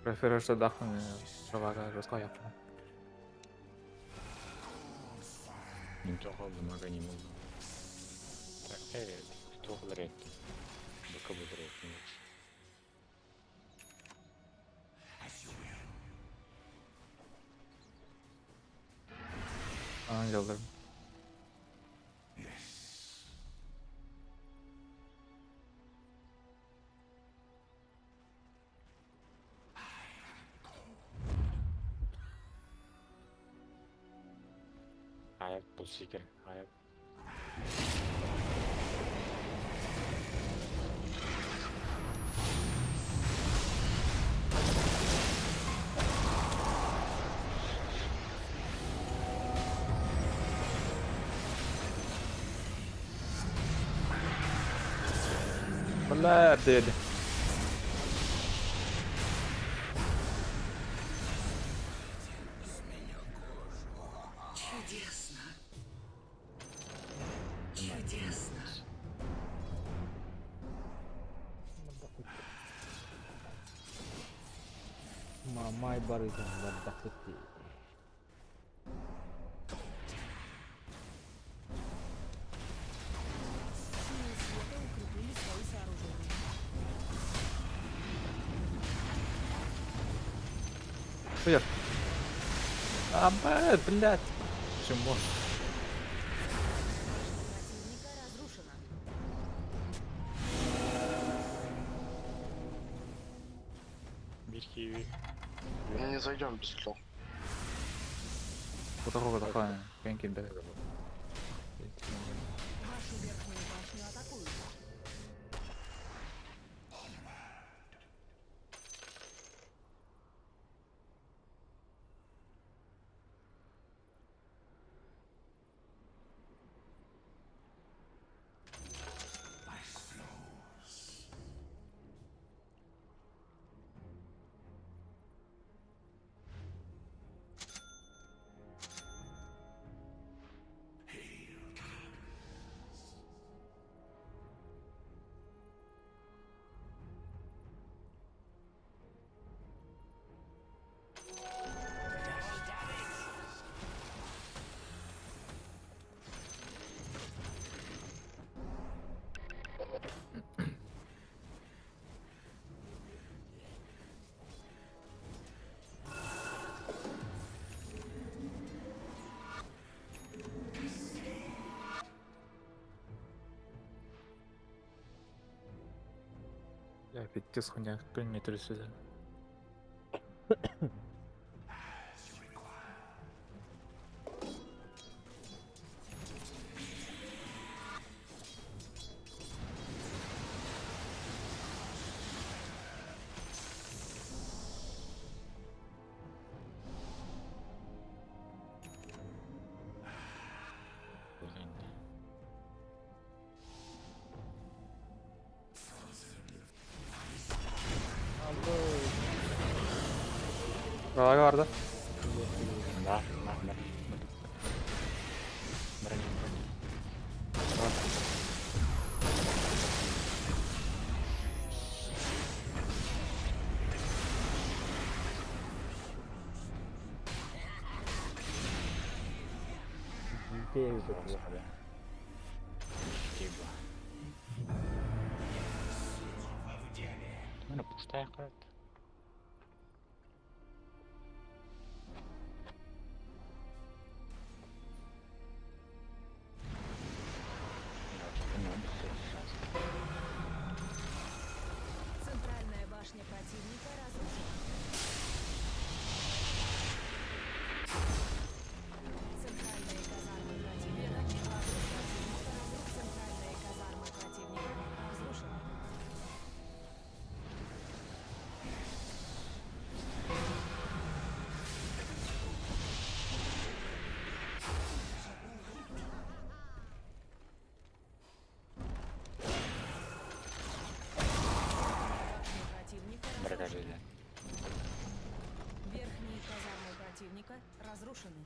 Preferisco Daphne provare lo scoiattolo. Мин тоҕо не могу. Туох ылар Быка булар Ангеллар. Hayat bu sikir. Hayat. Бля, дед. Чудесно. Чудесно. Мамай барытын бардакыт. Силы света укрепили свои сооружения. Хуя. А, блядь. Чему? Противника разрушена. Bir kivi. Не зайдем без слов. Куда такая? Кенки, блядь. Вашу верхнюю башню атакуют. Я пиздец хуйня, не трясется. Raga vardı. Var, var, var. Броня, броня. Икки эбит этилэр. Господи. Тиба. Она пустая карта. Центральная башня противника разрушена. Центральные казармы противника разрушены. Центральные казармы противника разрушены. Башня противника разрушена. Верхние казармы противника разрушены.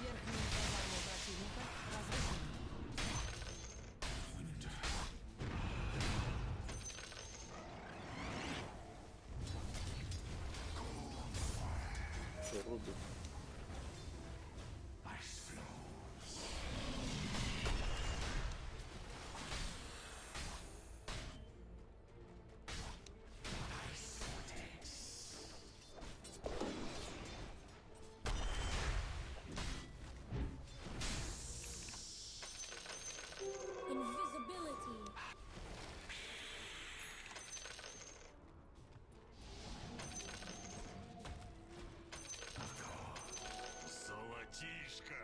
Верхние казармы противника разрушены. Рубит. Invisibility. Золотишко!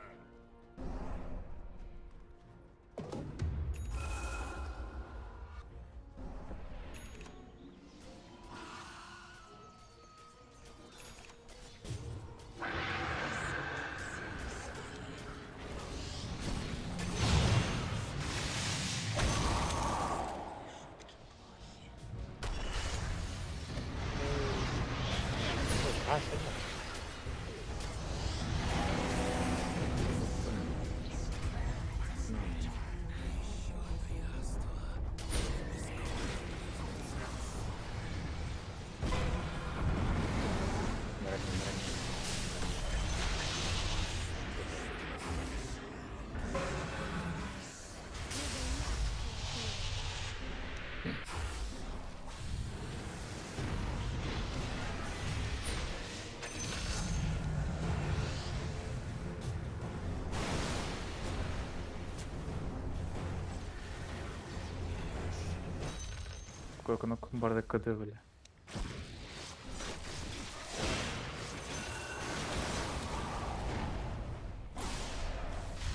Сколько на бардак КД, бля.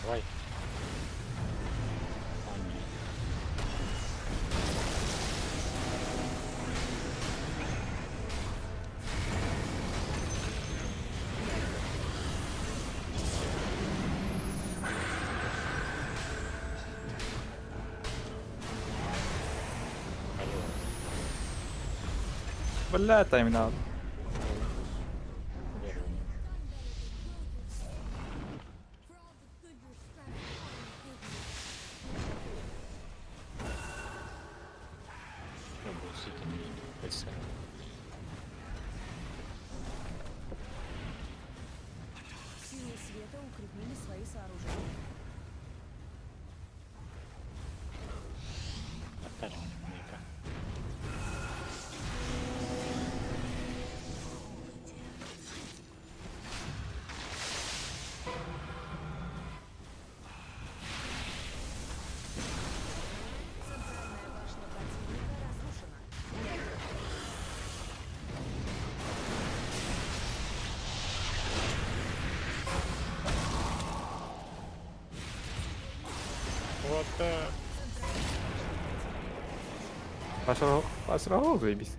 Давай. Бля, тайминг. For all the good your strategy did you. Силы света укрепили свои сооружения. Центральная башня противника разрушена. Вот так. Пошел, пошел, заебись.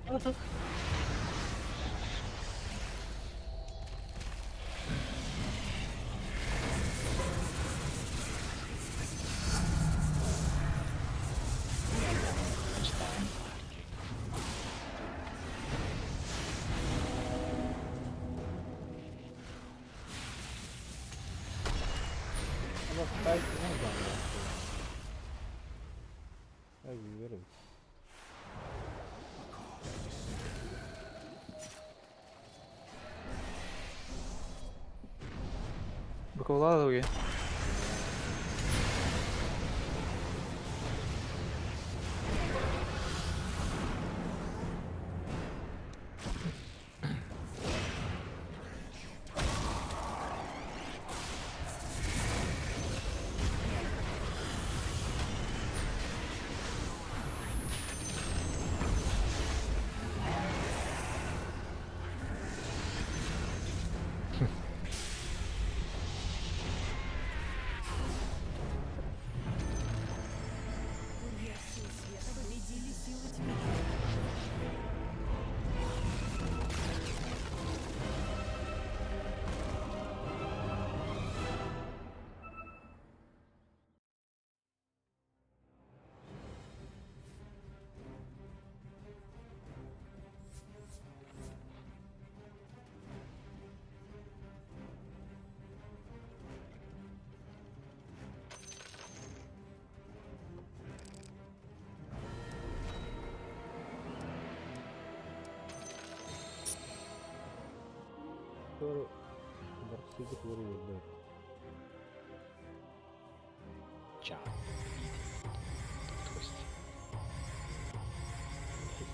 Ama belki ne zaman yaptı? Ya yürü. Быковлала уги. Курьер сил света победили силы тьмы. Doğru. Dark doğru yolda. Чао. Тость.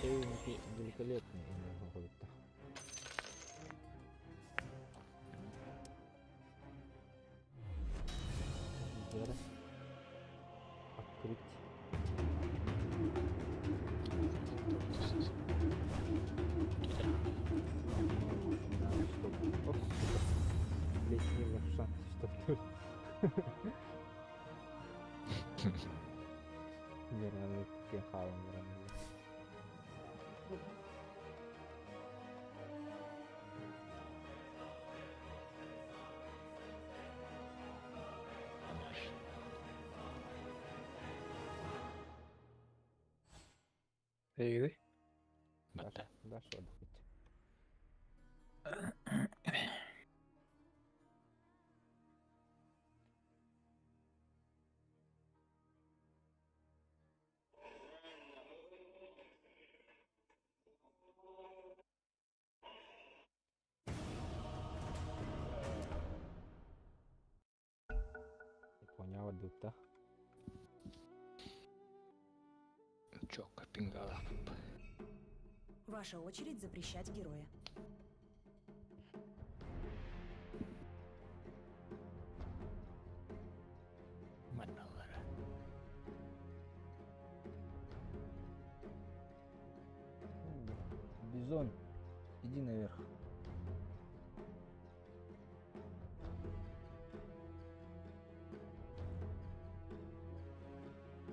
Союзники великолепные именно какой-то. Зараз. Открыть. Надо, чтоб... Ох, сука. Блять, не лапша, чтоб тут. Верно, хаалан баран. Эйгиди. Батта. Даша отдохнуть. Понял, дутта. Чокка пингала. Ваша очередь запрещать героя. Манналара. Бизон, иди наверх.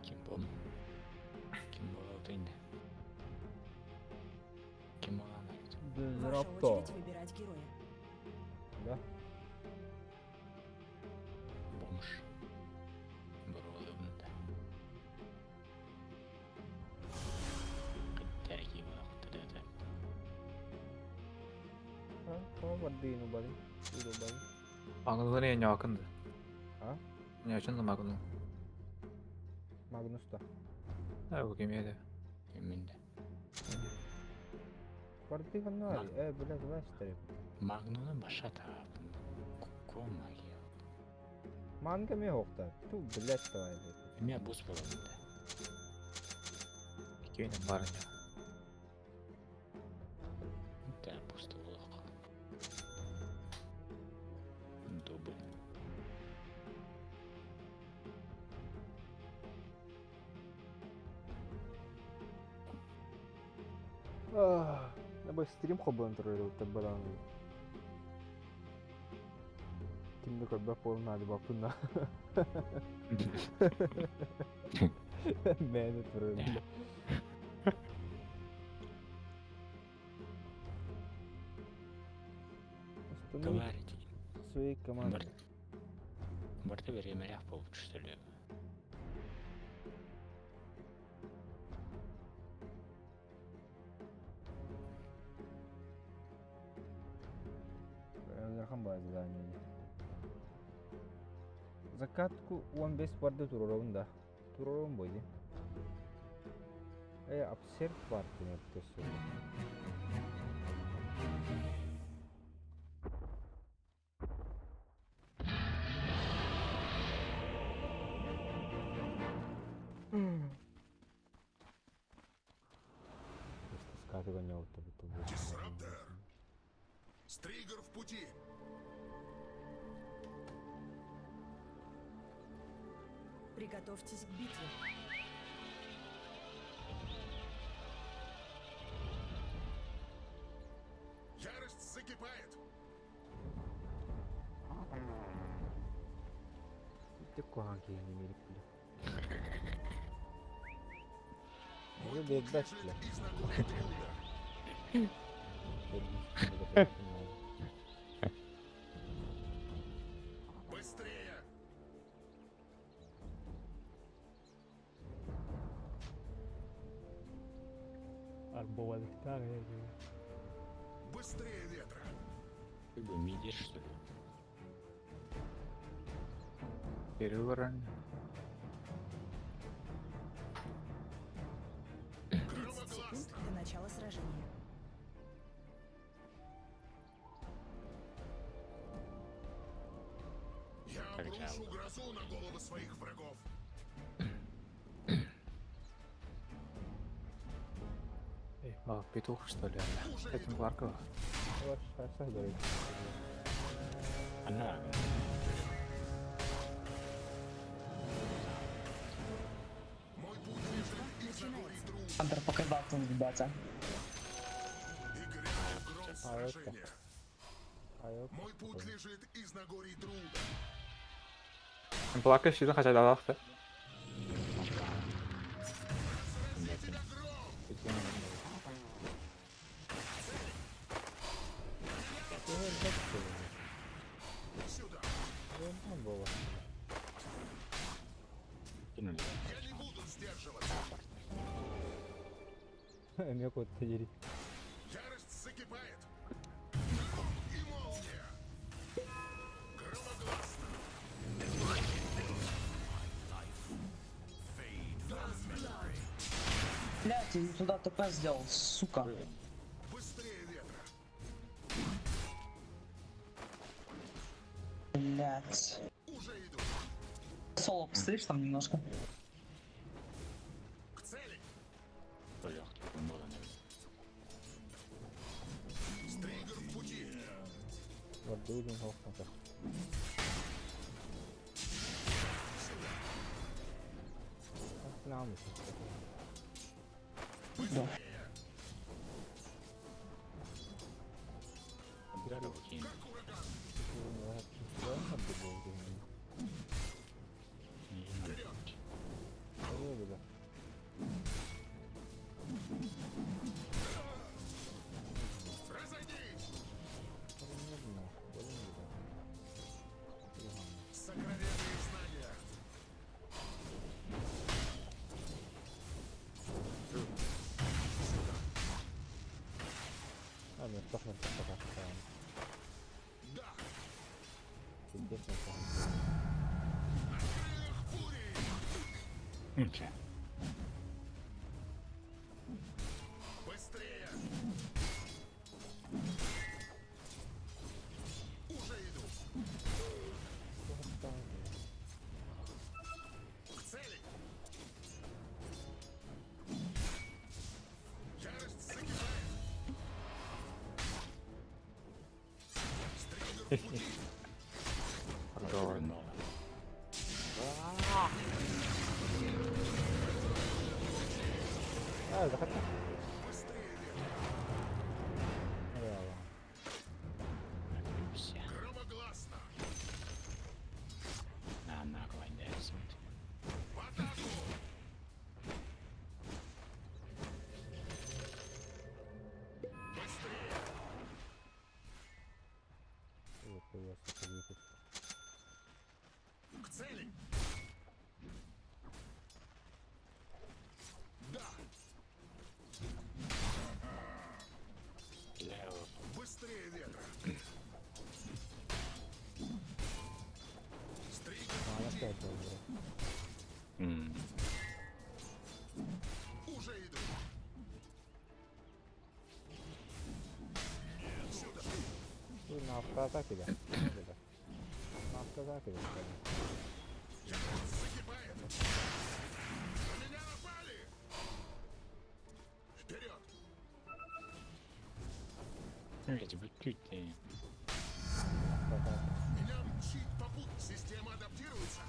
Ким бом. Ким болотын. Ким болан. Ваша очередь выбирать героя. Да? Бомж. Боролыбында. Кыттаги вакыты. А, о, воды ну бали. Иду бали. Магнуны не акынды. А? Не очынды Магну. Магнус та. Ha bu кемеде. Минде. Барды гамнари. Блядь, вестери. Магнуны баша таапын. Ко магия. Манга ме хохта. Ту, блядь, давай. Эме бус болобында. Кемеде бар не. Да, пусто болок. Дубль. Абы стрим хобын турар табаран. Кимди көрбөк болун ады бапына. Мени турар. Установить Говорите. своей команды. Барты беремелях болуп түштөлү. Ыарахан баа задание. Закатку 15 барды турорун да. Турорун бойди. Абсерт бар демек төсү. Дисраптор! Стригер в пути! Приготовьтесь к битве. Ярость закипает! Куһаҕан киһини миирик билэ. Мой Ону путь биэрбэт лежит билэ. из Нагорья Труда. Быстрее! Быстрее ветра! Ты бы мидишь, что ли? Переворон. 30 секунд до начала сражения. Я Так, обрушу жалко. грозу на головы своих врагов! Эй, мало, петух, что ли? Уже Это иду! Кларкова. Она. Мой путь лежит из Нагорья Труда. Антер показался, ребята. И грянет гром сражения. Мой Мой путь лежит из Нагорья Труда. Плакаешь, иди хотя да Разрази тебя гром! Сюда! Кинули. Я не буду сдерживаться! Эмиэ куотта дири. Ярость закипает! Гром и молния! Громогласно! Блять, я не туда ТП сделал, сука. Быстрее ветра! Блять. Уже иду! Соло посмотришь там немножко. К цели! Олег, ты было, наверное. Стригер в пути! Вардуйдун хоохмата. Да. Кинули. Разойдись! Сокровенные знания! Да! На крыльях бури! Ничего. Быстрее! Уже иду! К цели! Ярость закипает! Стригер в пути! Пардон. Быстрее ветра! Громогласно! На, на, клондайс. В атаку! Быстрее! К цели! Да! Быстрее ветра! Стригер в пути! Уже иду! Сюда! Ярость закипает! На меня напали! Вперед! Эти бүттүүтэ. Меня мчит попут. Система адаптируется.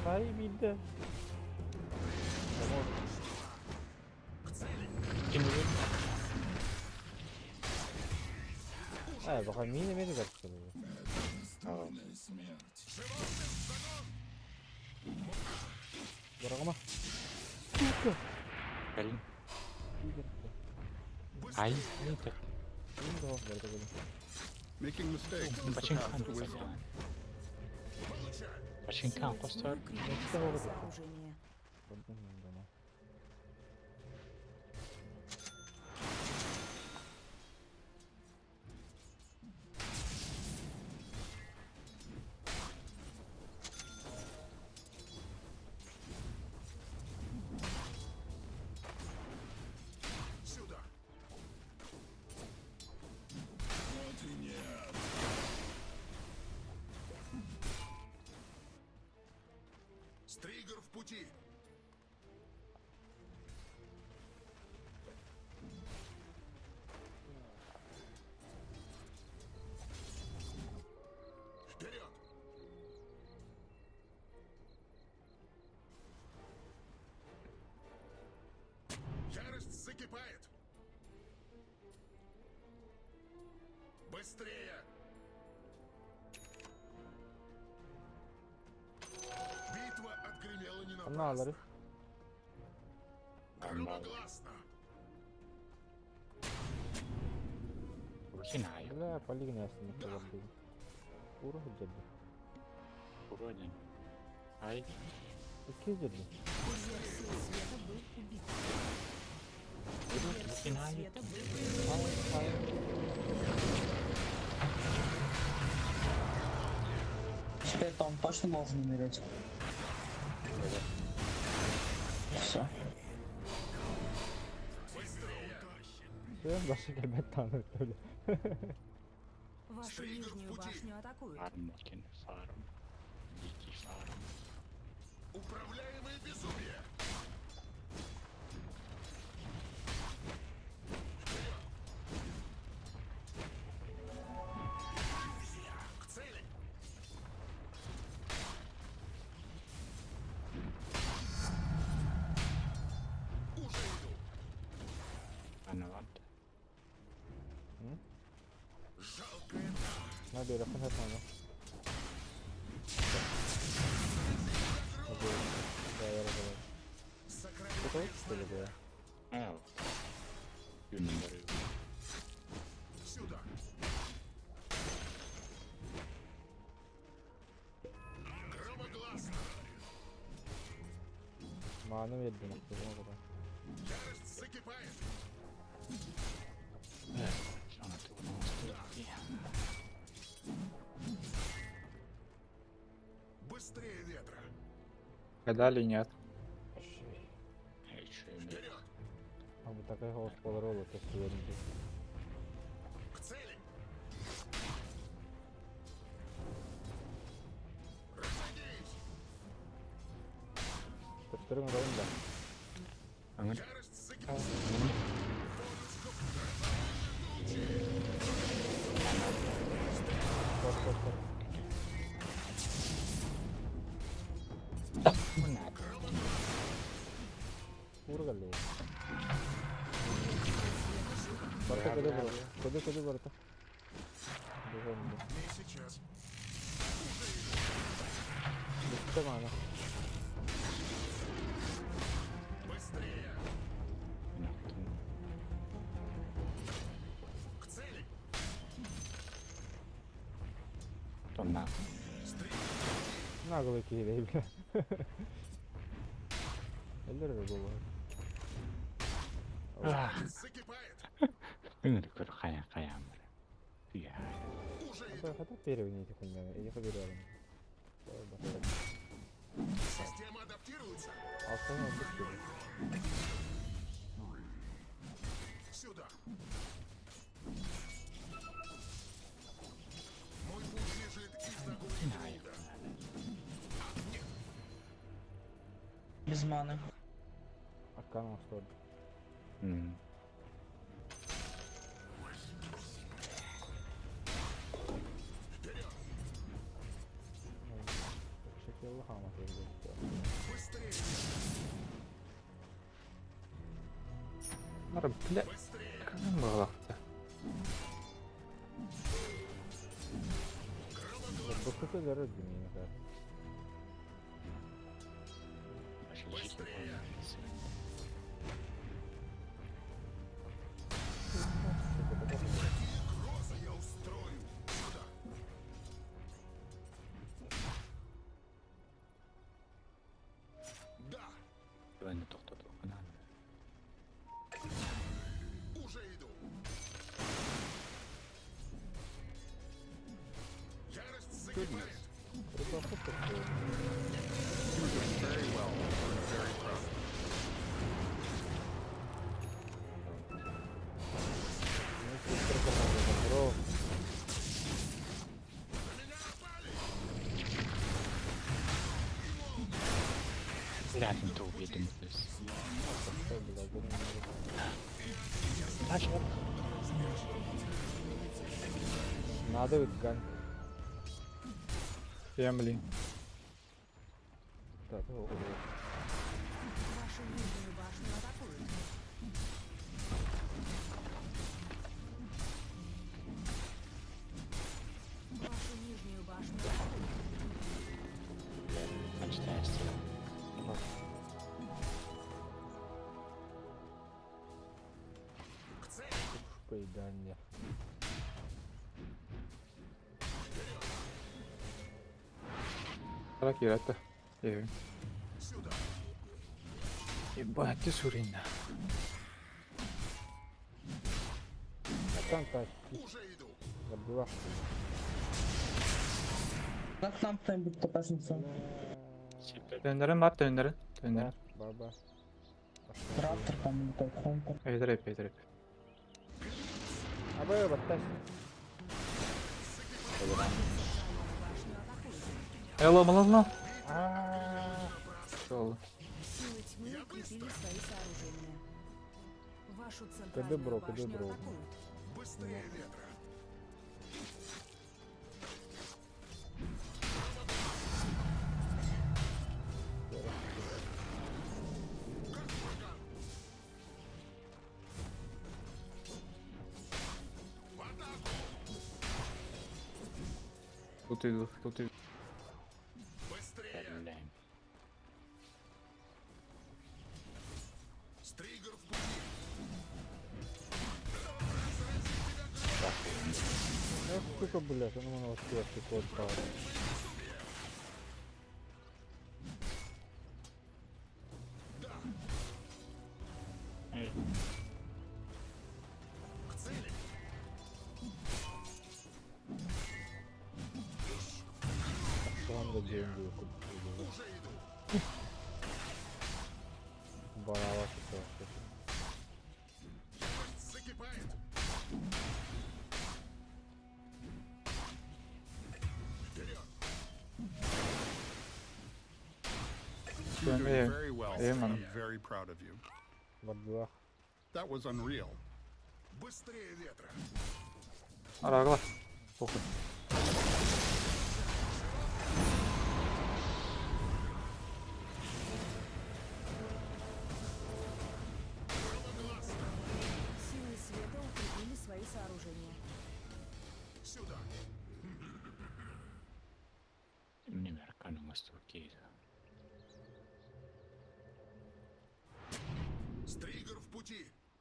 Ай, билді. Ай, баха мина мени картты. Барагама. Кэлин. Ай, это. Making mistakes is the Бачинкан path to wisdom. Бачинкан Силы тьмы костор. укрепили свои сооружения. Сюда. Стригер в пути. Вперед! Ярость закипает. Быстрее! Битва отгремела не Анна напрасно. алары. Громогласно. Урхин ай. Бля, полигнясты не казарды. Ура жерди. Уродин. Ай. Икки жерди. Курьер сил света был убит. Курьер сил Урхин ай. света был Теперь-то он точно должен умереть. Все. Сен башы келбет танып төле. Вашу Стригер в нижнюю пути. башню атакуют. Фарм, окин, фарм. Дикий фарм. Управляемое безумие. Вперед! К цели! Уже иду! Анавант. Жалкая На бері қын атманы. сокровище. Аа. Юннары. Сюда! Громогласно! Маны берді. Ярость закипает! Ана туна. Быстрее ветра! Гадали нет. Эчү. Абы такай голос болар ол өтесі берінде. К цели! Разойдись! Төптөрүң ролында. Аңыр. Ярость закипает! Кор, кор, кор. Ургалли. Барта көдө бар. Көдө көдө барта. Не сейчас. Бітті мана. Быстрее! К цели! Тонна. Наглый киһи бля. Эллер болар. Закипает! Ыңыр көр кая кая. Я. Уже иду! Ата хата перевни хуйня. Я поберем. Система адаптируется! Алсана бітті. Сюда! Без маны. Аркан оҥостор. Шекеллі хаамат Нара, бля. Канан баҕалаахта. Буккута дөрөр димиин. Күөнү тохтотуоххун. Goodness. You're doing very well. I'm very proud of you. Блядь, не то убедим плюс. Надо үткан. Эмли. Вашу нижнюю башню атакуют. Вашу нижнюю башню атакуют. Начинается. Поедание. Хара киирэтэ. Эбин. Ебать, ты сурина. Аркан тащи. Забила. Как нам кто-нибудь тпшнется? Döndürün var döndürün. Döndürün. Баба. Раптор, по-моему, так, Хонтер. Эйдереп, эйдереп. Абай батташ. Башню атакуют. Эй, лом, лом, лом. Сол. Силы тьмы укрепили свои сооружения. Вашу Кеды центральную бро, кеды башню бро. атакуют. Тут иду, тут иду. Блядь. Эх, сука, блядь, он мене успел код Там да деньги купили. Барава ситуация. You're doing Эм, very well. эм, I'm very proud of you. Бардилах. That was unreal. Арагла. Похуй. Силы света укрепили свои сооружения. Мне аркану мосту кейда.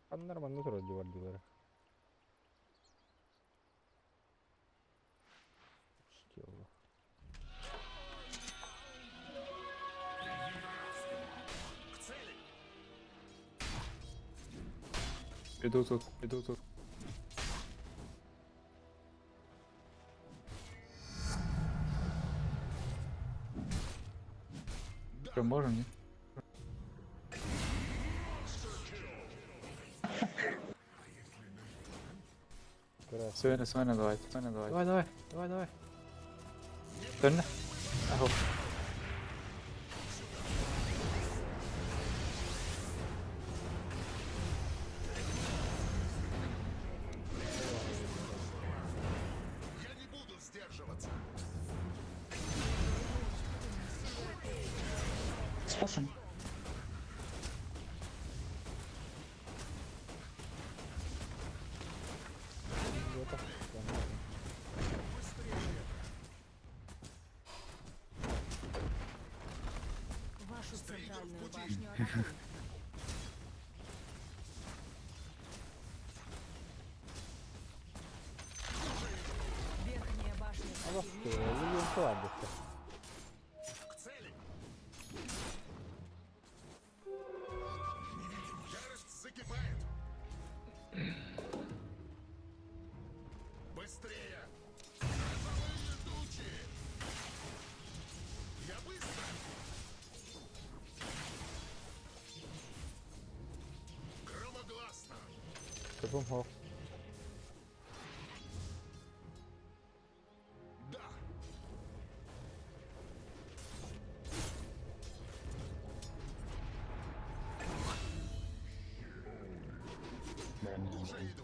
А нормально вроде бардилары. Штела. Иду тут, иду тут. Что, можем, не? Свена, Свена, давай, Свена, давай. Давай, давай, давай, давай. Dönme. Aho. Спушим. Вашу центральную башню атакуют. Верхняя башня противника. К цели! Ярость закипает! Быстрее! Грозовые тучи! Я быстро! Громогласно! Да!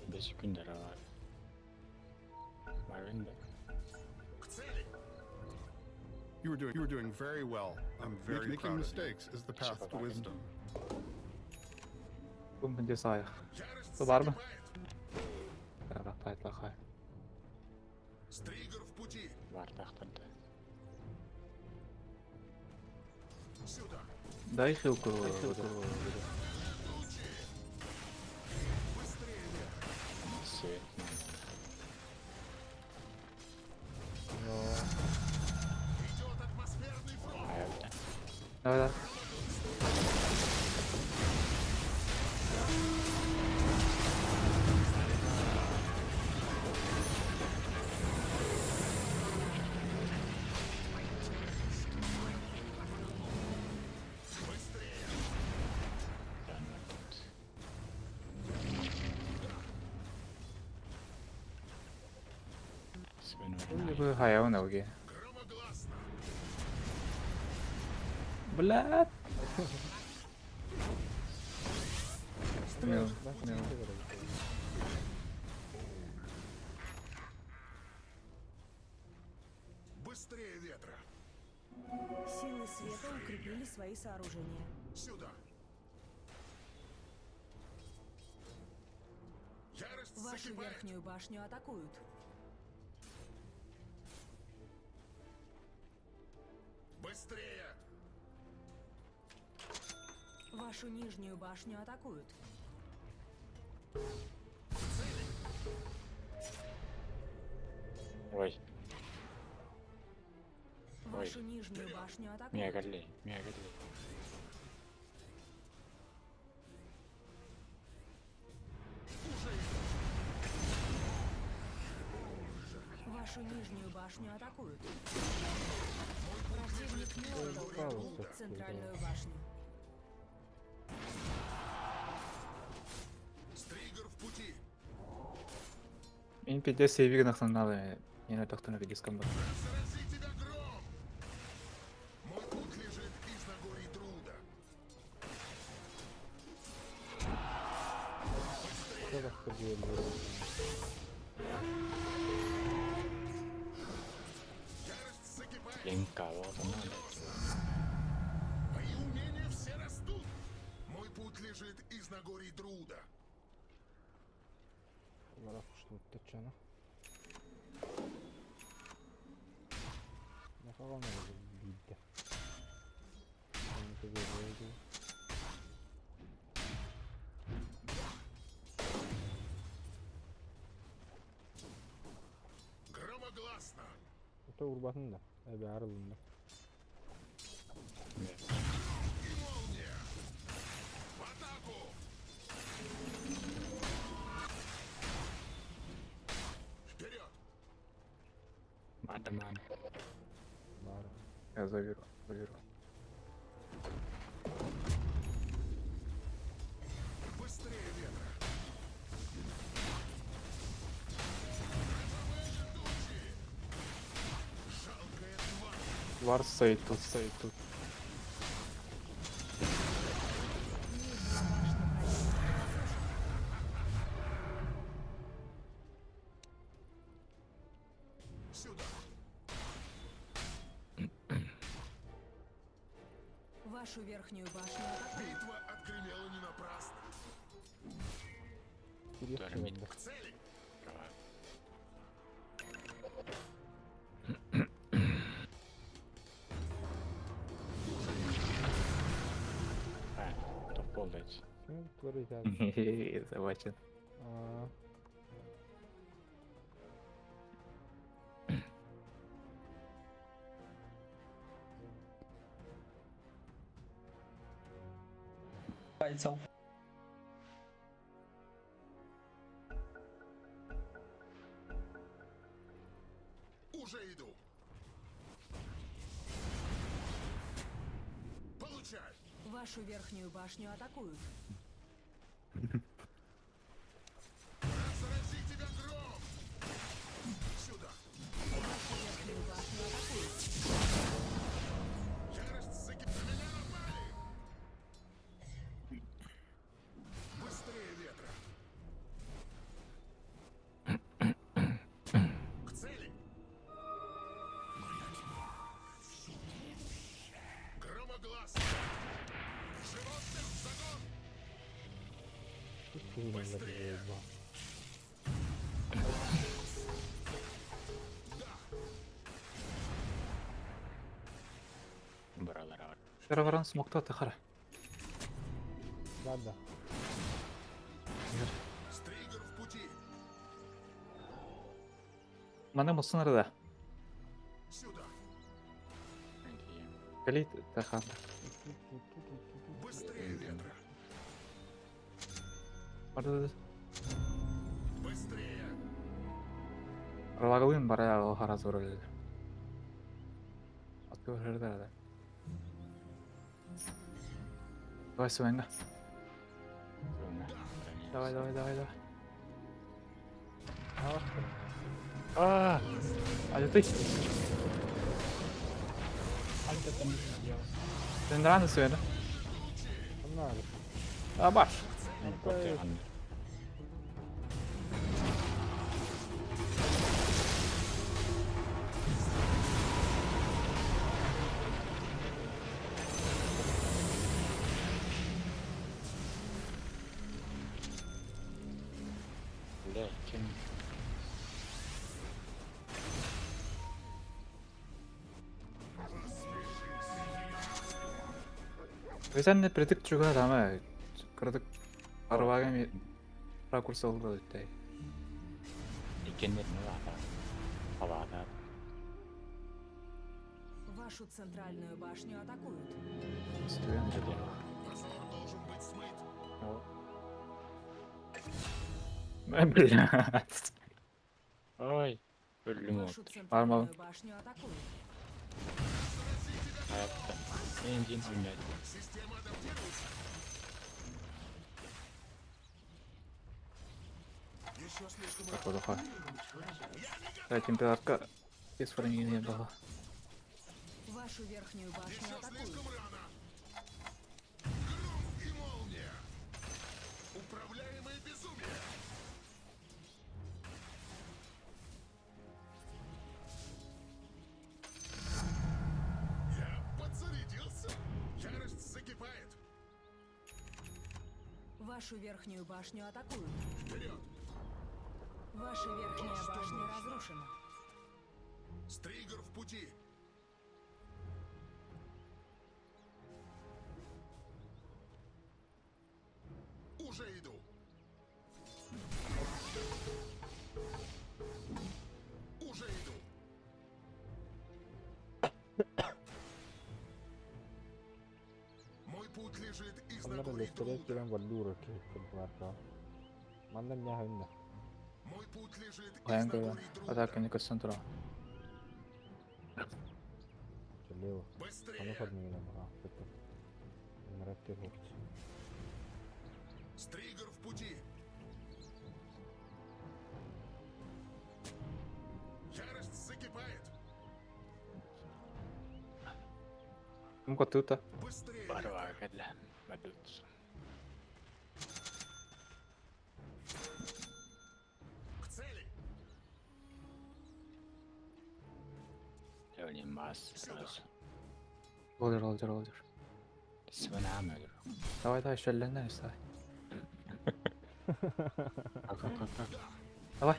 Бэс күндэр бар. Барын да. К цели! You were doing very well. I'm very Making mistakes is the path to wisdom. Бу сайх. Ярость Бар mı? закипает! Рахмат. Стригер в пути! Бар тахтарда. Сюда! Дай хилку. Тучи! Быстрее ветра! Свет. Идет атмосферный фронт! Аябда. Давай, давай. Быстрее! Тут. Свен Хайа ноги. Громогласно! Блядь. Мил, мил. Быстрее ветра! Силы света укрепили свои сооружения. Сюда! Ярость Вашу закипает! верхнюю башню атакуют. Быстрее! Вашу нижнюю башню атакуют. Ой, Вашу нижнюю башню атакуют. мегали, мегали. Вашу нижнюю башню атакуют. Противник не отдал центральную башню. Стригер в пути! Мен пиде сейвиг нахтаналы. Не тахтана видискам бар. Срази тебя гром! Мой путь лежит из Нагорий Труда. Ярость закипает! Ленка, вот она. Мои умения все растут! Мой путь лежит из Нагорий Труда. Громогласно! И молния! В атаку! Вперед! Мадаман. Я заберу, заберу. Быстрее ветра! Грозовые тучи! Жалкая тварь! Вар стоит тут, стоит тут. Нижняя башня противника разрушена. Сюда! Вашу верхнюю башню атакуют. Битва отгремела не напрасно. Тоже мид. К цели! Топ болду. Забачен. Пальцев. Уже иду. Получай! Вашу верхнюю башню атакуют. Срази тебя гром! Сюда! Вашу верхнюю башню атакуют. Ярость заки... На меня напали! Быстрее ветра! К цели! Моя тьма всюду. Громогласно! Животных в загон! Быстрее! Buralara var. Şuraya смокта тахара. Да, да. Стригер в пути! Мана мусыныр да. Сюда! Калит тахан. Быстрее ветра! Барды Быстрее! Ралагылын бара харазур эле. Атты да. Давай Суэнга. Давай, давай, давай, давай. А, а ты? Ты рано Суэнга. А баш. Бля, kim? Өзәнне притик чуга дама. Кырдык арбага ми ракурс oldu өттэй. İkinci ne var? Havada. Вашу центральную башню атакуют. Стоян. Позор должен быть смыт! Блядь. Ой. Öldüm Вашу oldu. центральную башню атакуют. Hayatta. Engine ölmedi. Система адаптируется! Еще слишком рано. Подоха. Да, температура из не было. Вашу верхнюю башню Еще атакуют. слишком рано! Гром и молния! Управляемое безумие! Я подзарядился! Ярость закипает! Вашу верхнюю башню атакуют. Вперед! Ваша верхняя То, что башня нужно. разрушена. Стригер в пути! Уже иду! Уже иду! Мой путь лежит из Onlara Нагорья gösteriyor Друлда. ki ben Vallura ki Mandan ne hönne. Мой путь лежит из Баян көрөн. Нагорья Друлда. Атака не концентра. Лево. Аны Быстрее! формируем. А, это. Нравится хопч. Стригер в пути! Ярость закипает! Мука тута. Быстрее! Barbar kadla. Badut. К цели! Ölüm bas. Biraz. Олдер, олдер, олдер. Свинам өлөр. Давай, давай, шөллөннө, давай. Как, как, как, как. Давай.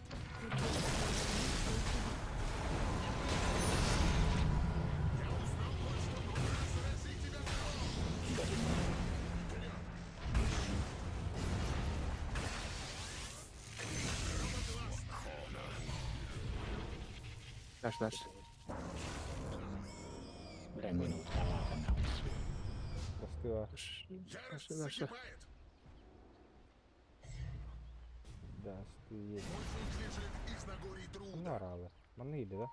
Дальше, дальше. Бля, мин уталаата нахуй. Бастыла. Дальше, дальше. Да, стоит. Наралы. Манна иди, да?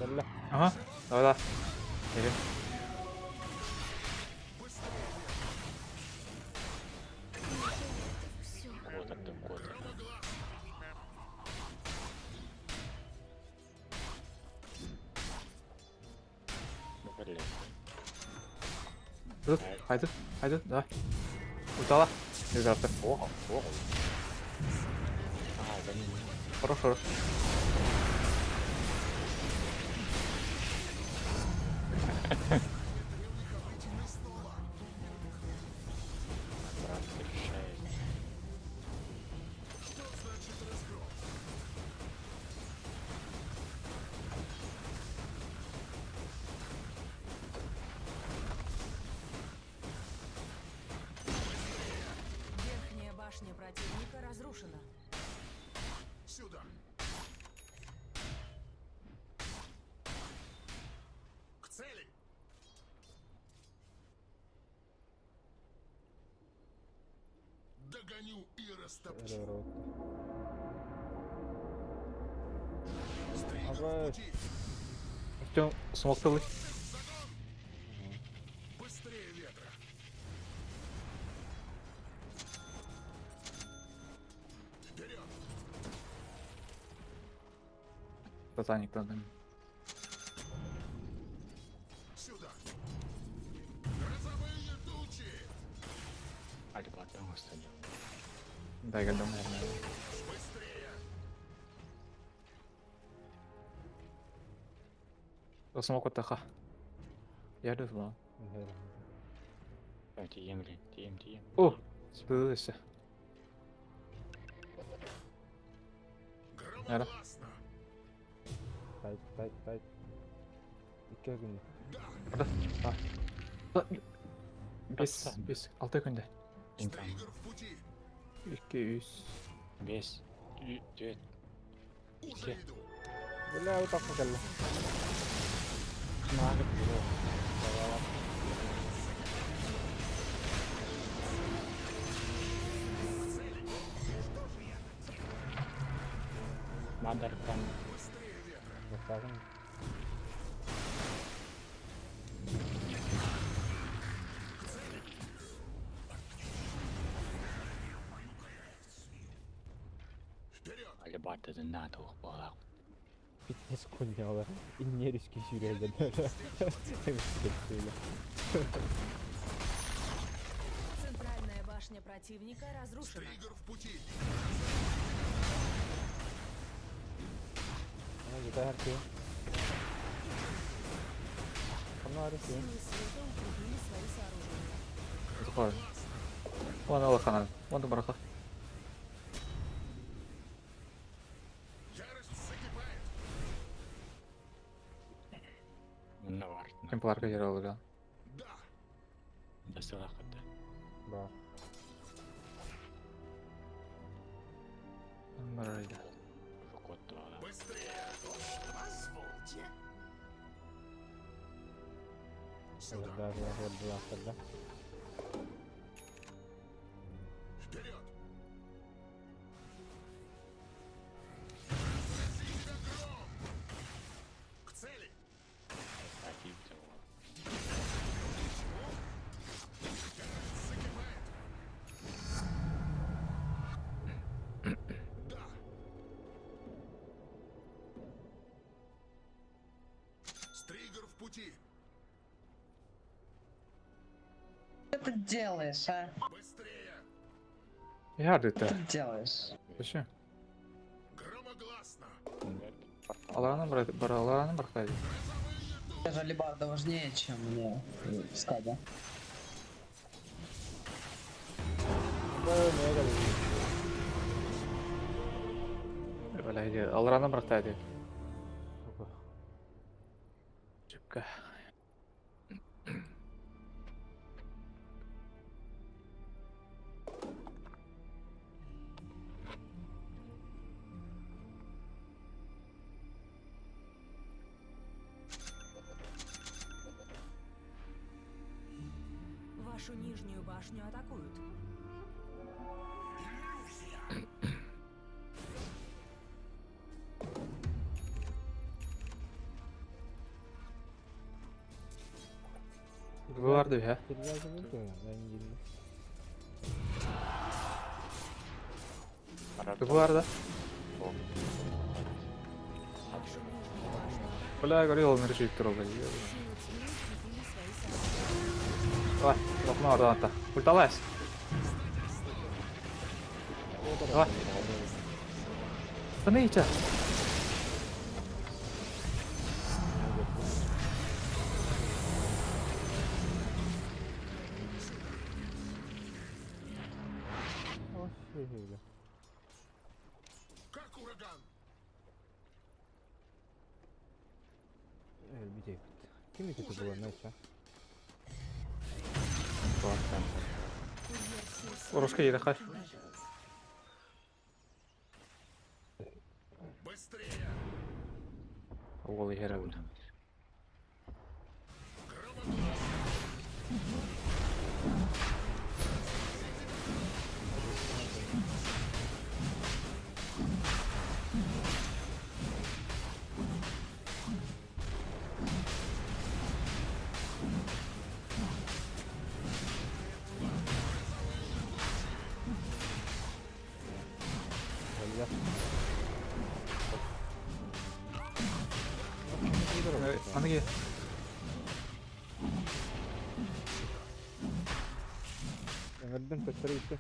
Бля. Ага, давай, давай. Бери. Куотаттым, куотаттым. Ну, блядь. Тут, хайды, хайды, давай. Утала. Ребята. Ох, ох. А, да не. Хорош, хорош. Раптор 6. Верхняя башня противника разрушена. Сюда. К цели. Догоню и растопчу. Стригар в Ага. пути. Артем, смоктылы. Быстрее ветра. Вперед! Сатаник надо. Сюда! Грозовые тучи! Альбатан останем. Дай гадам, наверное. Быстрее! Смок таха. Я люблю. Тием, блин, тием, тием. О, сбылся. Громогласно! Тайт, тайт, тайт. Икки күн. Бес, бес, алты күндө. Стригар в пути! Икки, үс. Бес, төрт, Уже иду! Бля, утакка кэллэ. Мадаркан. Быстрее ветра! Бастагын. Вперед! Альбатадан НАТО балак. Фитнес коньяла. Иннерүскэ сүүрэллэр. Центральная башня противника разрушена. Стригар в пути! Силы света укрепили свои сооружения. Захар. Вон Аллаханан. Вон Бараха. Ярость закипает! Навартна. Темпларка яралыган. Да! Дасылакыды. Бар. Барайда. Кот Быстрее! Позвольте! Сюда! Да, да, да, да, да. Вперед! Разрази тебя гром! К цели! Ярость закипает! Да! Стригар в пути! Что ты делаешь, а? Быстрее! Ярды Что ты делаешь? Зачем? Громогласно! Алараны бар, алараны бархайды. Грозовые Даже алебарда важнее, чем мне Скада. Бля, алрана брата дии. Чепка. Вашу нижнюю башню атакуют. Vardı ya. Vardı. Вашу нижнюю башню атакуют. Бля, говорил, он решит трогать. Силы тьмы укрепили свои сооружения. Давай, лопну ордан Ульталась. Давай. Остановите. Как ураган! Русский едет, хай. Быстрее! Уол иһэр эбит. Аныгы. Ömer'den taşlara gitti.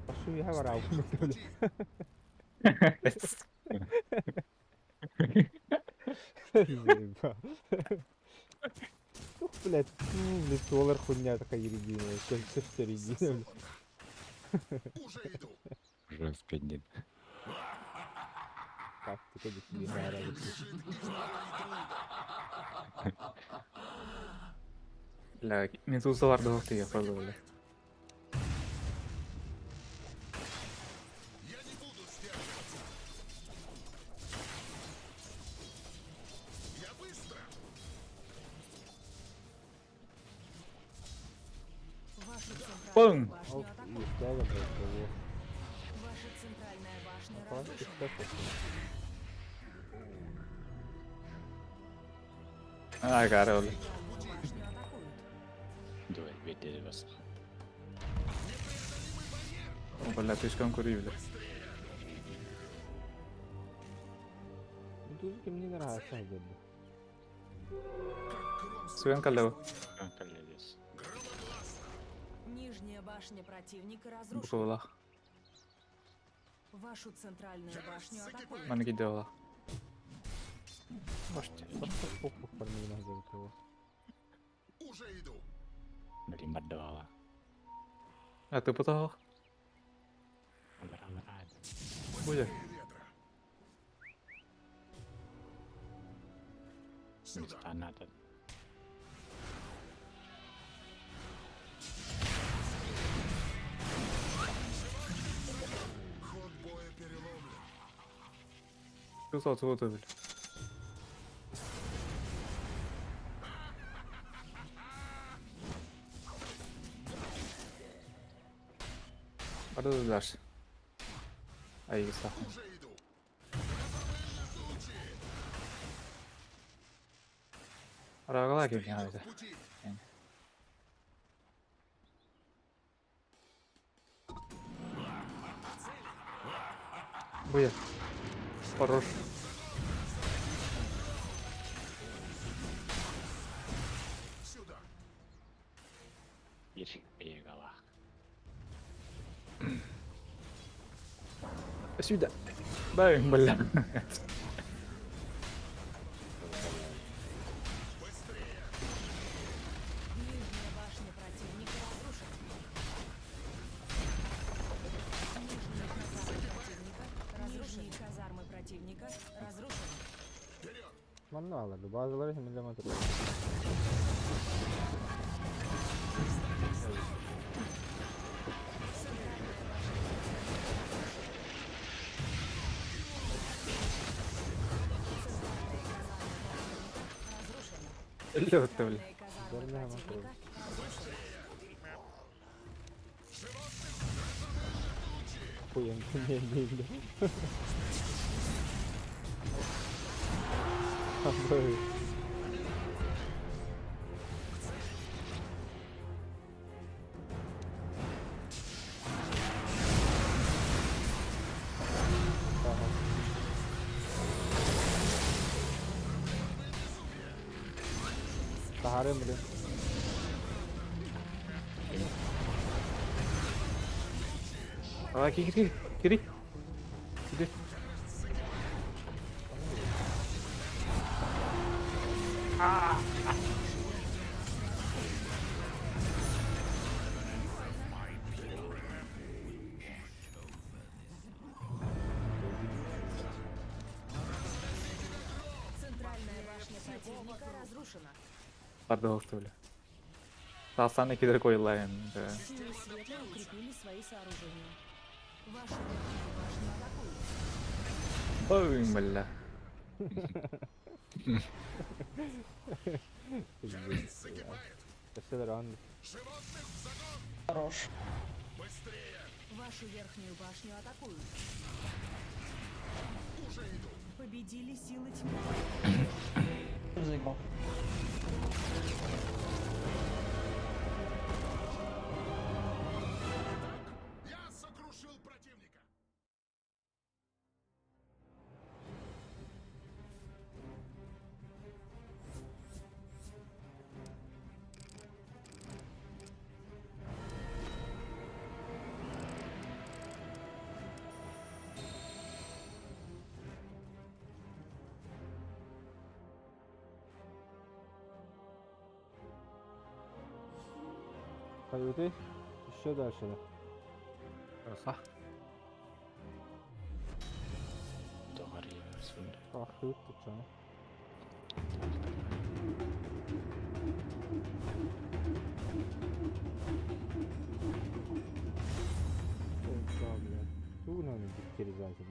Пошли я варал. Заебал. Ух, блядь, ну, блядь, доллар хуйня такая ерединая, все середина, блядь. Уже иду! Жестко дед. Как ты как тебе нравится? Бля, медузалар да ты я правда, бля. Я не буду сдерживаться! Я быстро! Вашу центральную Бум! башню Оп, атакуют. и стяга, блядь, того. Ваша центральная башня Опа, и разрушена. стяга. А, гара, бля. Центральную башню атакуют. Дуэль бедели бас. Бля, слишком кури, бля. Медузки мне нравятся, где-то. Свен калево. Калелес. Нижняя башня противника разрушена. Буквалах. Вашу центральную башню атакуют. Манги дела. Можете. Похуй, парней надо его. Уже иду! Блин, бардала. А ты потом? Будет. Ветра! Сюда! Надо. Ход боя переломлен! Чувствовал, вот бля. Барды дальше. Ай, сах. Уже иду! Арагала кем В это. пути! Буя. Хорош. Биир бегалаах. Сюда. Бай, бля. Нижняя башня противника разрушена. Нижние казармы противника разрушены. Нижние казармы противника разрушены. Manna alırdı. Bazıları himileme duruyor. Лёд, бля. Центральные казармы Верно, противника разрушены. Хуем ne değildi. Böyle. Tamam. Baharım bile. Aa, gir gir gir. Gir. Центральная башня противника разрушена. Pardon, бля. Salsan ikileri koydular yani. Силы света укрепили свои сооружения. Вашу верхнюю башню атакуют. Boom, бля. Mesela an Хорош. Вашу верхнюю башню атакуют. Победили силы тьмы. Заебал. Я сокрушил противника. Coyote еще дальше. Да. Ха. Доҕор Ах, тут чё? Тугунан диктеризация.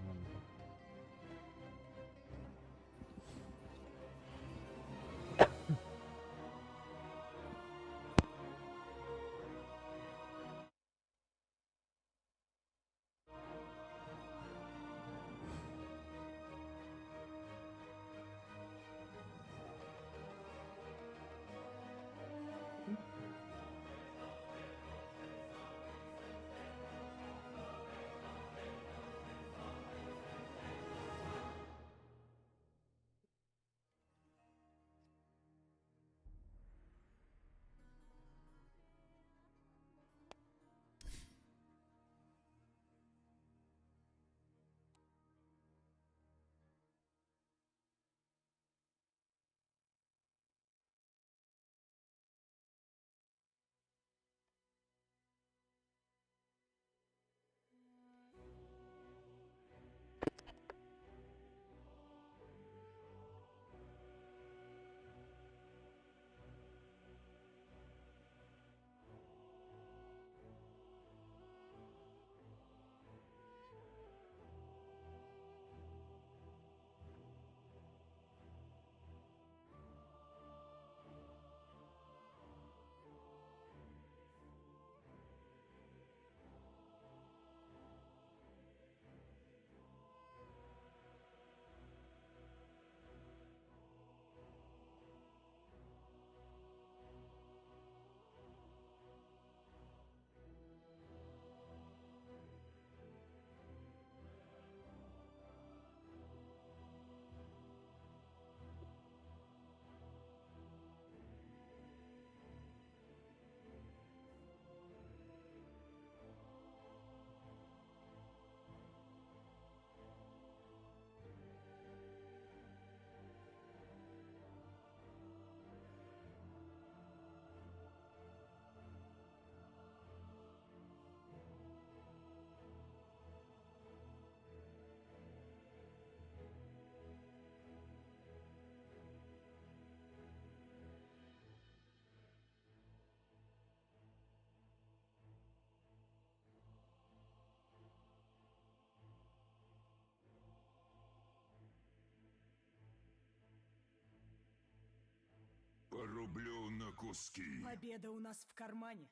Разрублю на куски. Победа у нас в кармане.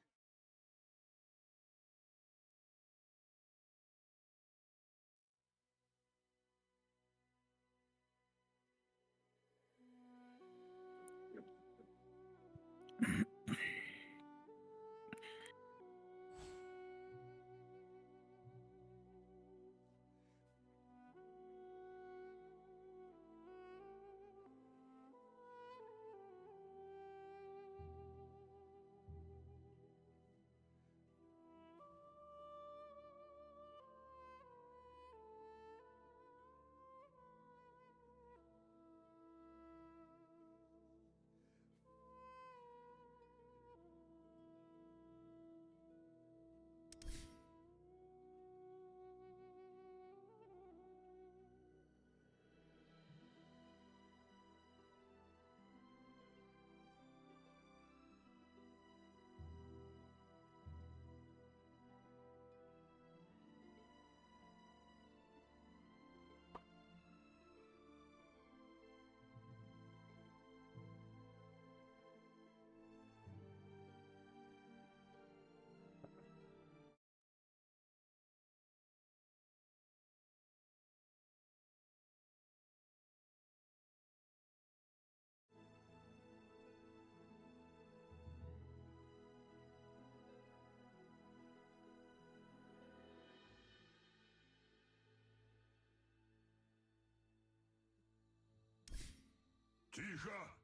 Тихо!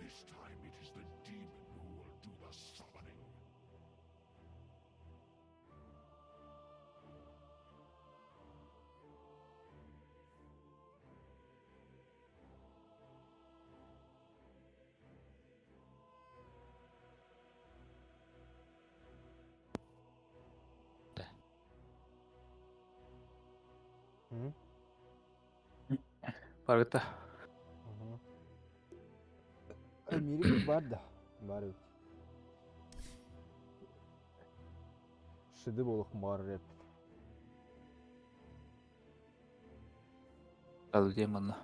This time it is the demon who will do the summoning. Барыта. Америка бар да. Бар бит. Шыды болох бар реп. Ал демона.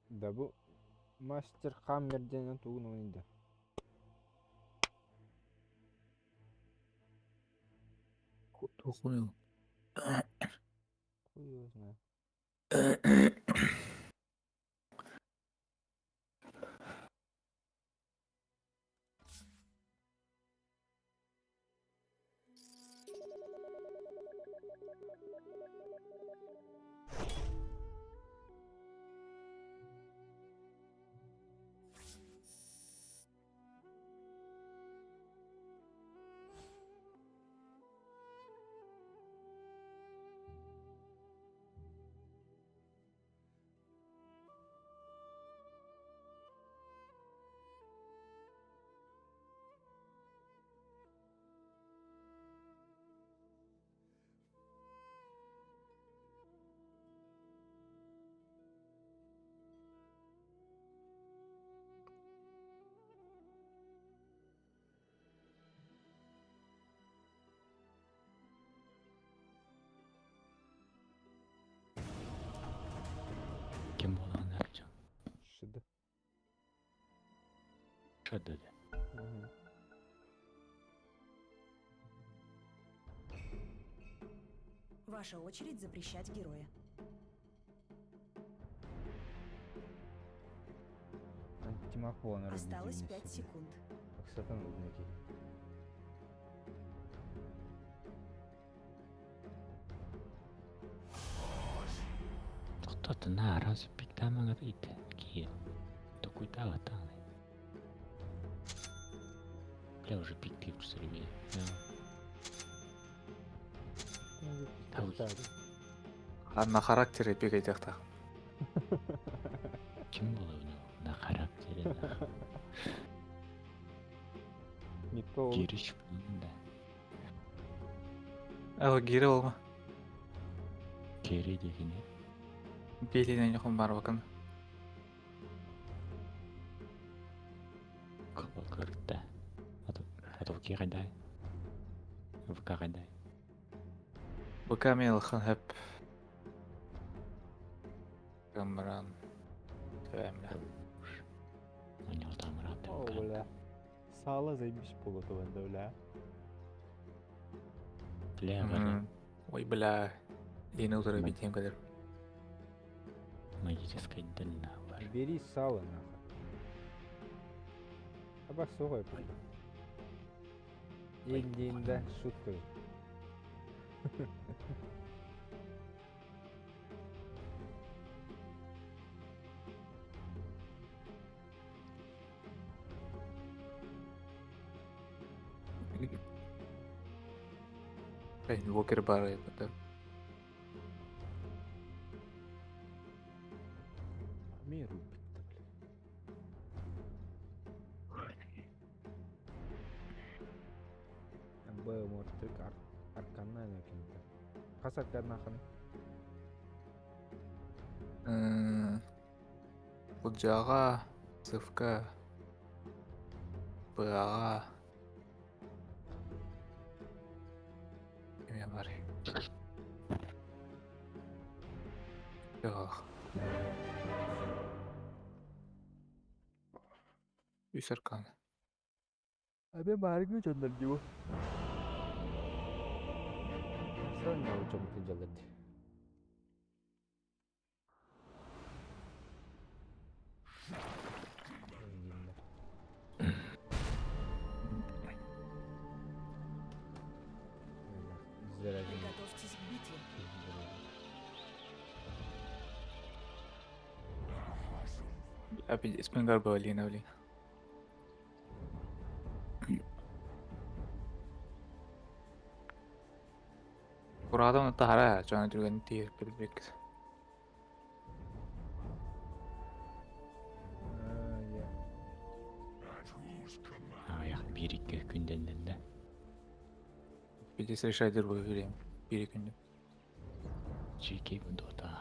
Да бу Мастер Хаммер диэн тугун ойнды. Тухуну. Хуй его знает. Ким буолан эрчэн. Шыды. Шыды. Ваша очередь запрещать героя. Антимаг буолан Осталось 5 секунд. Ыксатан ылдын киһи. Тохтотуна араас питамаңар ит киир. Токуйдаабатааны. Бля уже пиктиир сөрүбү. На характере бегайдахтах. Ким буолуну? На характере. Никто ол. Кирич да. Ага, гире olma. Кери дегени. Белинен якын бар bakın. Көрүктэ. Ату кайдай. ВК кайдай. ВК мен ылхан хеп. Камран. Төвәмле. О, бля. Сало заебись полотованда, бля. Бля, бля. Ой, бля. Лена утырып битем кадәр. Магическая дына бар. Бери сало, нахуй. Аба сугай, бля. Дин-дин, да, шутка. Инвокер бар это. Ми рубит-то, бля. Б, может, только аркана каким-то. Хас аркана ханы. Буджага, Цывка, Бага. Эме бар. Yok. Үс аркан. Абе маргы жондар диво. Сон научом тыжалады. Приготовьтесь к битве. Abi ismin galiba Lina öyle. Kuradon tahara жана жүргөн тиер билбек. Аяқ бир икки күндәндән да. Билесе решайдыр бу билем. Бир күндө. Чики дота.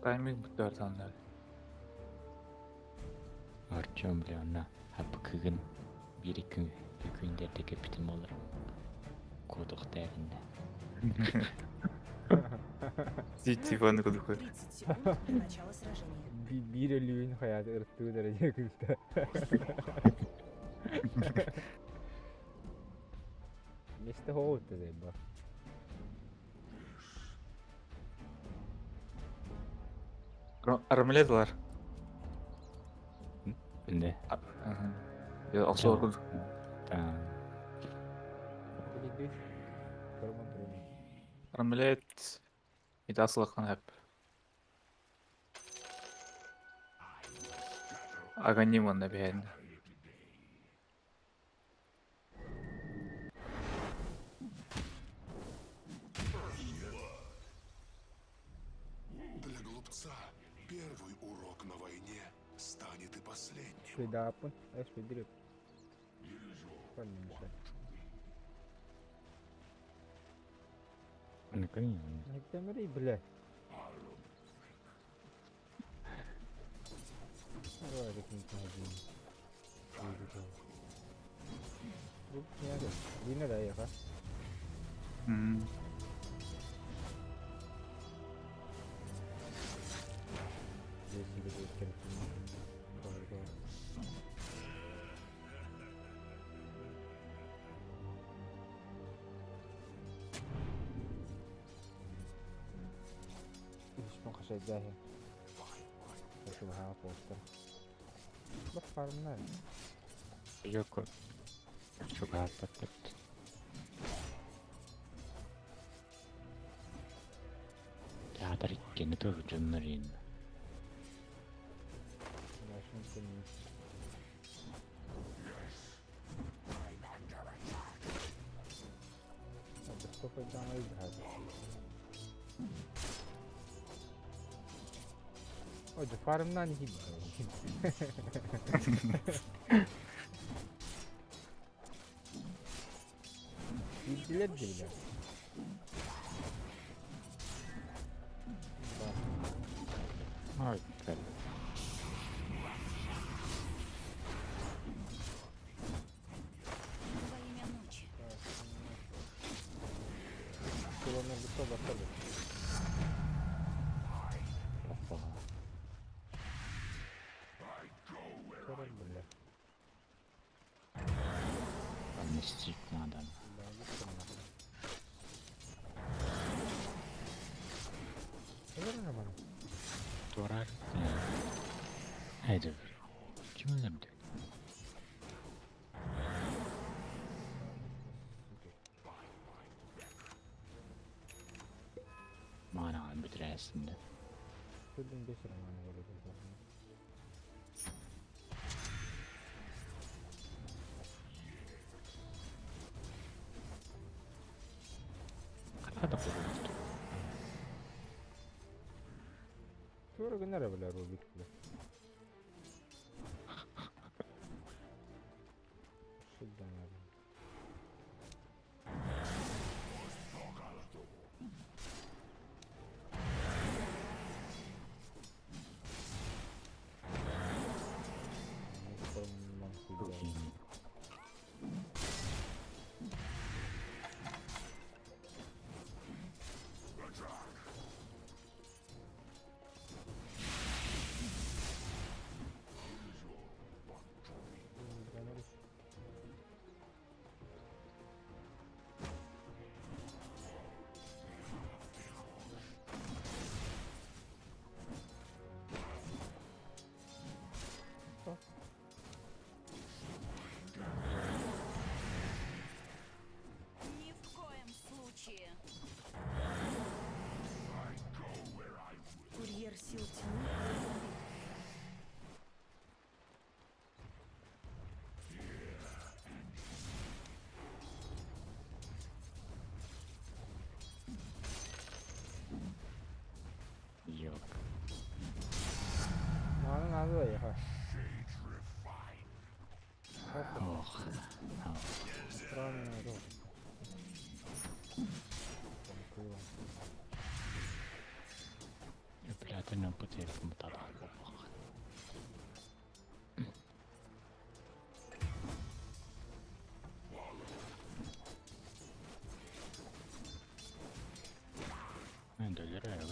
Тайминг буттар тандар. Артем бля на апкыгын бир икки күндәрдеге битим болар. Кодок дәринде. Тифаны кудук. 30 секунд до начала сражения. Бир өлүүн хаят ырттыы дәрәҗә күлтә. Месте хоутта зайба. Армледалар. Инде. Я аксылар кудук. Армлет. Идасылыкан хеп. Аганим онда бәйін. Для глупца первый урок на войне станет и последним. Швейдапын, эш бедирип. Никтемери, бля. Давай, Лина да яха. Здесь будет Миш хашайдахи. Шубха постер. Bak farmlar. Yok. Çok rahatlattık. Театр иккини туһужуннарин. Başını senin. Oggi farmdan gidiyor. Bildiler bile. Ой, блин. Во имя ночи. Kullanıldıkça bakalım. Опа. Sorun bile. Обместить надо. Olur mu bana? Турар. Haydi. Kim öldürdü? Mana бүтүрээсинде. Şuradan geçelim bana göre. Хата болот. Sonra günler bile Rubik bile. Şuradan abi. Ни в коем случае. Курьер сил тьмы был убит. Yok. Mana надо da ya. Ох. Правильно, Блядь, не потерял мутата. Мен доверяю,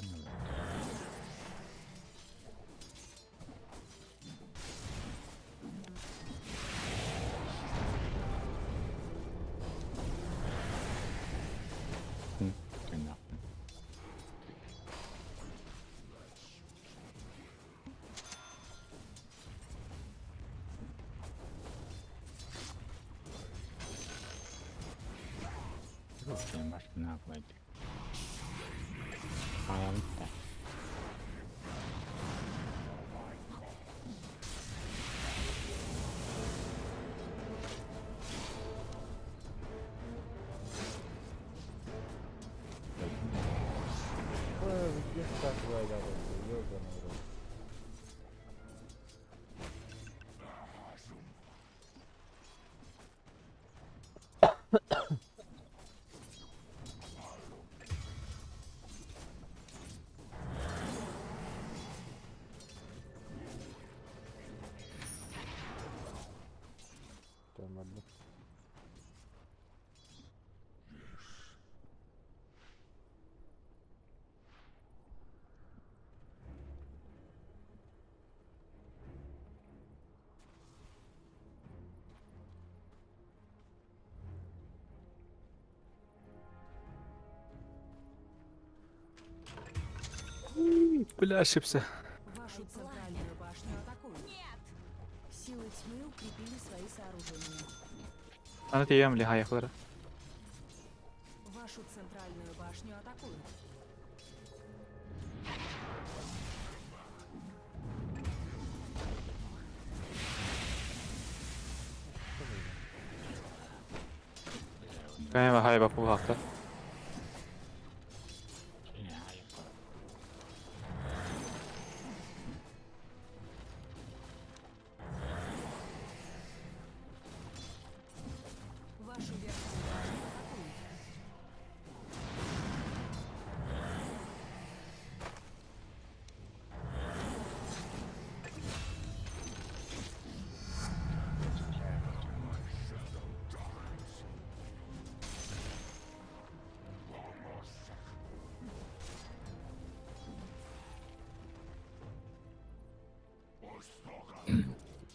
Genau. Машина Хаялытта. Tamam. Бля, ошибся. Вашу центральную башню атакуют. Нет! Силы тьмы укрепили свои сооружения. Аны тиийэм ли хайахлара. Вашу центральную башню атакуют. Кайма хай бапу хахта. Вашу верхнюю башню атакуют.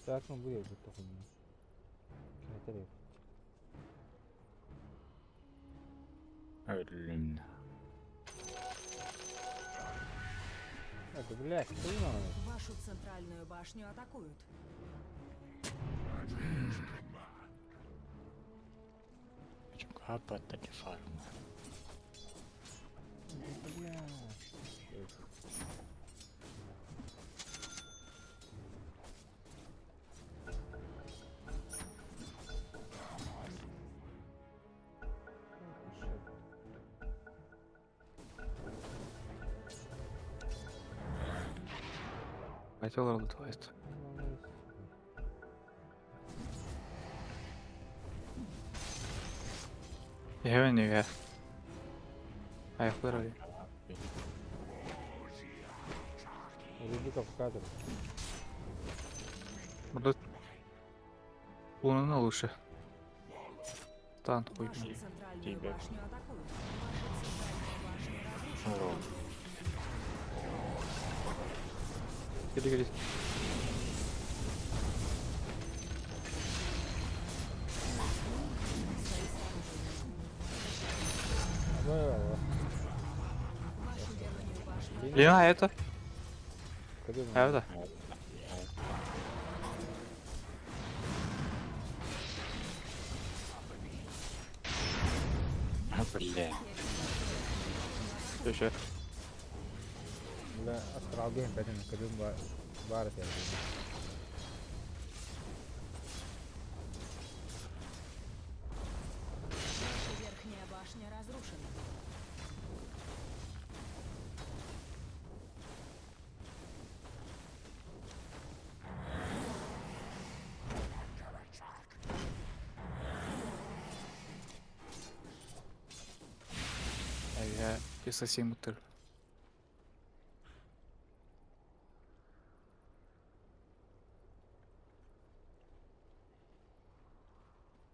Так, ну будет эту хуйню. Это Өллүм. Так, блядь, что надо? Вашу центральную башню атакуют. Хаппаттaki фарма. Бля. Хотел работать. Heaven you have. Ayaklar oraya. Рубика в кадр. Burada Bunun лучше. Тан хуй. Вашу центральную Тебе. башню атакуют. Ваша центральная башня разрушена. Geri geri. Свои сооружения. Вашу верхнюю башню Lina hayata. Кадр. Hayata. Бля. Köşe. Бля, астралгейм бәтен кадр бар это. Ваша верхняя башня разрушена. Ya kesasiyim mutur.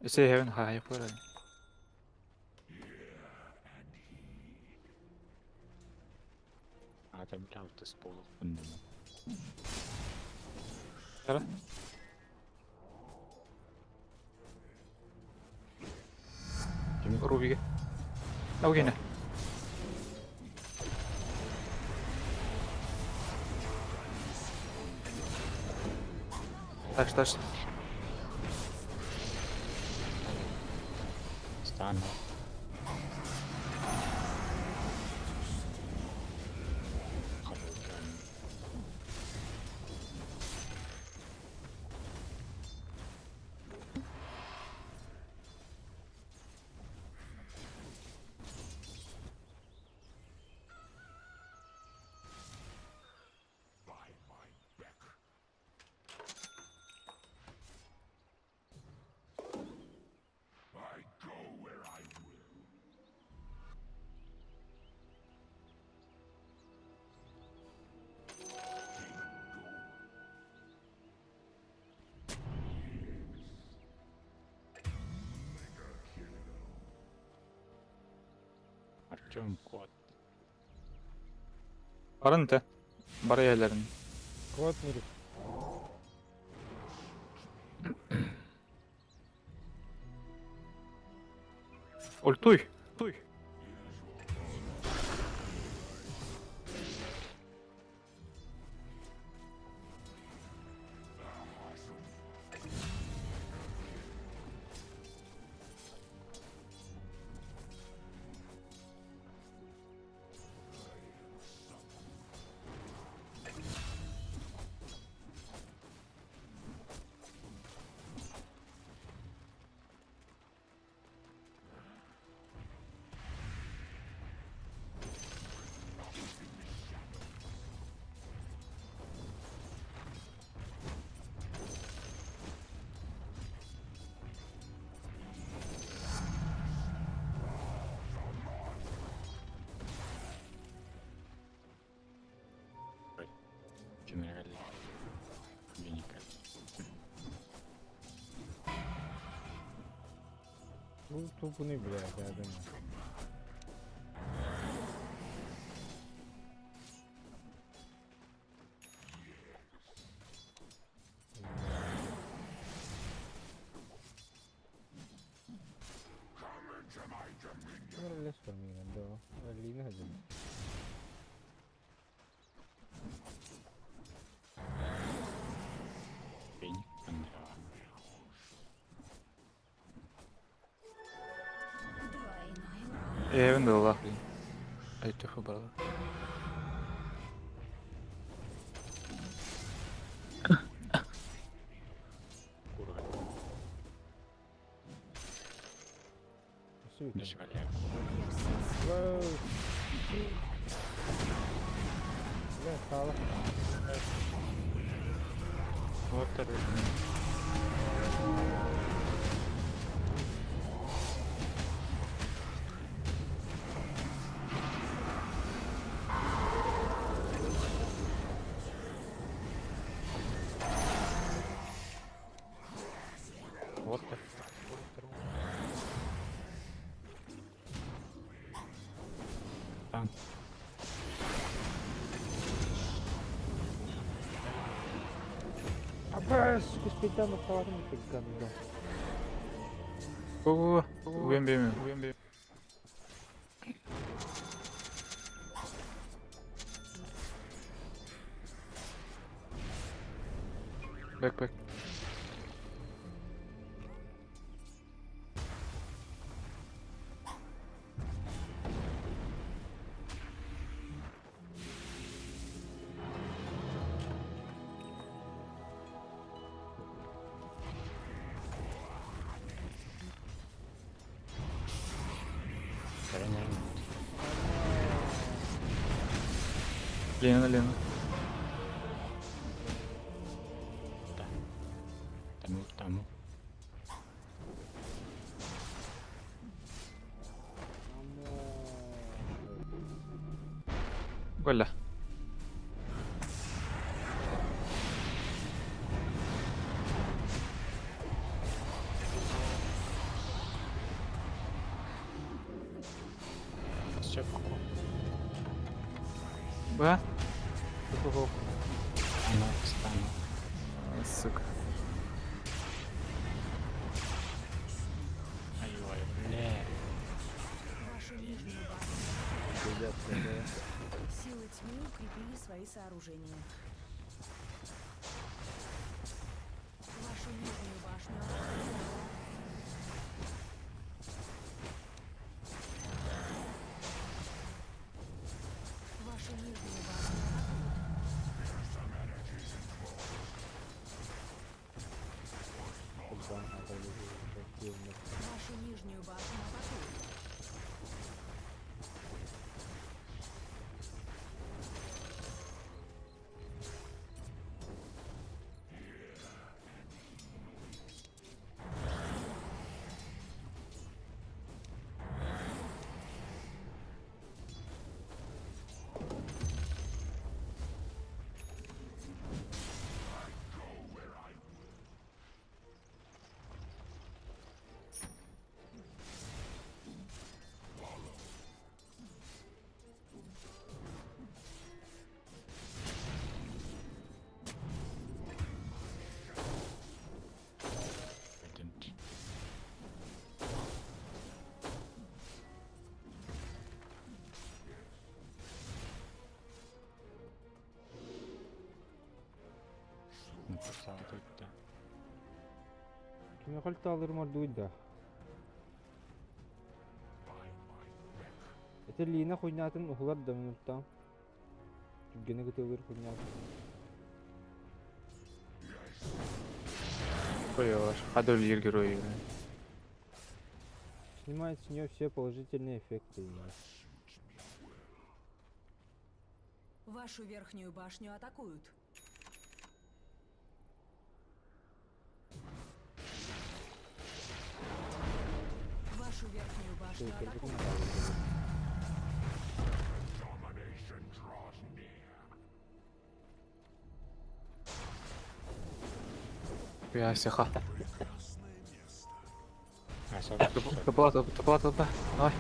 Şey heaven hayaklar. Адам лаутас болох хүннэ. Кара. Рубиге. Аугене. Taş taş. Стан. Артем кот. Барın te. Bara yerlerin. Кот мирик. Ультуй. Туй. Тупуну бля, да. Лина один. Эвен да блин. Ай төхө барда. What the fuck? Там. Абас, куспитан аппаратын гандон. Го го го. Уем беме, уем беме. Back back. Лена, Лена. Тому, тому. Голя. Все, пока. Ба? Станок, станок. Сука. Ай-ой, бля. Вашу нижнюю башню. Силы тьмы укрепили свои сооружения. Вашу нижнюю башню атакуют. Вашу нижнюю башню атакуют. Вашу нижнюю башню атакуют. Didn't. Написала тут, да. Кими хальталырмар дуйда. Это Лина хуйнатын ухулар да минуттан. Түггені кытылыр хуйнатын. Ой, Хадоль герой. Снимает с нее все положительные эффекты. Вашу верхнюю башню атакуют. Вашу верхнюю башню атакуют. Я сиха. Тупа, тупа, тупа. Давай.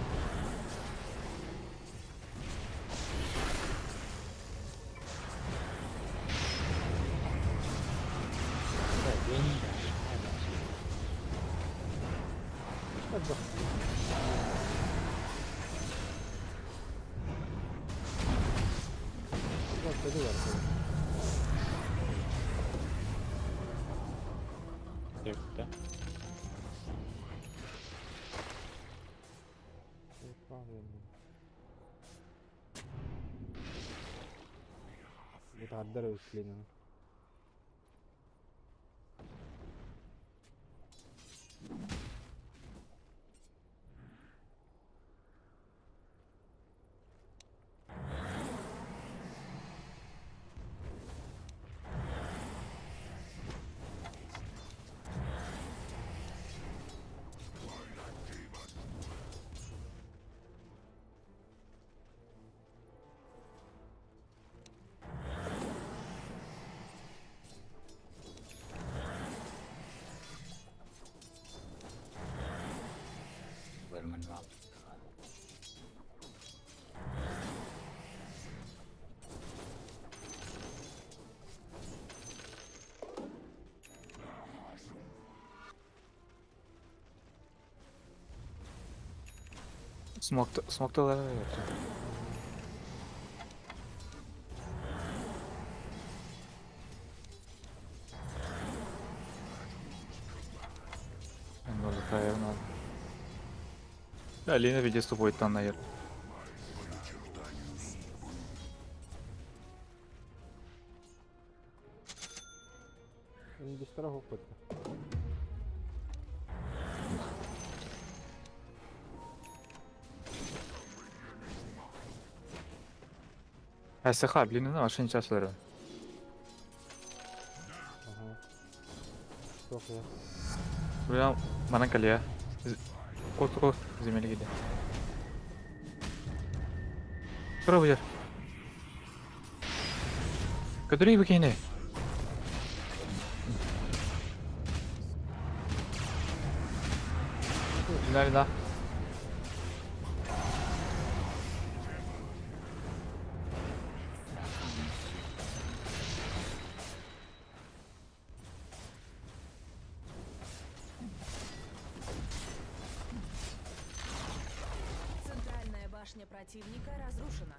Бутаардар эбит. Смокта, смокталар. Лина видит с тобой там, наверное. СХ, блин, на машине час леру. Ага. Çok iyi. Бля, манан калия. Кот земели гиде. Тура буяр. Көтөрүй бикини. Лина, Лина. Центральная башня противника разрушена.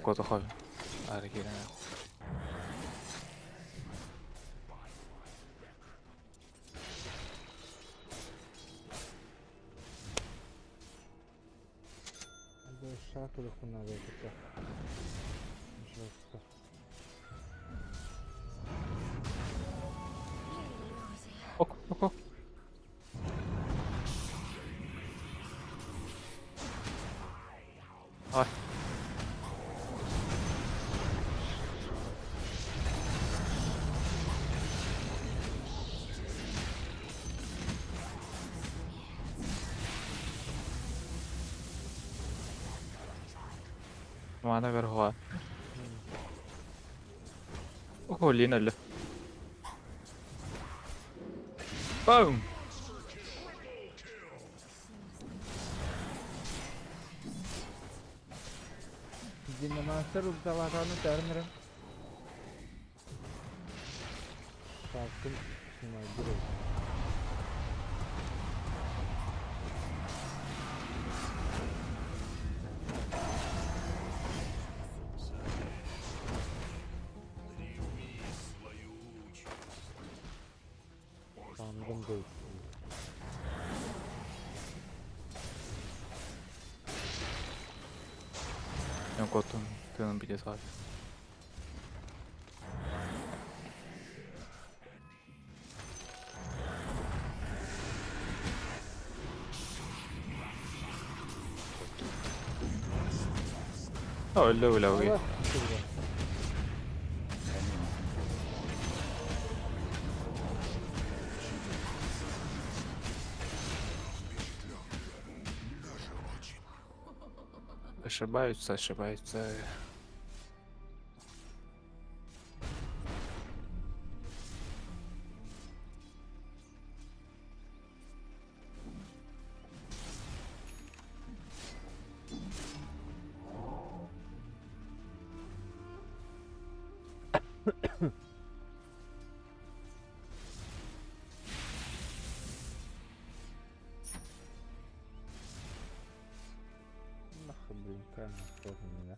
Кот хой. Аргира. Ок, ок, ок. Ай. Мана верхуа. Ого, Лина ле. Boom! Dinlemezler uzdalarını dərmirəm. Kalktım şimdi bir Sandım değil. Yok otun tığının bir de var. Öyle öyle öyle. Allah şükür. Ошибаются, ошибаются. Нахуй, блин, камера тоже не, да?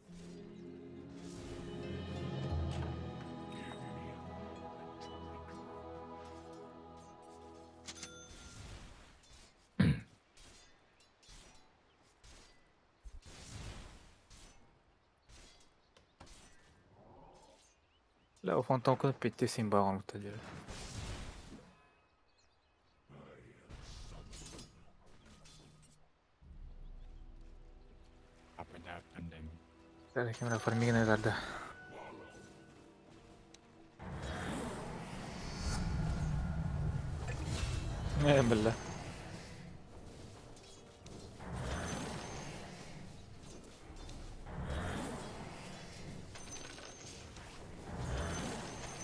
Ля, фонтан петте син баган утадыр. Кемера фармигіне дарды. Не бля.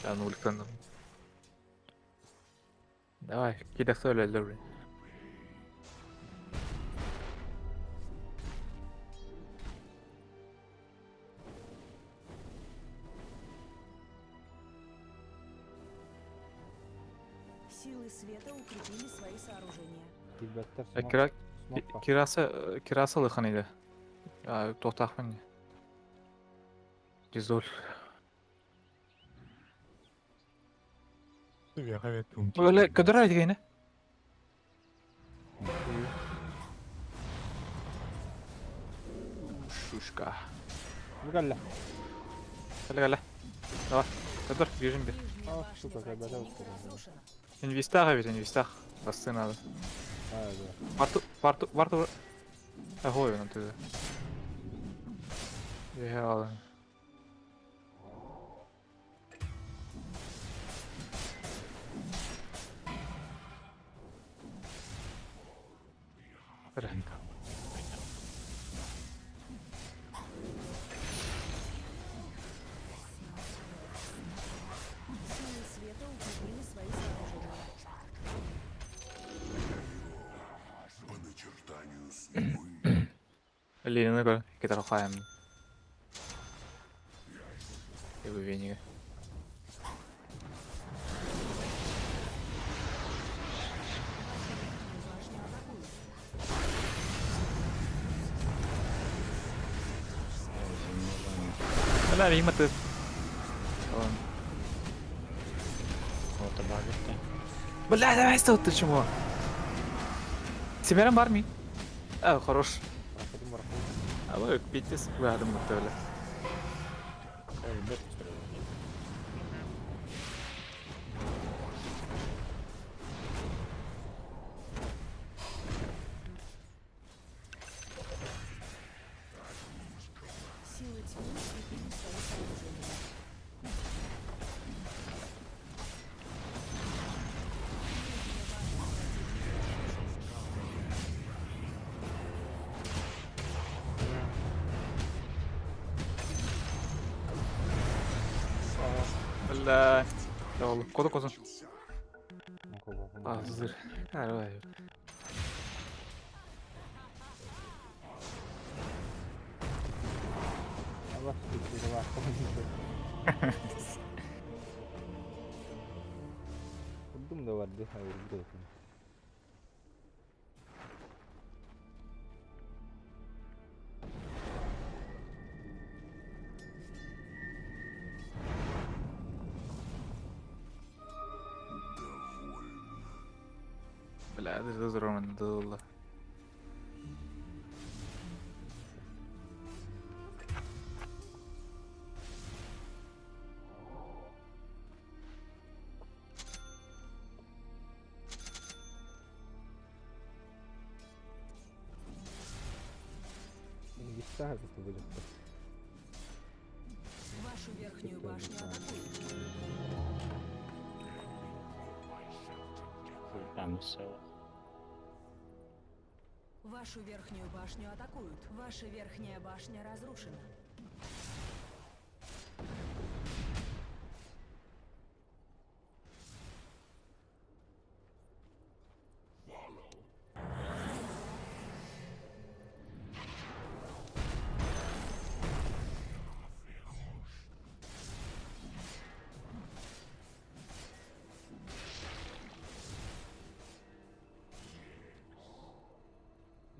Я ну ультану. Давай, кидай соль, ловли. Силы света укрепили свои сооружения. Ребята, смок, Кира смок кираса кираса лыхан иде. Тоқтақпын. Дизоль. Öyle ködür yine. Шушка. Кэллэ. Кэлэ кэлэ. Давай. Көдөр, бежим бер. Нижняя А, башня сука, когда противника успела. разрушена. Инвестах ведь, инвестах. Басты надо. А, да. Варту, варту, варту. Агой, на ты. Я. Силы света укрепили свои сооружения. Линию көр, кетер хайм. Вениге. Башню атакуют. Бля, видимо, ты. Бля, давай стой, ты чего? Семером барми. А, хорош. А вы пиздец, вы адам бля. Силы тьмы укрепили свои сооружения. Бля. Да, коду козун. А, зыр. Давай. Курдум да бар дии, hayır bu. Бля, это здорово, да. Инвестар это будет. Вашу верхнюю башню атакуют. Вашу верхнюю башню атакуют. Ваша верхняя башня разрушена.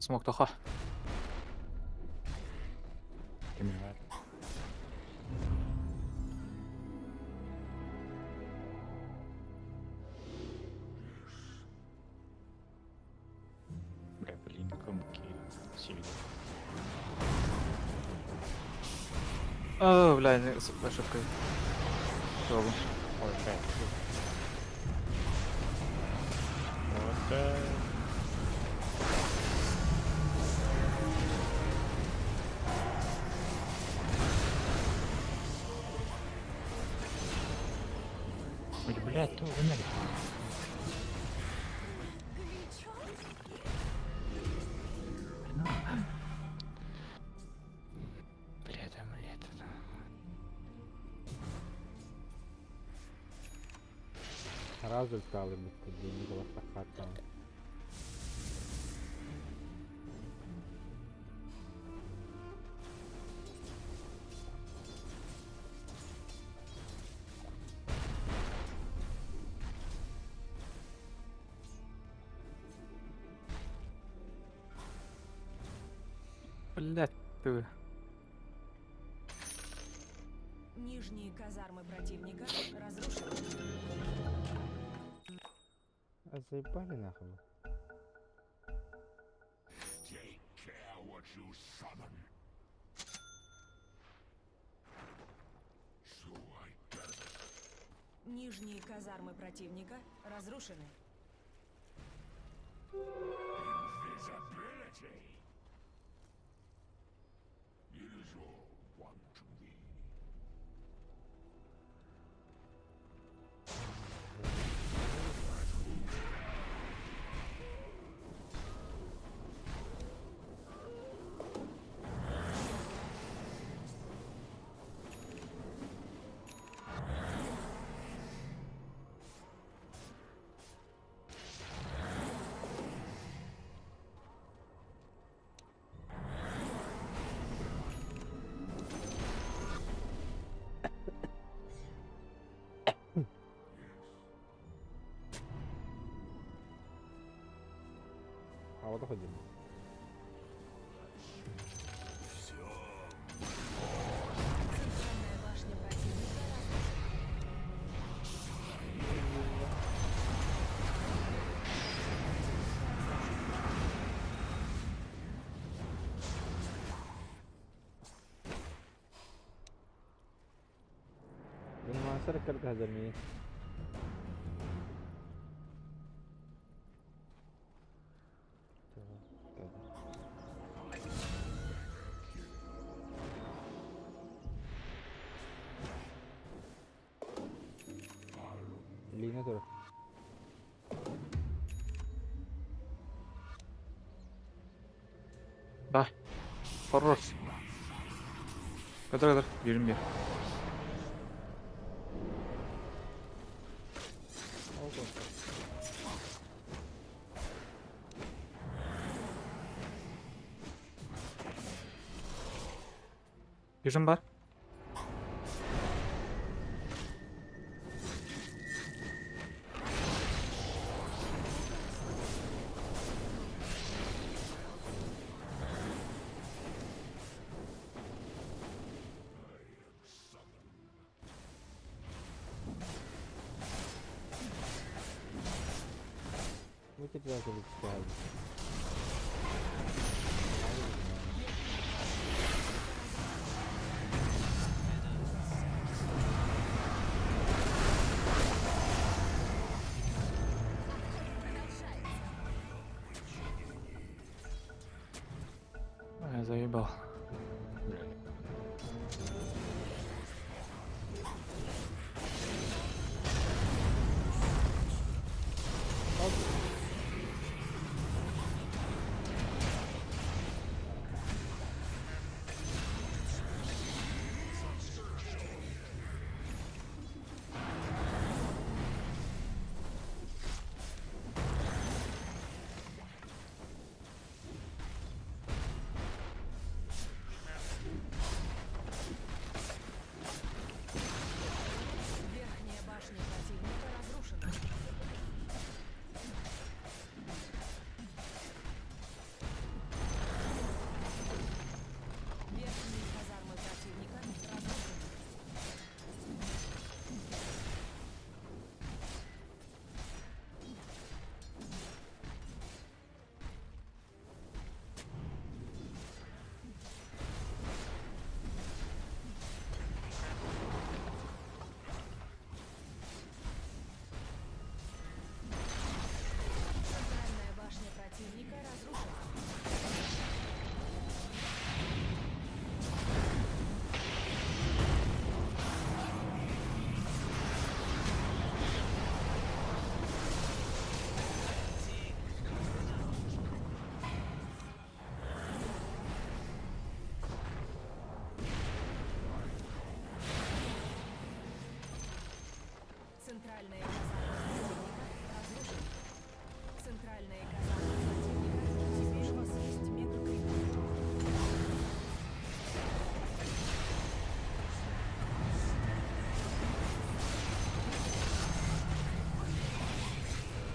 Смок тоха. Ким бар? Бля, блин, комки сильно. О, бля, не, сука, ошибка. Долго. Ой, бля. Вот да. Ой, блядь, то умер. Бля, там, бля, там. Сразу стало денег лохахата. Блядь, ты. Нижние казармы противника разрушены. А заебали нахуй. Нижние казармы противника разрушены. А вот ходим. Центральная башня противника разрушена. Винмансер кыргазами. Лина тоже. Да. Хорош. Kadar kadar. Birim bir. Birim var. Мы теперь залетали. Ай, заебал. Бля.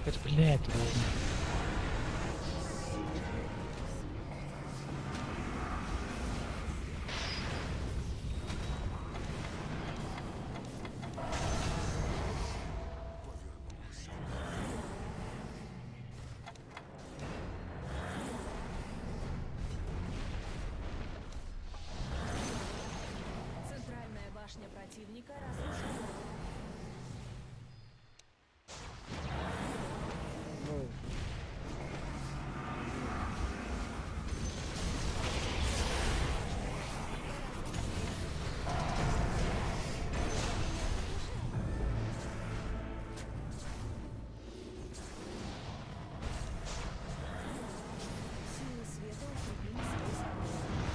Это, блядь, Центральная башня противника разрушена. Силы света укрепили свои сооружения.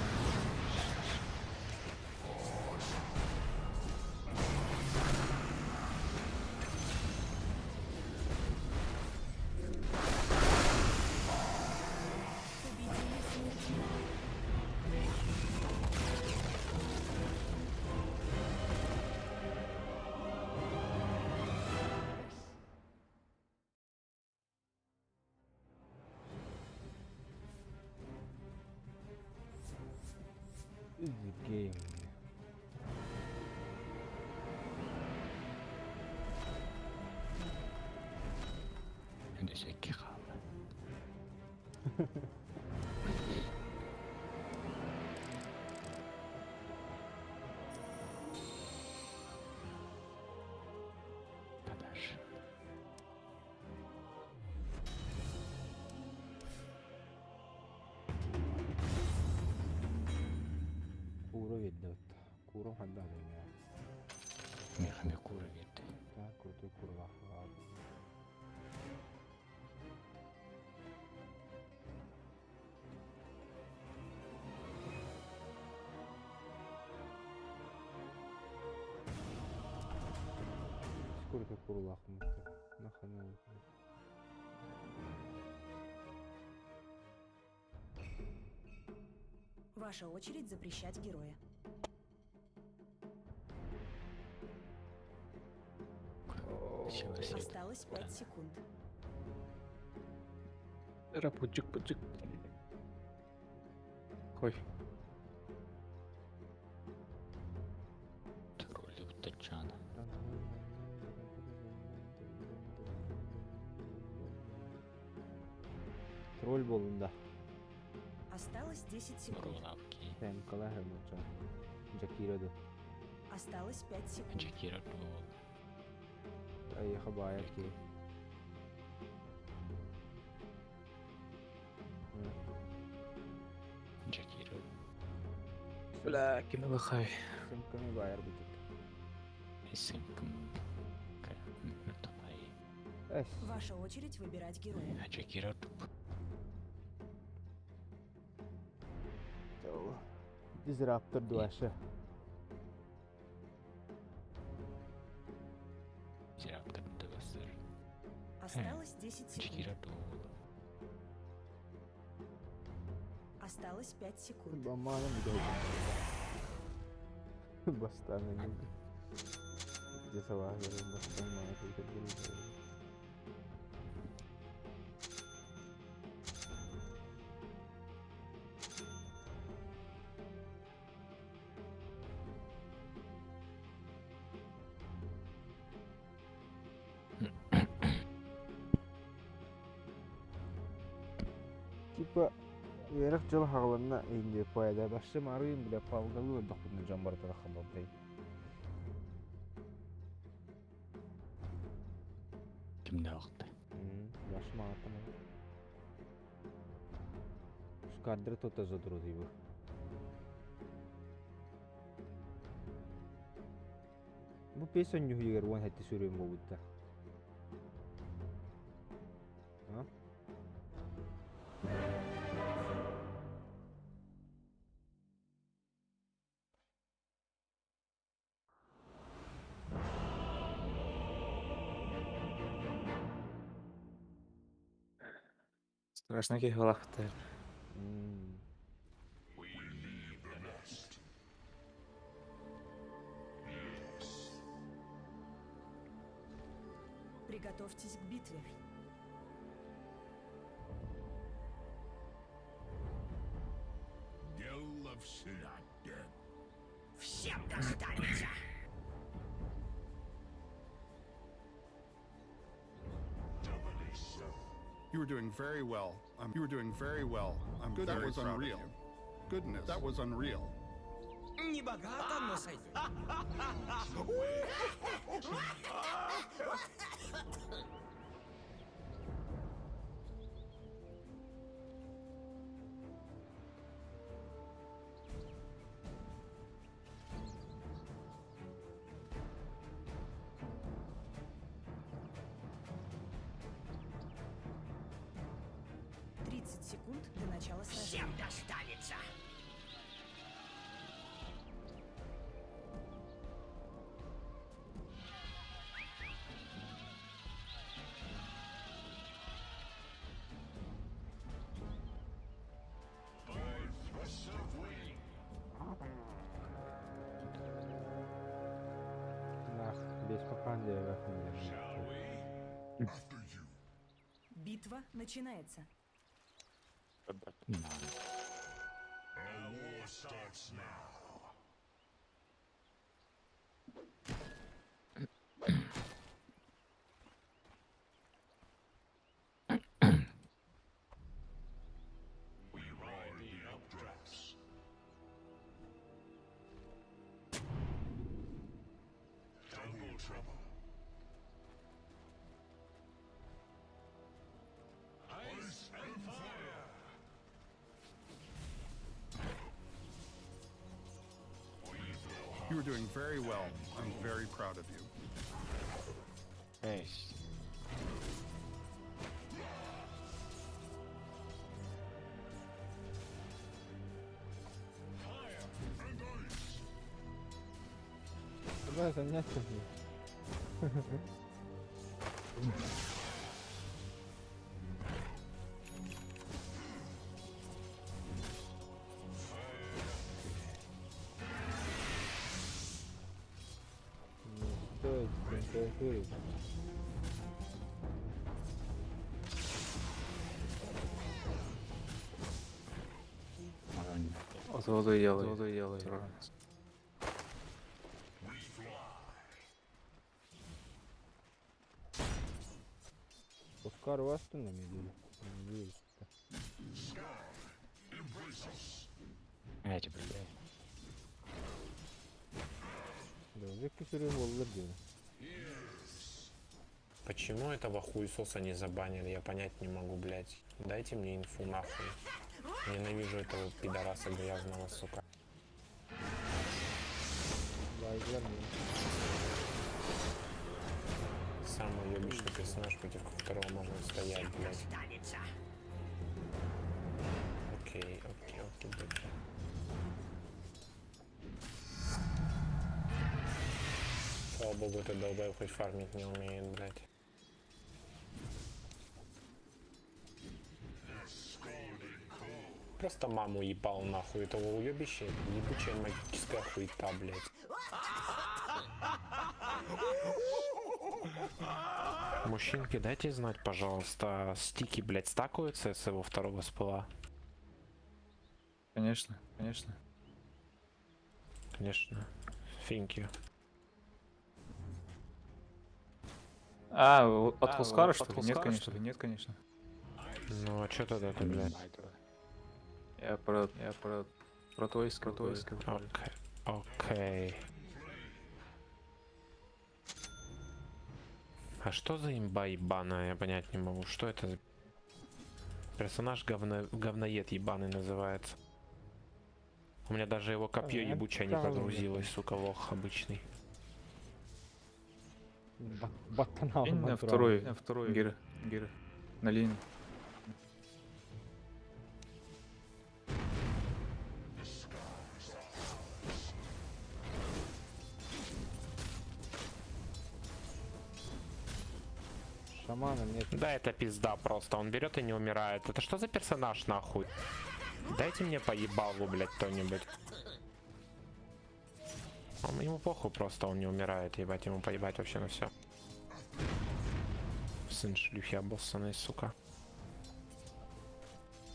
Победили силы тьмы. Easy game. Өндесекке қалды. Тадаш. Кура ведет. Кура ханда меня. Мехами кура ведет. Так, крутой курва. Ладно. Сколько курлах Нахана. Ваша очередь запрещать героя. Сила света. Осталось 5 секунд. Рапуджик, пуджик. Хой. Тролли Тачана. Тролль болunda. Осталось 10 секунд. Ролавки. Sen kolay hırmatça. Jakira do. Осталось 5 секунд. Джакира рол. Ay хабая ki. Джакира. Бля, кинула хай. Сымканы байар бутик. Сымкам. Эс. Ваша очередь выбирать героя. Джакира туп. Disruptor дуаша. Директор ДВСР. Осталось 10 секунд. Джакира рол. Осталось 5 секунд. Бамана bir Bastana gibi. Cesa var bastana mı? Типа Верх жыл хагалына инде поэда башы марыйм биле палгалуу докунну жан бар тарахан болбай. Кимде вакытта? Башы магатам. Скадры тота задуру бу. Бу песен юхигер вон хетти сүрүм болбутта. А? Страшно кихалахтар. М. Приготовьтесь к битве. Всем достанется! You were doing very well. I'm, you were doing very well. I'm Good, that was unreal. Goodness, that was unreal. Не богато, но сойдет. Тридцать секунд до начала сражения. Всем достанется! Нах, бес пахан Битва начинается. You were doing very well. I'm very proud of you. Есть. Давай заняться мне. Не стоит температуры. Оту ялы. Оскар вас на меду. Эти, блядь. Да, küsürü olur diyor. Почему этого хуесоса не забанили, я понять не могу, блядь. Дайте мне инфу нахуй. Ненавижу этого пидораса грязного, сука. Baydılar mı? Самый уебищный персонаж, против которого можно стоять, блядь. Достанется! Окей, окей, окей, окей. Слава богу, этот долбоеб хоть фармить не умеет, блядь. Просто маму ебал нахуй этого уебища, ебучая магическая хуета, блядь. Мужчинки, дайте знать, пожалуйста, стики, блядь, стакаются с его второго спыла? Конечно, конечно. Конечно. Thank you. А, от Хускара, что ли? Нет, конечно. Нет, конечно. Ну а чё тогда ты, блядь? Я про твой скилл. Твой скилл. Окей. Окей. А что за имба ебаная, я понять не могу. Что это за... Персонаж говноед ебаный называется. У меня даже его копье ебучее не прогрузилось, сука, лох обычный. На второй, гир, гир. На линию. Шамана нет. Да, это пизда просто. Он берет и не умирает. Это что за персонаж нахуй? Дайте мне по ебалу, блядь, кто-нибудь. Ему похуй просто, он не умирает, ебать, ему поебать вообще на все. Сын шлюхи обоссанный, сука.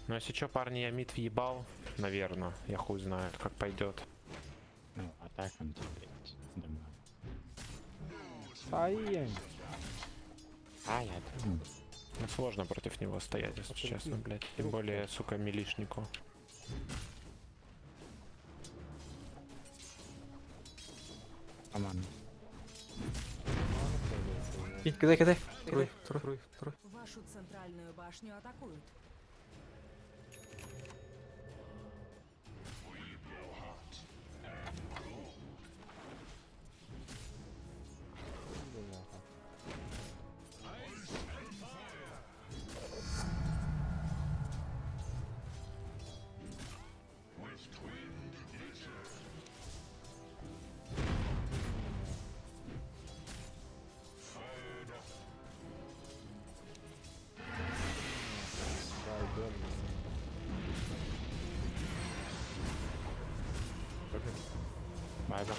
Ну если чё, парни, я мид въебал. Наверное, я хуй знает, как пойдет. Ну, а так он тебе, думаю. Саин. А, я думаю. Ну, сложно против него стоять, если честно, блядь. Тем более, сука, милишнику. Аман. Кидай, кидай. Трой, трой, трой. Вашу центральную башню атакуют. Bay bay.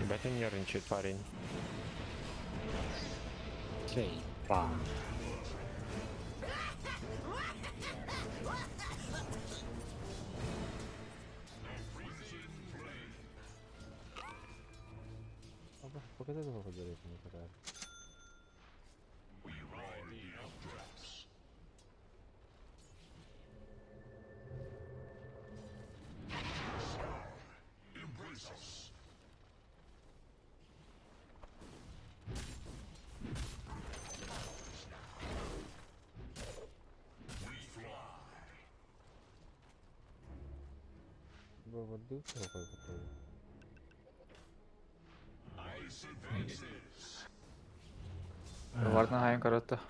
Ебать, он нервничает, парень. Заебал. Показать его хотели, не такая. Воды какой попробуй. Варна хайын коротто.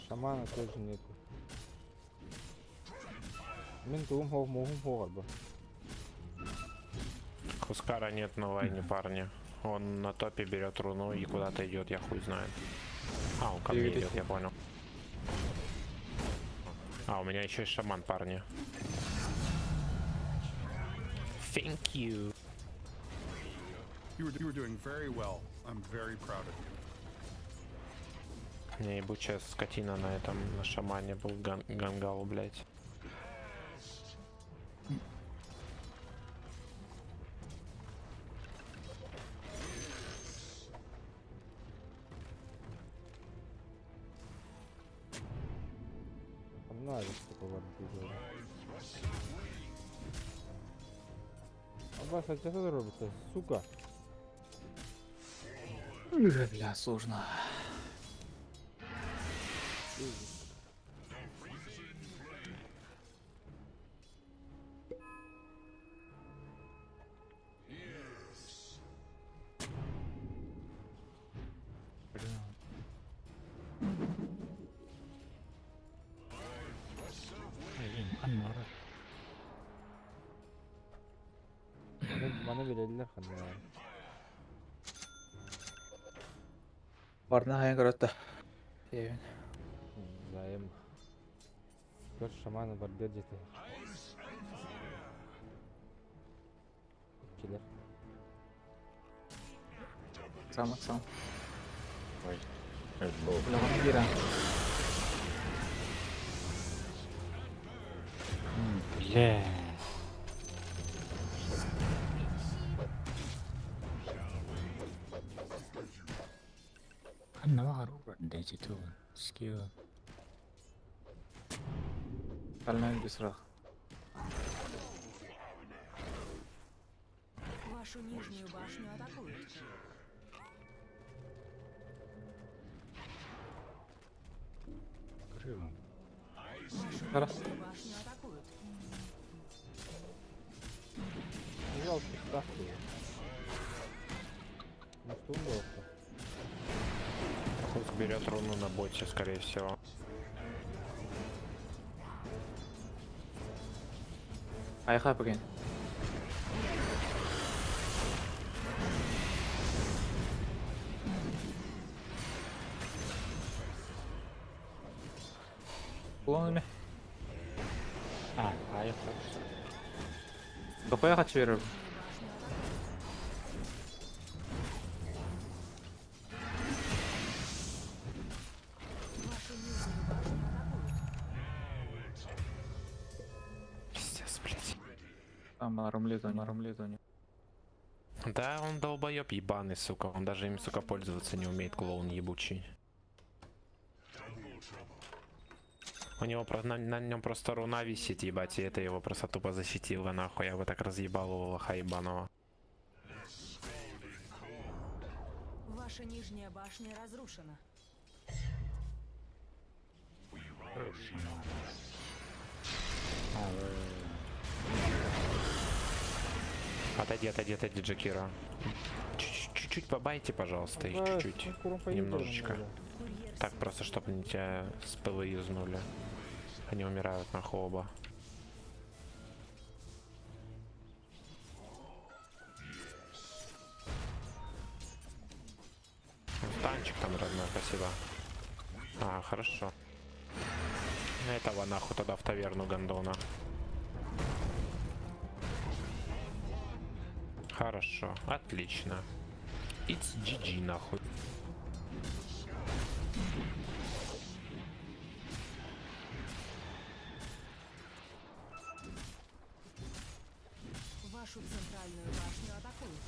Шамана тоже нету. Мен туум хох муум хох арба. Хускара нет на лайне, парни. Он на топе берет руну и куда-то идет, я хуй знает. А, он ко мне идет, я понял. А, у меня еще и шаман, парни. Thank you. You were doing very well. I'm very proud of you. У меня ебучая скотина на этом, на шамане был гангал, блядь. Надо, такого видео. Аббас, а что робиться, сука? Бля, сложно. Bana belirliler kanka. Варна хайын коротто. Евин. Заем. Көр шамана бар бер жете. Килер. Сам, сам. Ой. Бля, вон кира. Бля. Skill. Кальман бисрах. Вашу нижнюю башню атакуют. Вашу нижнюю башню атакуют. Пожалуйста, ставьте его. Ну что он был-то? Хуск берет руну на боте, скорее всего. Айха поген. Клонами. А, а я Дохуя хочу верю. Вашу нижнюю башню атакуют. Пиздец, блядь. Там марумлит у них. Да, он долбоеб ебаный, сука. Он даже им, сука, пользоваться не умеет, клоун ебучий. У него на нем просто руна висит, ебать, и это его просто тупо защитило, нахуй. Я бы так разъебал его лоха ебаного. Ваша нижняя башня разрушена. Отойди, отойди, отойди, Джакира. Чуть-чуть побайте, пожалуйста, их чуть-чуть. Немножечко. Так, просто чтобы они тебя с пылы юзнули. Они умирают нахуй оба. Танчик там, родной, спасибо. А, хорошо. Этого нахуй тогда в таверну гондона. Хорошо, отлично. It's GG нахуй. Вашу центральную башню атакуют.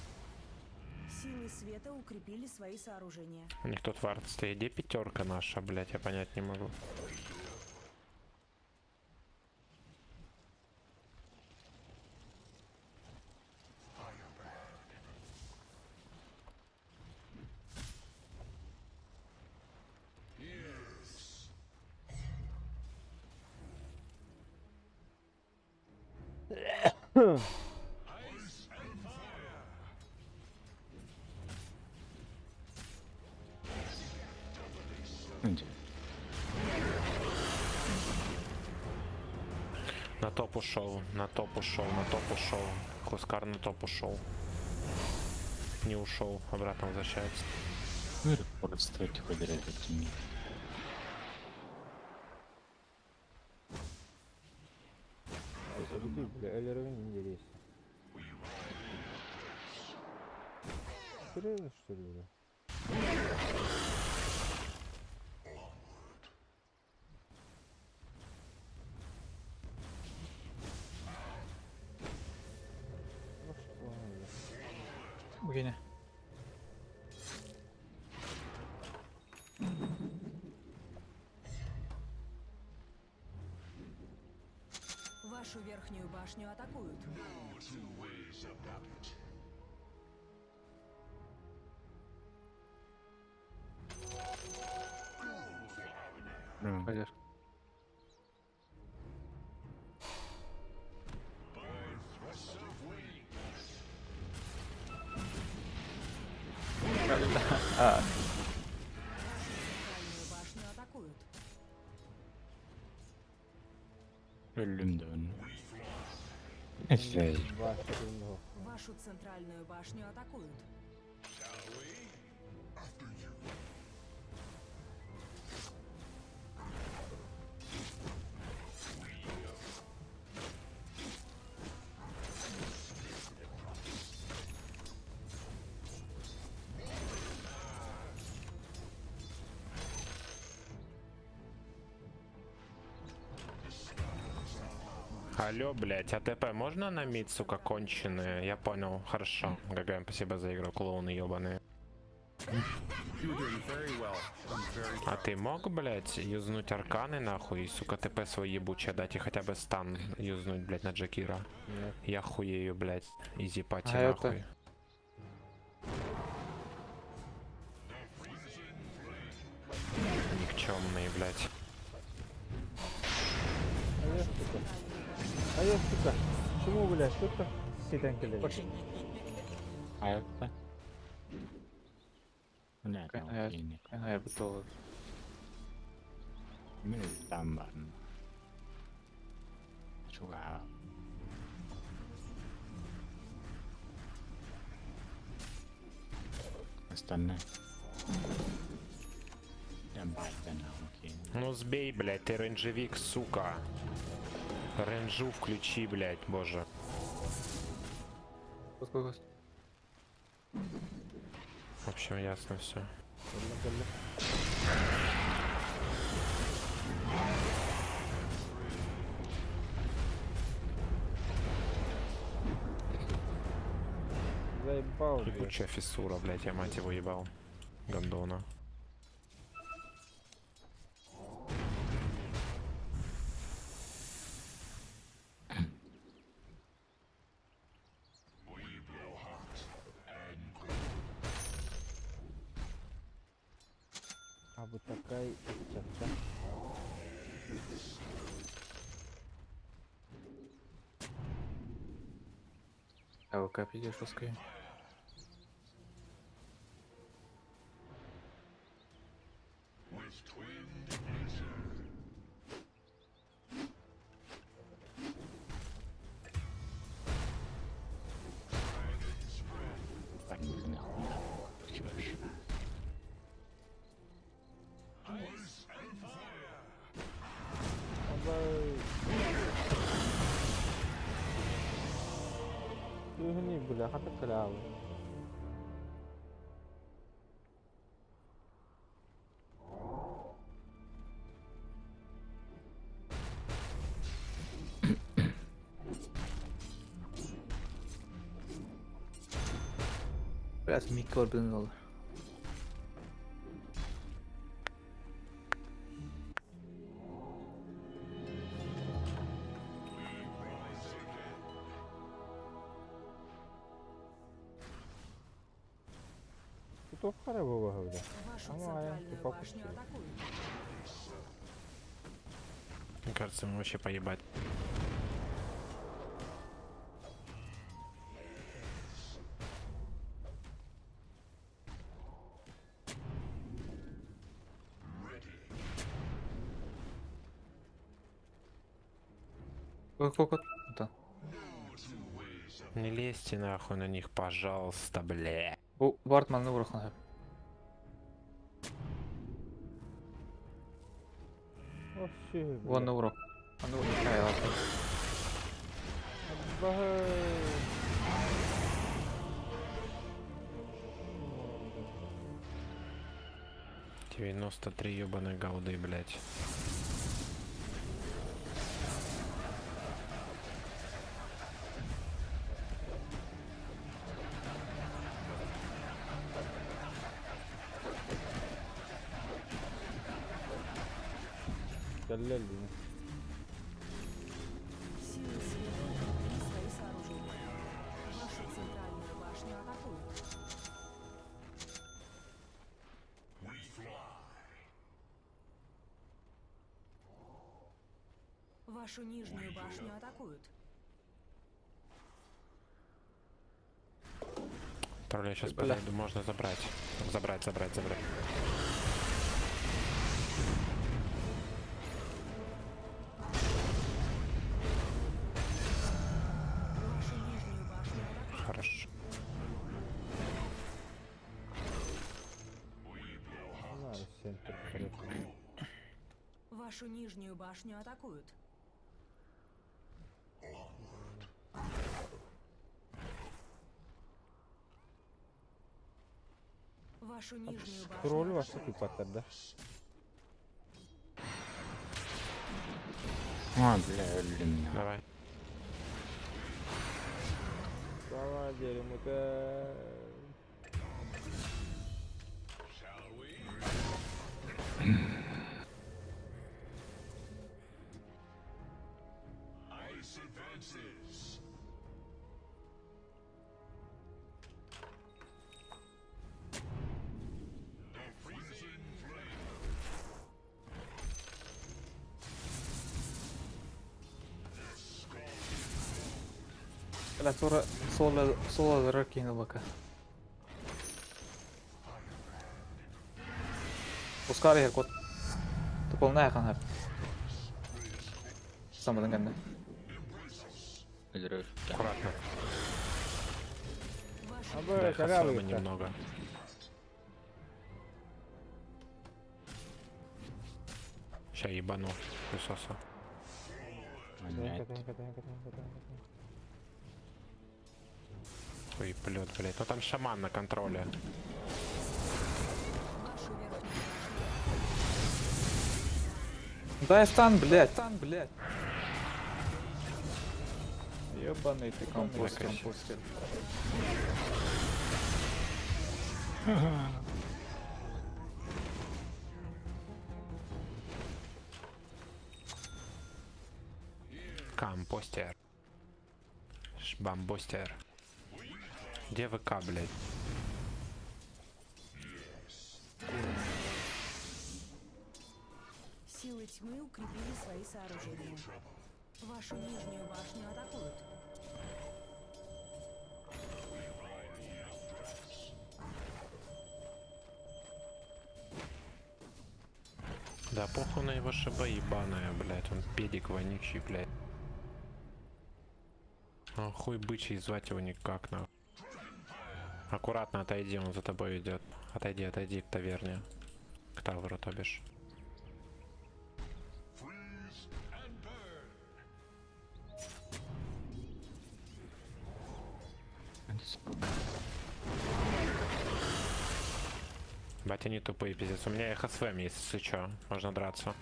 Силы света укрепили свои сооружения. У них тут вард стоит. Где пятерка наша, блять, я понять не могу. На топ ушел, на топ ушел, на топ ушел. Хускар на топ ушел. Не ушел, обратно возвращается. Серьезно, что ли, бля? Ну что, бля? Геня. Вашу верхнюю башню атакуют. Пойдешь. А, Центральную башню атакуют. Вашу центральную башню атакуют. Алло, блять, АТП можно на мид, сука, конченые? Я понял, хорошо. ГГ, спасибо за игру, клоуны ебаные. А ты мог, блять, юзнуть арканы нахуй и, сука, ТП свой ебучий дать и хотя бы стан юзнуть, блять, на Джакира? Нет. Я хуею, блять, easy party А это? нахуй. Никчемные, блять. А я, сука. А я, сука. Чему, блядь, что то ситен кэлэр? Я Ебать, да нахуй. Ну сбей, блядь, ты рейнджевик, сука. Рейнджу включи, блядь, боже. Кот, кот, кот. В общем, ясно все. Заебал, блядь. Ебучая фиссура, блядь, я мать его ебал. Гондона. А вот такая чапча. АВК пиздец жесткая. Парни, нахуй. Чё ж. Түүхний бля, хата калявы. Biraz mikro olur. Тут хара баба бля. Вашу Ама, центральную тупо башню пустили. атакуют. Мне кажется, ему вообще поебать. Кот, кот, кот. Да. Не лезьте нахуй на них, пожалуйста, бля. Бу Бартман урухан. Вообще, Вон урок. Он урок. Ай, 93 ебаной голды, блядь. Каллели. Силы света укрепили свои сооружения. Вашу центральную башню атакуют. Вашу нижнюю башню атакуют. Тролля я сейчас Бля. подойду, можно забрать. Забрать, забрать, забрать. Вашу нижнюю башню атакуют. Хорошо. Надо центр короче. Вашу нижнюю башню атакуют. Вашу нижнюю башню Тролль ваша атакуют. пипатер, да? А, бля, блин. Давай. Слава дерьму-то. Бля, sonra sola sola ракина бака. Оскар эр кот. Тупол найхан хап. Самадан гэнэ. Аккуратно. Вашу А Да, бля, их особо калявы. немного. Ща ебану хуесоса. Блядь. Хуй плет, блядь. Ну там шаман на контроле. Вашу верхнюю Дай стан, блядь. Стан, блядь. Ебаный ты компостер. Бэкайся. компостер. Компостер. Шбамбостер. Где ВК, блядь? Силы тьмы укрепили свои сооружения. Вашу нижнюю башню атакуют. Да похуй на его ШБ ебаная, блядь. Он педик вонючий, блядь. А хуй бычий, звать его никак, нахуй. Аккуратно отойди, он за тобой идет. Отойди, отойди к таверне. К таверу, то бишь. Бать, они тупые, пиздец. У меня эхо СВМ есть, если чё. Можно драться.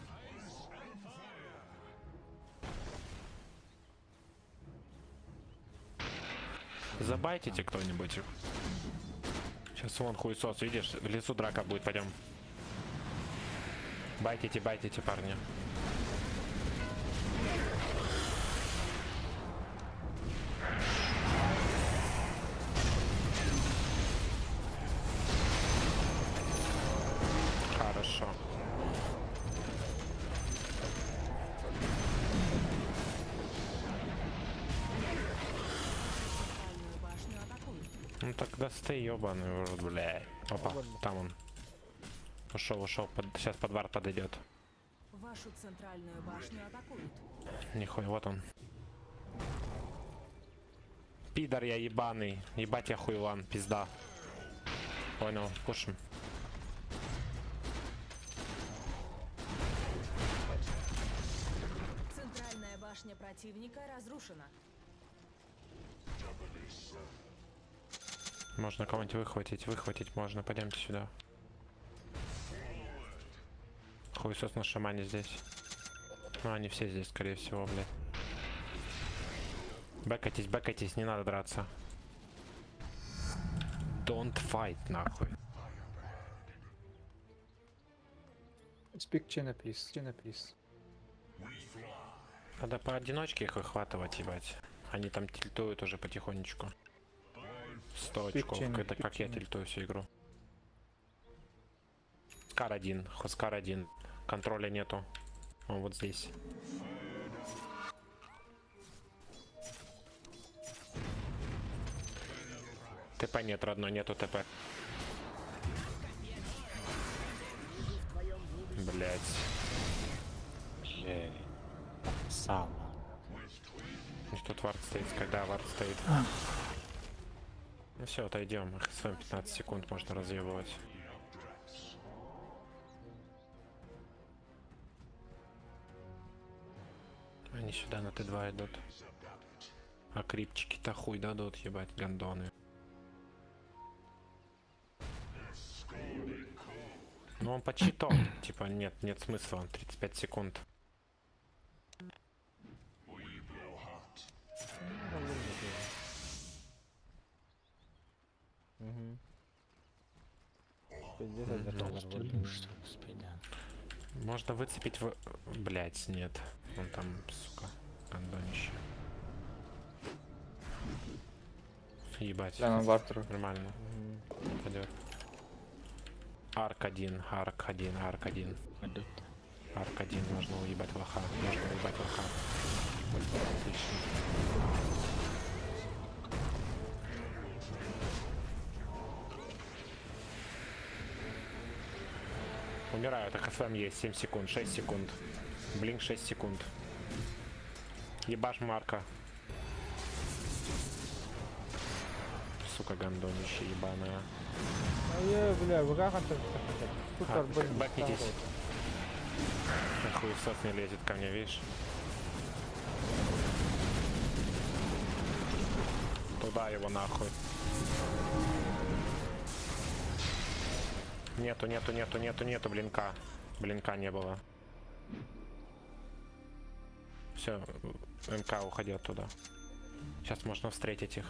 Забайтите кто-нибудь. Сейчас вон хуесос, видишь, в лесу драка будет, пойдем. Байтите, байтите, парни. Хорошо. Центральную башню атакуют. Ну тогда сты ебаный в рот, бля. Опа, там он. Ушел, ушел. Сейчас подвар подойдет. Вашу центральную башню атакуют. Нихуя, вот он. Пидор я ебаный. Ебать я хуйлан, пизда. Понял, пушим. Центральная башня противника разрушена. Можно кого-нибудь выхватить, выхватить можно. Пойдемте сюда. Хуесос на шамане здесь. Ну, они все здесь, скорее всего, блядь. Бэкайтесь, бэкайтесь, не надо драться. Don't fight, нахуй. Speak China, please. China, please. Надо поодиночке их выхватывать, ебать. Они там тильтуют уже потихонечку. 100 очков. China, Это как я China. тильтую всю игру. Скар один, Хоскар один. Контроля нету. Он вот здесь. ТП нет, родной, нету ТП. Блять. Блядь. Сало. Тут вард стоит, когда вард стоит. Ну все, отойдем. Их с вами 15 секунд можно разъебывать. Они сюда на Т2 идут. А крипчики-то хуй дадут, ебать, гондоны. Ну он под щитом. Типа нет, нет смысла, он 35 секунд. Угу. Пиздец, один Что что успеть, да. Можно выцепить в... Блять, нет. Он там, сука, гондонище. Ебать. Да, на вартеру. Нормально. Пойдет. Арк 1, арк 1, арк 1. Пойдут. Арк 1, можно уебать лоха. Можно уебать лоха. Отлично. Умираю, так ФМ есть, 7 секунд, 6 секунд. Блинк 6 секунд. Ебаш Марка. Сука, гондонище ебаная. А я, бля, ВК А, бэкнитесь. Хуесос не лезет ко мне, видишь? Туда его нахуй. Нету, нету, нету, нету, нету блинка. Блинка не было. Все, МК, уходи оттуда. Сейчас можно встретить их.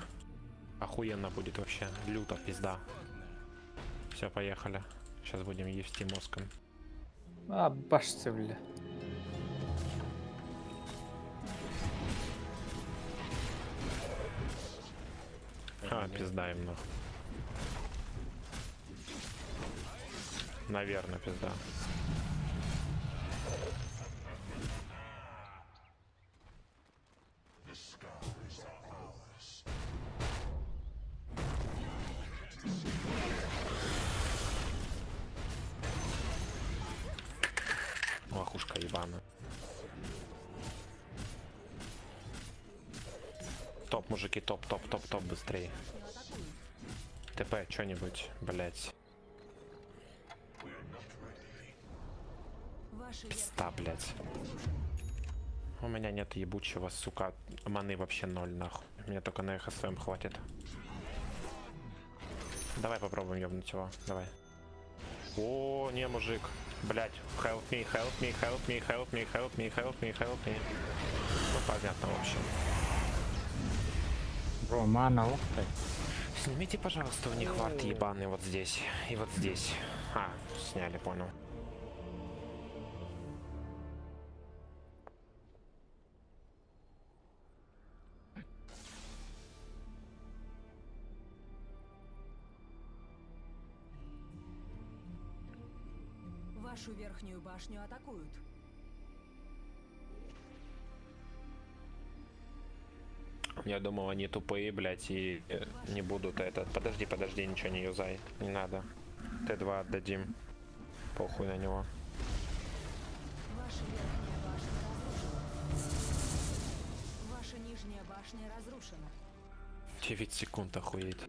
Охуенно будет вообще. Люто, пизда. Все, поехали. Сейчас будем ебсти мозгом. А, башцы, бля. А, пизда им нахуй. Наверное, пизда. Лохушка ебаная. Топ, мужики, топ, топ, топ, топ, быстрее. ТП, что-нибудь, блять. Ваша Пизда, блять. У меня нет ебучего, сука, маны вообще ноль, нахуй. Мне только на ХСМ хватит. Давай попробуем ёбнуть его, давай. О, не, мужик. Блять, help me, help me, help me, help me, help me, help me, help me. Ну, понятно, в общем. Бро, мана, ух ты. Снимите, пожалуйста, у них вард ебаный вот здесь и вот здесь. А, сняли, понял. Вашу верхнюю башню атакуют. Я думал, они тупые, блять, и не будут этот. Подожди, подожди, ничего не юзай. Не надо. Т2 отдадим. Похуй на него. Ваша верхняя башня разрушена. Ваша нижняя башня разрушена. 9 секунд охуеть.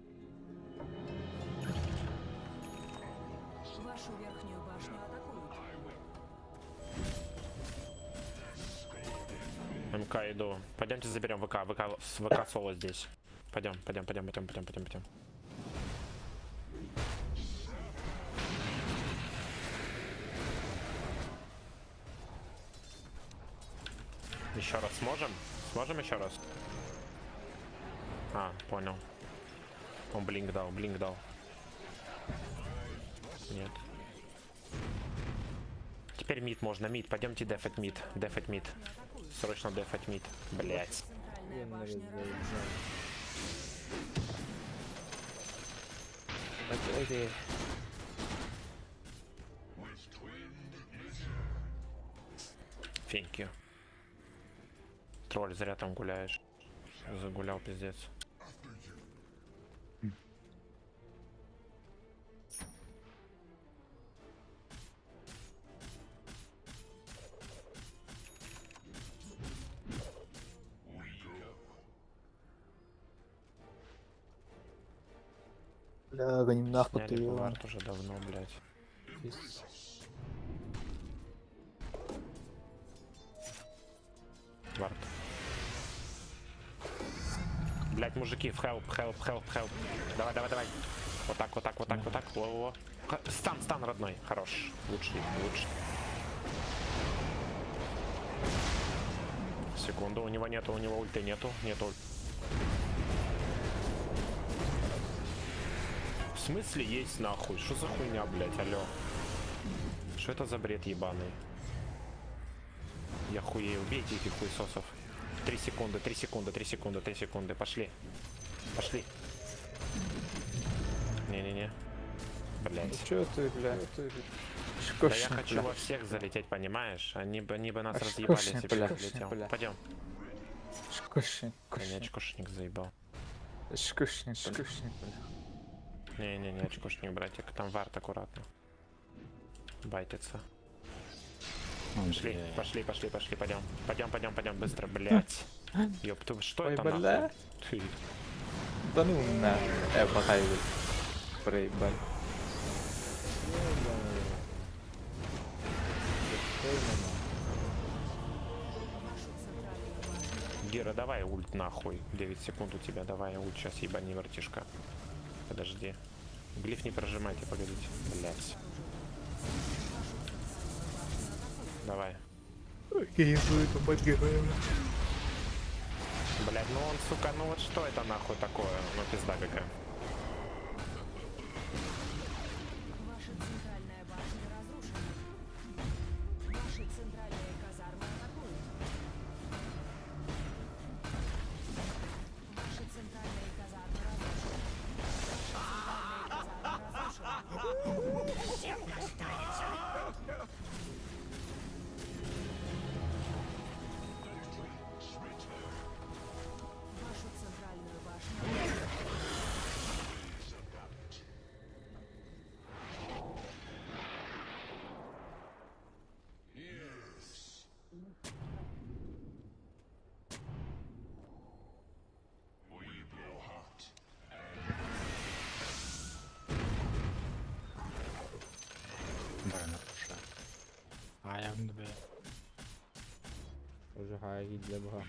Вашу верхнюю башню атакуют. МК иду. Пойдемте заберем ВК. ВК, с ВК соло здесь. Пойдем, пойдем, пойдем, пойдем, пойдем, пойдем, пойдем. Еще раз сможем? Сможем еще раз? А, понял. Он blink дал, blink дал. Нет. Теперь mid можно, mid. Пойдемте дефать mid. Дефать mid. Срочно дефать mid. Блять. Центральная башня разрушена. Thank you. Тролль, зря там гуляешь. Загулял, пиздец. Бля, гоним нахуй Сняли ты его. вард уже давно, блять. Пиздец. Вард. Блять, мужики, help, help, help, help. Давай, давай, давай. Вот так, вот так, вот так, вот так. Во-во-во. Стан, стан, родной. Хорош. Лучший, лучший. Секунду, у него нету, у него ульты нету, нету. В смысле есть нахуй? Что за хуйня, блять, алло? Что это за бред ебаный? Я хуею, убейте этих хуесосов. 3 секунды, 3 секунды, 3 секунды, 3 секунды. Пошли. Пошли. Не-не-не. Блять. Чё ты, бля? Да я Шкошник, хочу бля. во всех залететь, понимаешь? Они бы нас А разъебали, шкошник, если бы я бля, залетел. бля. Пойдем. Шкошник, Меня очкошник заебал. Шкошник, шкошник, бля. Не-не-не, очкошник, братик. Там вард аккуратно. Байтится. Пошли, пошли, пошли, пошли, пойдем. Пойдем, пойдем, пойдем, быстро, блять. Ёпту, что Ой, это бля. нахуй? Ты. Да ну на. Проебали. Проебали. Гера, давай ульт нахуй. 9 секунд у тебя, давай ульт сейчас ебани, братишка. Подожди. Глиф не прожимайте, погодите. Блять. Давай. Блять, ну он, сука, ну вот что это нахуй такое? Ну пизда какая. Ваша центральная башня разрушена. Ваши центральные казармы атакуют. Ваши центральные казармы разрушены. Ваши центральные казармы разрушены. Всем достанется. Вашу центральную башню Барана пуша. А я в Уже хай для бога.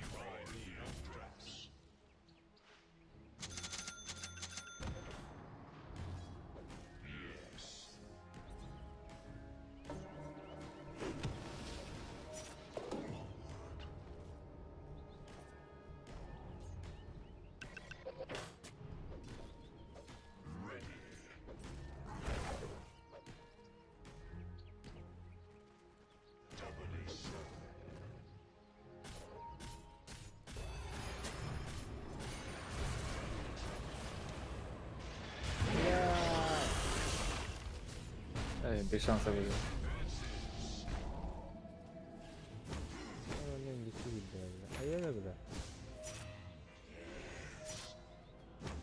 Без шансов выиграл.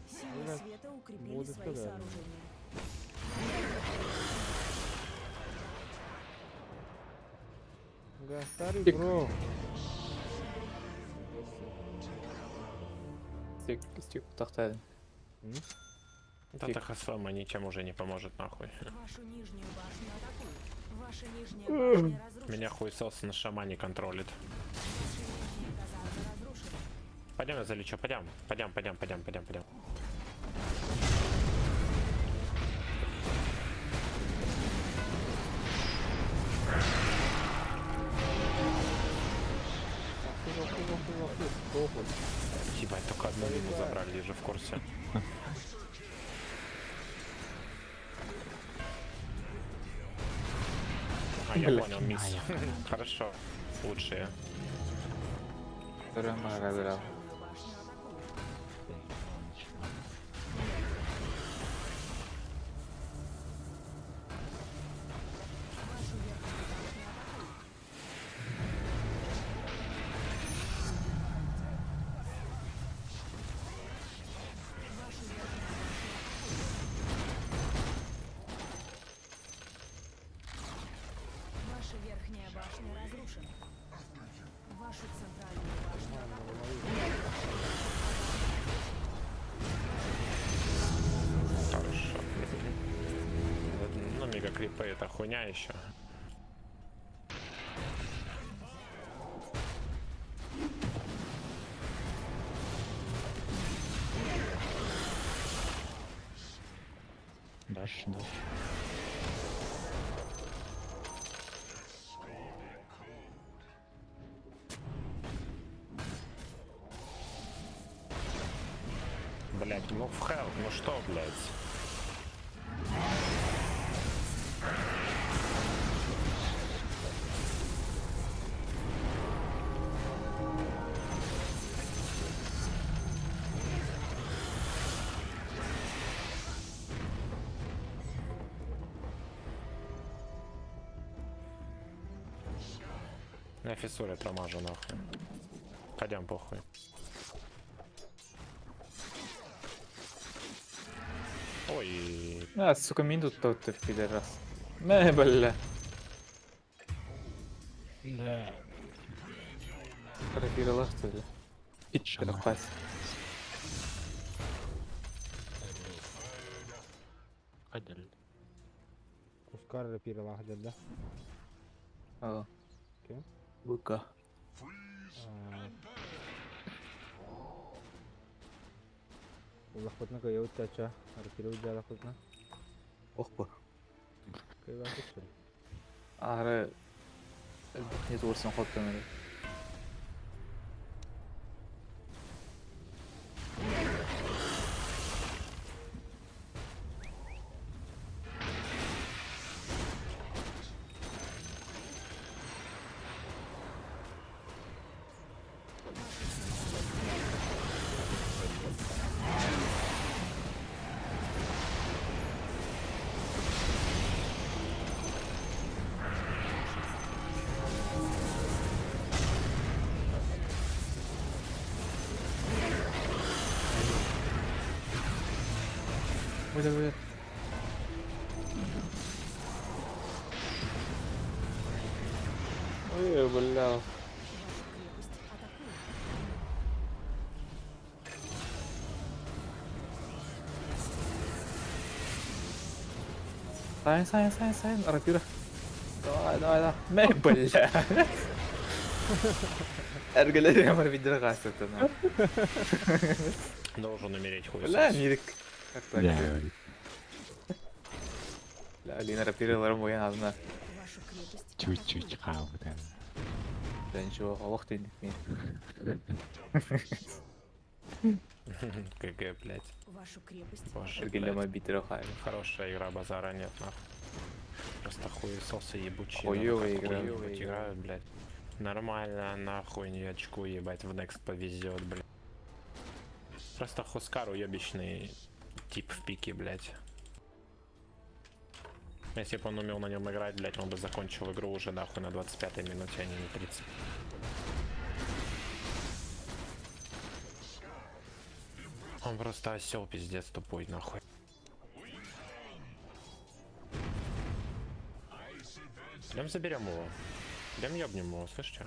Силы света укрепили Будут свои казармы. сооружения. Да, старый бро. Стик тахтайдын. Да Тахасома ничем уже не поможет нахуй. Вашу нижнюю башню атакуют. Ваша нижняя башня разрушена. Меня хуесос на шамане контролит. Ваши нижние казармы разрушены. Пойдем я залечу, пойдем. Пойдем, пойдем, пойдем, пойдем, пойдем. Ебать, только одну мину забрали, я же в курсе. А, я Бля. понял, мисс. Хорошо. Лучшие. Второй мага забрал. Центральную башню атакуют. Вашу верхнюю башню атакуют. Вашу верхнюю башню атакуют. Ваша верхняя башня разрушена. Вашу центральную башню атакуют. Хорошо. Ну, мегаклипы это хуйня еще. Дашь, дашь. Блять, ну в хелл, ну что, блять? На фиссуре промажу нахуй. Пойдем похуй. Ой, А, сука, мину тут ты, пидорас. Не, бля. Бля. Рапиралар, что ли? Пидорас. Кадел. Кускар рапиралах да? Ага. Окей. Быка. А. Улахпытына кыайабыт чача, аркиры дьаалахпытына. Ох бу. Кыайбаахпыт сүр. Аһары элбэх не туорсан хоттон эрэ. Выйдет, выйдет. Ой, бля. Вашу крепость атакуют. Сайн, сайн, сайн, сайн, рапира. Давай, давай, давай. Мэй, бля. Эргелер ямар видео гасты на. Должен умереть хуй. Бля, Мирик. Как так? Да. Бля, Алина рапираларым боян азына. Вашу крепость Чуть-чуть атакуют. хаалбыта. Да ничего, олох тенник мин. ГГ, блядь. Вашу крепость Боже, Эргелема блядь. битер хайр. Хорошая игра, базара нет, нахуй. Просто хуесосы ебучие. Хуёвая на игра. какую-нибудь играют, блядь. Нормально, нахуй, не очку, ебать, в Next повезет, блядь. Просто Хускар уебищный тип в пике, блядь. Если бы он умел на нем играть, блядь, он бы закончил игру уже нахуй на 25-й минуте, а не на 30. Он просто осел пиздец тупой, нахуй. Идем заберем его. Идем ёбнем его, слышите?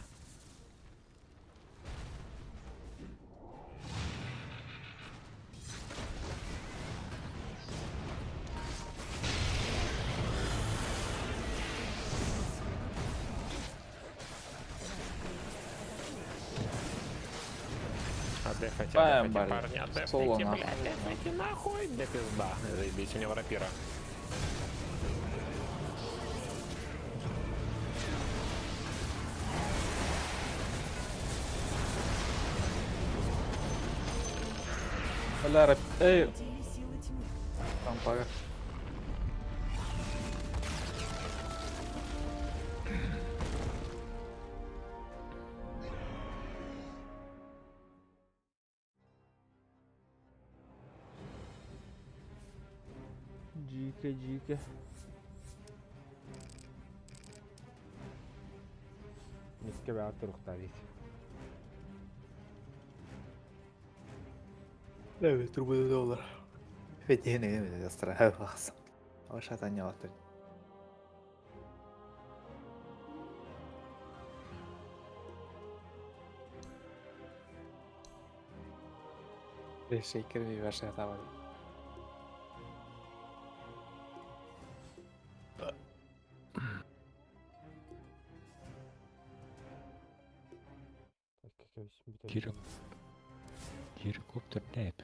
Отдефайте, Бэм, отдефайте, барни. парни, Соло, отдефайте, нахуй. блядь, дефайте нахуй, да пизда. Заебись, у него рапира. Бля, рап... Эй, Победили силы тьмы. там пара. Дикая, дикая. Микке баар туруктар бит. Evet, трубы доллар. Фетене, астра. Ашатан ялатыр. Шейкер ми ваша табар. Кирокоптер дэп.